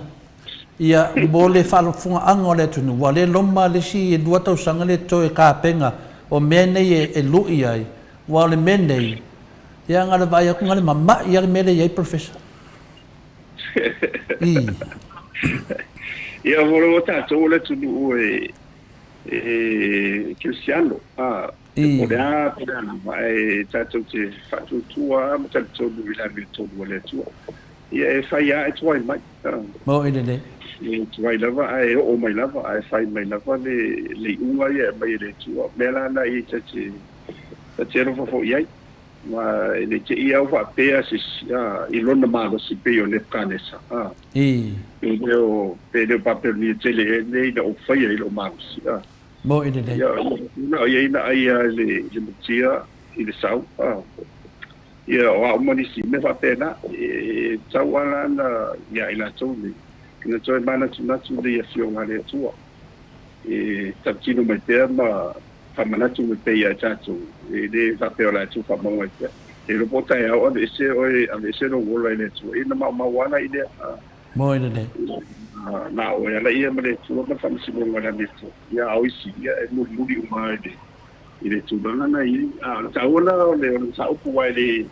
ia, mo le faafofogaaga o le atunuu, aua o lea e loma le isi 2 tausaga le toe tapena o mea nei e lui ai, aua o le mea nei, Ia na o le vaai atu na o le mama'i lava le mea lea e i ai Professor. Ii. Ia mo le tatou o le atunuu e e kerisiano a po o le a po o le a lava ae tatou te faatuatua ma talitonu i le amiotonu a le Atua. Ia e fai lava e tuai mai. Mo i lelei. E tuai lava ae oo mai lava ae fai mai lava le le iuga ia e aumai e le Atua. O mea la na ia ta te ta te alofa foi i ai. Ma e le te i au faapea se isi i lona malosi pei o Nebukanesa, a. Pe le o, pe le o Papelonia tele ea lenei na ou faia i lou malosi, a. Mo i lelei. Ia, na o ia na ai a i le, i le mutia, i le sau, a. Ia, o a uma nisi mea faapena, e tatau lava la na ia i latou nei, ina toe manatunatu i le Afioga a le Atua, e tautino mai pea ma faamanatu mai pea ia i tatou, e le faapea o le a tuu faamau ai pea. E iloa po o taeao aveese oe, aveese lou ola i le Atua, ia na maumau lava la i lea. Moe lelei. Na o oe ala ia ma le Atua ma le faamasinoga o le amiotonu. Ia a o isi, ia e mulimuli uma lava i le, i le tulaga na i ai. A o le taua la o le, o le mataupu aua e le,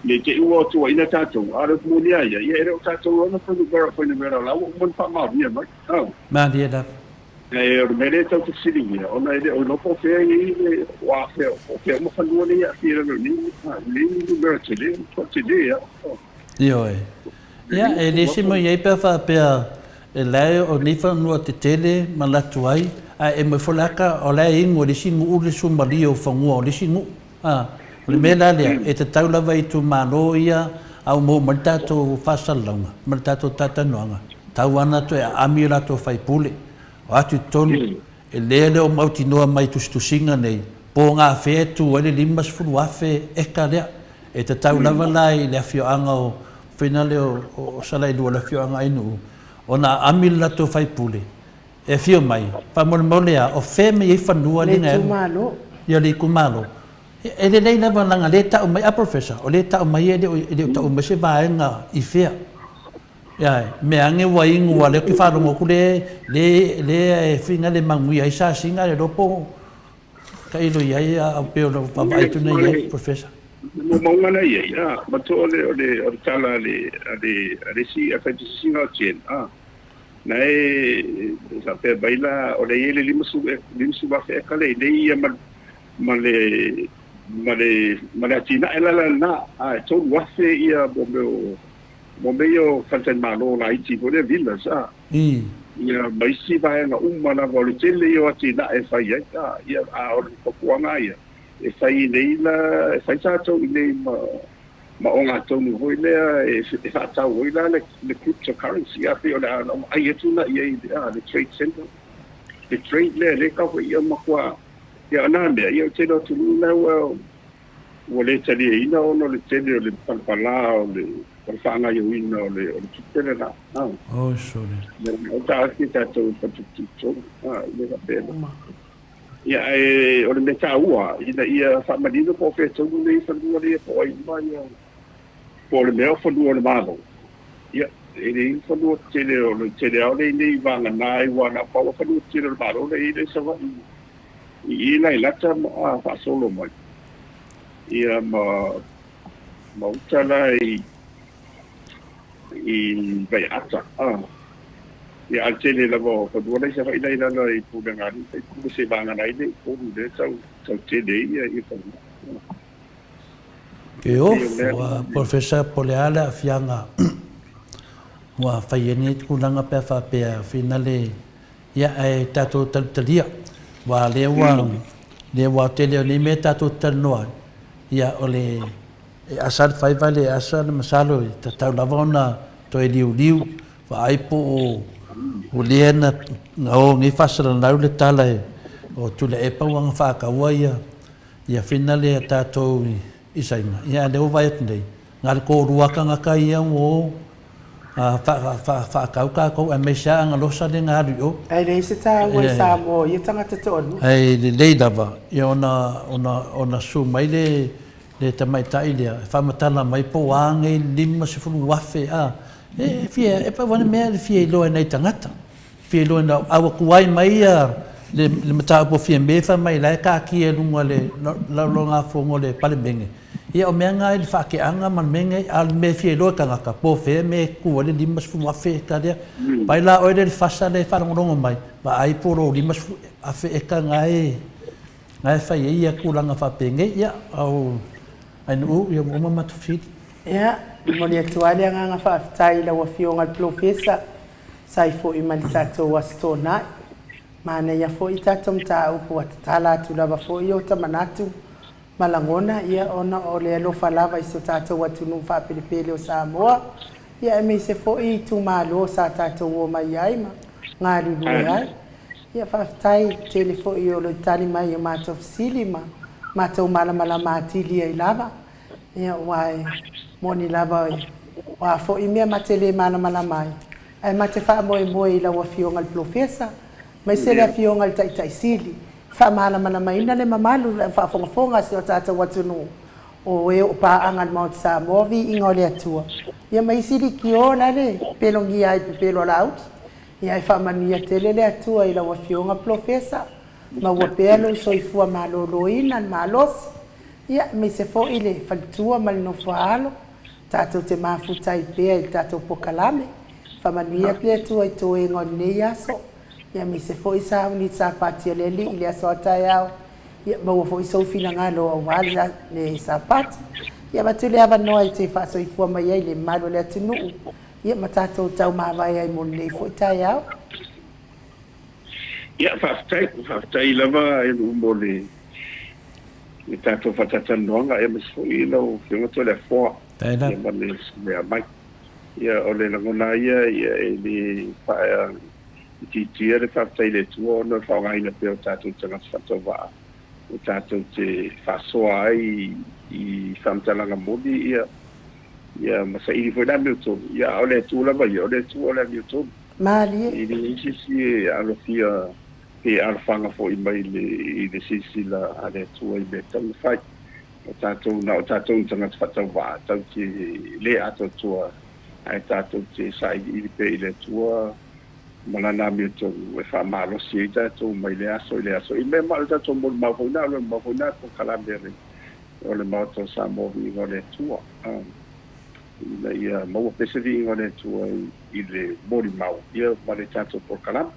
ne i te i ua tuuaina tatou, a o le upu moni lava ia, ia e le o tatou lava na fuainumera, fuainumera o la ua uma ona faamaonia mai. Malie lava. E o le mea lea e tau te fesiligia, ona e le o iloa po o fea e i ai le, o a fea, o fea uma fanua nei e aafia i lalo nei, nei numera tele, matua tele lava. Ioe. Ia, e le se mea i ai pe a faapea e la e o nei fanua tetele manatu ai, ae e moe foi le aka o la e inu e le isi nuu le sumalie o fanua o le isi nuu. A, o le mea la lea, e tatau lava i itumalo ia a ua maua mai le tatou faasalalauga ma le tatou talatalanoaga, tau lava ona toe aami o latou faipule, o atu i totonu, e le le o mautinoa mai i tusitusiga nei, Po o gafea e tu ai le 50,000 eka lea. E tatau lava la i le afioaga o Finale o Salailua, le afioaga Ainuu, ona aami le latou faipule e afio mai, faamolemole a, o fea mea i ai fanua Le le itumalo. Ia le itumalo. E lelei lava leaga lea e tau mai, a Professor, o lea e tau mai e le o tau mai se vaega i fea. Ia, mea ane ua inu, aua o lea ou te faalogo atu le, le, le e fina le manuia ai sasiga, le iloa po o tailo i ai, a pei o lau vaavaai atu lena i ai, Professor. Maumauga la i ai, a, matua o le, o le, o le tala a le, a le, a le isi, a faitusisiga o Jen, a, na e faapea mai la, o le i ai le 50,000 eka le i nei ia ma, ma le, ma le, ma le atinae la la lena, a, e 3,000 ia mo mea o, mo mea ia o faletalimalo laiti foi lea, villas, a. Ia, ma isi vaega uma lava o le tele ia o atinae e fai ai, a, ia, a o le fautuaga ia, e fai nei la, e fai tatou i nei ma, ma ogatonu foi lea e, e faatau ai la le, le cryptocurrency, a pei o le a vaai atu la i ai, a, le trade center, le trade lea, le kau foi ia matua, ia, o nā mea, ia, o tele o atunuu la ua, ua le taliaina ona o le tele o le palapala o le, o le faagaoioiga o le, o le tupe lena. A. Oh, sole. O taofi tatou faletupe a, i le faapena. Ia, ae o le mea taua, ina ia faamanino po o fea tonu nei fanua nei e po ai uma ia, po o le mea o fanua o le Malo. Ia, e leai ni fanua tetele o le tele lava o lea i nei vagana ai, aua na o pau lava fanua tetele o le Malo lea e i ai le Savaii i i la i Lata ma faasolo mai. Ia, ma, ma uta la i, i Vaiaata. Ia, a o le tele lava o fanua la i Savaii la i lalo i pulega a alii ma faipule seivagana ai le Upolu lea e tau tau tele ai ia ia fanua. Ke ofu a Professor po o le a le aafiaga ua fai ai lenei tulaga pe a faapea finale ia ae tatou talitalia aua lea ua lea ua tele o nei mea tatou te talanoa ai ia o le E asa le faiva e le asa le masalo e tatau lava ona toe liuliu vaai po o lea na o nei faasalalau le tala o Tuilaepa ua na faataua ia ia fina lea tatou i Saina ia a lea ua vaai atu nei na o le toalua lava tagata ia ua o faatau tatou aemaise lava Agalosa lea na alu i o. Ae leai se taua i Samoa o ia tagata toalua. Ae lelei lava ia ona susu mai le le tamaitai lea e faamatala mai po o a nei 50,000 a, e fia, e pau lava le mea e fia iloa e nai tagata, fia iloa ina a ua tuai mai ia le, le mataupu o Fiame fai mai la e taatia i luga o le Laulau-a-Fono a le Palemene, ia o mea na i le faateaga ma le mea nei, a o le mea e fia iloa e tagata, po o fea mea e tu ai le 50,000 eka lea. Vaai la oe lea i le fasa lea e faalogologo mai, vaai po o lou 50,000 eka na e Na e fai ai ia tulaga faapenei, ia, au Ainuu, ia ua uma matou fesili. Ia, momoli atu lava le agaga faafetai i lau Afioga i le Polofesa sa i foi mai le tatou Aso Toonai. Manaia foi tatou mataupu ua tatala atu lava foi ota manatu ma lagona, ia, ona o le alofa lava i si o tatou atunuu faapelepele o Samoa, ia aemaise foi itumalo sa tatou omai ai ma galulue ai. Ia faafetai tele foi o le tali mai o matou fesili ma matou malamalama atili ai lava. Ia aua e moni lava o a foi mea ma te le malamalama ai, ae ma te faamoemoe i lau Afioga i le Polofesa, aemaise le Afioga i le Taitai Sili, e faamalamalamaina le mamalu i le faafogafoga a si o tatou atunuu o e o paaga i le Maota Samoa, viiga o le Atua. Ia ma isi likio la le pelogia ai pepelo a Laauli. Ia e faamanuia tele le Atua i lau Afioga Polofesa, maua pea lou soifua maloloina, le malosi, ia aemaise foi le faletua ma le nofoaalo, tatou te mafuta ai pea i le tatou pokalame. Faamanuia le Atua i toega o lenei aso, ia aemaise foi sauni Sapati a le Alii i le aso a taeao, ia maua foi sou finagalo aua le Sapati. Ia avatu le avanoa e te faasoifua mai ai i le mamalu o le atunuu. Ia ma tatou tau mavae ai mo lenei foi taeao. Ia, faafetai, faafetai lava Elu mo le le tatou faatalatalanoaga aemaise foi lau Afioga Toleafoa ia ma le mea mai. Ia o le lagona ia ia e le faaitiitia le faafetai i le Atua ona o le faaaogaina pea o tatou tagata faatauvaa. E tatou te faasoa ai i faamatalaga moni, ia, ia ma saili foi le amiotonu, ia, a o le Atua lava ia, o le Atua o le amiotonu. Malie. E leai se isi e alofia pe alofaga foi mai le, i le silasila a le Atua i mea tatau ona fai. O tatou, na o tatou ni tagata faatauvaa, tatou te le atoatoa, ae tatou te sailiili pea i le Atua ma Lana amiotonu e faamalosi ai tatou mai lea aso i lea aso. I mea ma o le tatou molimau foi na, o le molimau foi na polokalame a le, o le Maota o Samoa Viiga o le Atua, ina ia maua pea se viiga o le Atua i le molimau ia ma le tatou polokalame.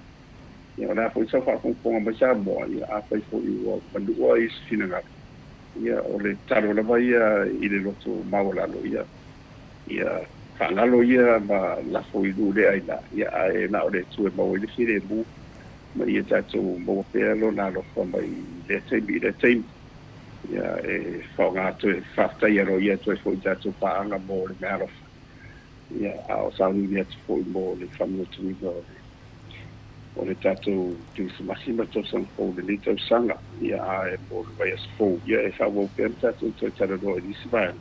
Ia, o le a foi sau faafogafoga mai Samoa, ia, afai foi ua manua i se finagalo, ia, o le tatalo lava ia i le loto maualalo, ia, ia faagalo ia ma lafo i nuu le aina, ia, ae na o le Atua e maua ai le filemu, ma ia tatou maua pea Lona alofa mai lea taimi i lea taimi. Ia, e faaaoga toe faafetai aloaia atu ai foi i tatou paaga mo le meaalofa, ia, a o sauniuni atu foi mo le faamautuina o le o le tatou Kerisimasi ma le tausaga fou i lenei tausaga, ia, ae mo le vaiaso fou, ia, e faaauau pea le tatou toe talanoa i nisi vaega,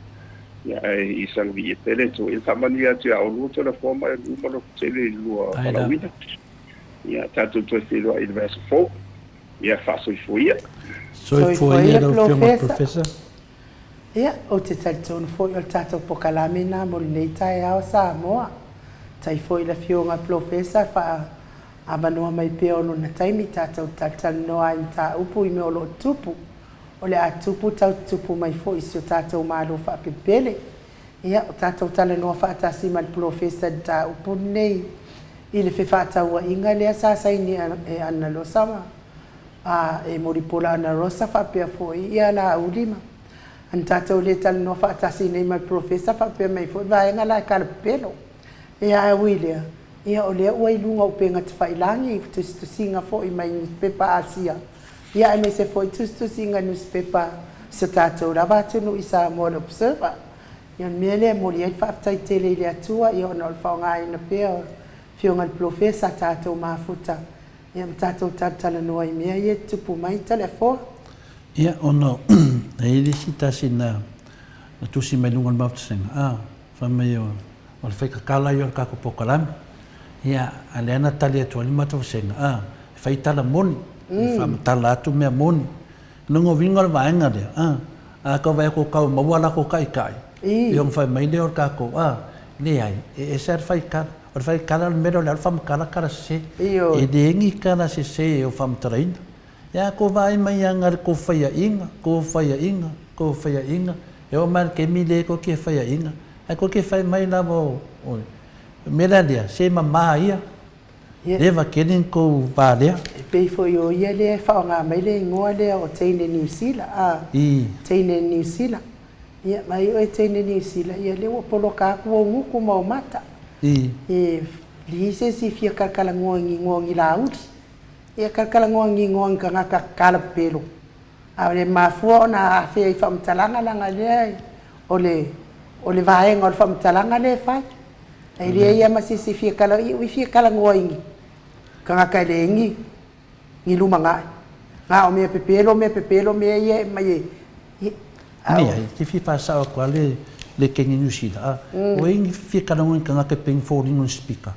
ia, ae i saga viia pea le Atua. Ia faamanuia atu ia oulua Toleafoa ma Elu ma Lototele i le lua valaauina. Ia, tatou toe feiloai i le vaiaso fou. Ia, faasoifua ia. Soifua ia lau Afioga i le Professor. Ia, ou te talitonu foi o le tatou pokalame lena mo lenei taeao Samoa. Tai foi i le Afioga Polofesa faa-avanoa mai pea o lona taimi tatou talatalanoa ai mataupu i mea o lo o tupu. O le a tupu tau tutupu mai foi i si o tatou Malo faapepele. Ia, o tatou talanoa faatasi ma le Polofesa i le mataupu lenei i le fefaatauaiga lea sa saini e Analosa ma a e Mulipola Anarosa faapea foi ia Laauli ma ana tatou le talanoa faatasi nei ma le Polofesa faapea mai foi vaega la e kalapepelo. Ia ae ui i lea, ia o lea ua i luga o upega tafailagi i tusitusiga foi mai nusipepa Asia, ia aemaise foi tusitusiga nusipepa si o tatou lava atunuu i Samoa le Observer. Ia o le mea lea e momoli ai le faafetai tele i le Atua ia ona o le faaaogaina pea o le Afioga i le Polofesa tatou mafuta Ia ma tatou talatalanoa i mea ia e tutupu mai Taleafoa. Ia ona e i ai le isi tasi na tusi mai luga o le Maota Sega, a, fai mai o le faikakala ia o le tatou polokalame. Ia, a lea na tali atu ai le matou vasega, a, e fai tala moni, e faamatala atu mea moni. O lona uiga o le vaega lea, a, a tau vaai atu o tau maua latou taitai, ia ona fai mai lea o le tatou, a, leai, e ese lava le faitala. O le faitala o le mea lea o le a faamatala tala sese. E leai ni tala sese o faamatalaina. Ia tou vaai mai ana i le tou faiaina, tou faiaina, tou faiaina, e oo mai lava i le taimi lea tou te faiaina, ae tou te fai mai lava o le mea la lea, se mama ia, leva tele ni tou va lea. E pei foi o ia lea e faaaoga mai le igoa lea o teine Niu Sila, a, teine Niu Sila. Ia, mai oe teine Niu Sila, ia lea ua poloka atu ou gutu ma ou mata. E leai se isi e fia kalakalagoa i ni igoa o ni lāuli. Ia kalakalagoa i ni igoa o ni tagata kalapepelo. A o le mafua ona afea i faamatalaga leaga lea o le o le vaega o le faamatalaga lea e fai. E leai lava ma se isi e fia kala, ia ua fia kalanoa i ni tagata e leai ni ni lumanai. Na o mea pepelo, mea pepelo, mea ia e aumai e, ia, a o. Leai, e fia faasao atu lava le le keni Niu Sila, a, ua i ai ni fia talanoa i ni tagata e pei ni foliga o ni speaker.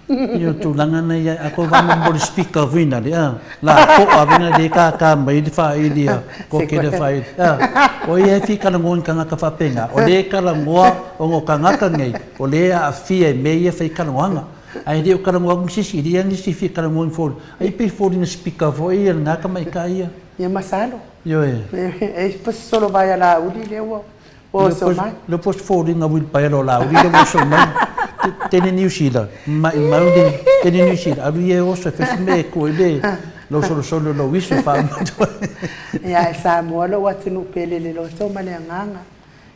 Ia o tulaga na ia, a tou vaai mo le speaker foi na le, a, la to'a foi na le kākā mai le faaili a ko kele faaili, a, o ia e fia talanoa i ni tagata faapena, o lea e talanoa ona o tagata nei, o lea e aafia i mea ia e fai talanoaga. Ae le o talanoa atu ma se isi, e leai lava nisi e fia talanoa i ni foliga, ai pei foliga speaker foi ia lena tamaitai ia. Ia masalo. Ioe. E solo vai a Laauli lea ua oso mai. Lea po o se foliga uilipaelo a Laauli lea ua oso mai. Tene Niu Sila, maimau le tene Niu Sila, alu ia e oso e fai se mea e tuu ai le lou solosolo i lou iso e faauma atu ai. Ia, e Samoa lou atunuu pele i le loto ma le agaga.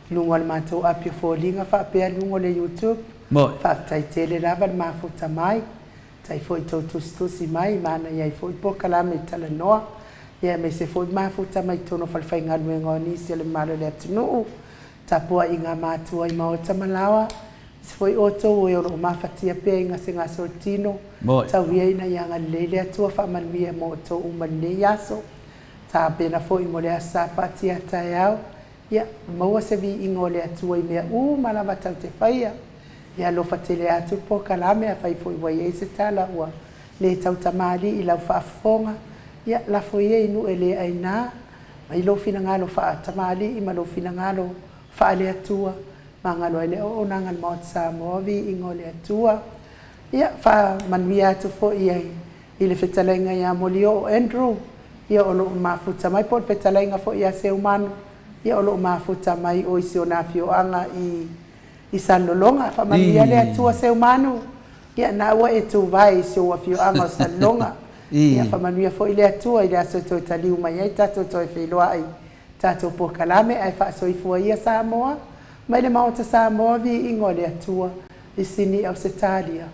I luga o le matou api o foliga faapea i luga o le YouTube. Faafetai tele lava le mafuta mai. Tai foi tou tusitusi mai, manaia ai foi polokalame talanoa, ia aemaise foi mafuta mai totonu o falefaigaluega o nisi o le mamalu o le atunuu, tapuaiga a matua i maota ma laoa, aemaise foi outou e o lo o mafatia pea i gasegase o le tino, tau ia ina ia agalelei le Atua faamanuia mo outou uma i lenei aso. Tapena foi mo le Aso Sapati a taeao, ia maua se viiga o le Atua i mea uma lava tatou te faia. Ia alofa tele atu le polokalame, afai foi ua i ai se tala ua le tautamalii i lau faafofoga, ia lafo ia i nuu e le aina, mai lou finagalo faatamalii ma lou finagalo faale-Atua, magalo ai le auaunaga a le Maota Samoa, viiga o le Atua. Ia faamanuia atu foi i le fetalaiga ia Molioo Andrew, ia o lo o mafuta mai, po o le fetalaiga foi ia Seumanu, ia o lo o mafuta mai o i si ona afioaga i i Salelologa. Faamanuia le Atua Seumanu, ia na ua e tuvae i si ou afioaga o Salelologa. Ia faamanuia foi le Atua i le aso e toe taliu mai ai tatou toe feiloai tatou polokalame, ae faasoifua ia Samoa mai le Maota Samoa, viiga o le Atua i Sini Ausetalia.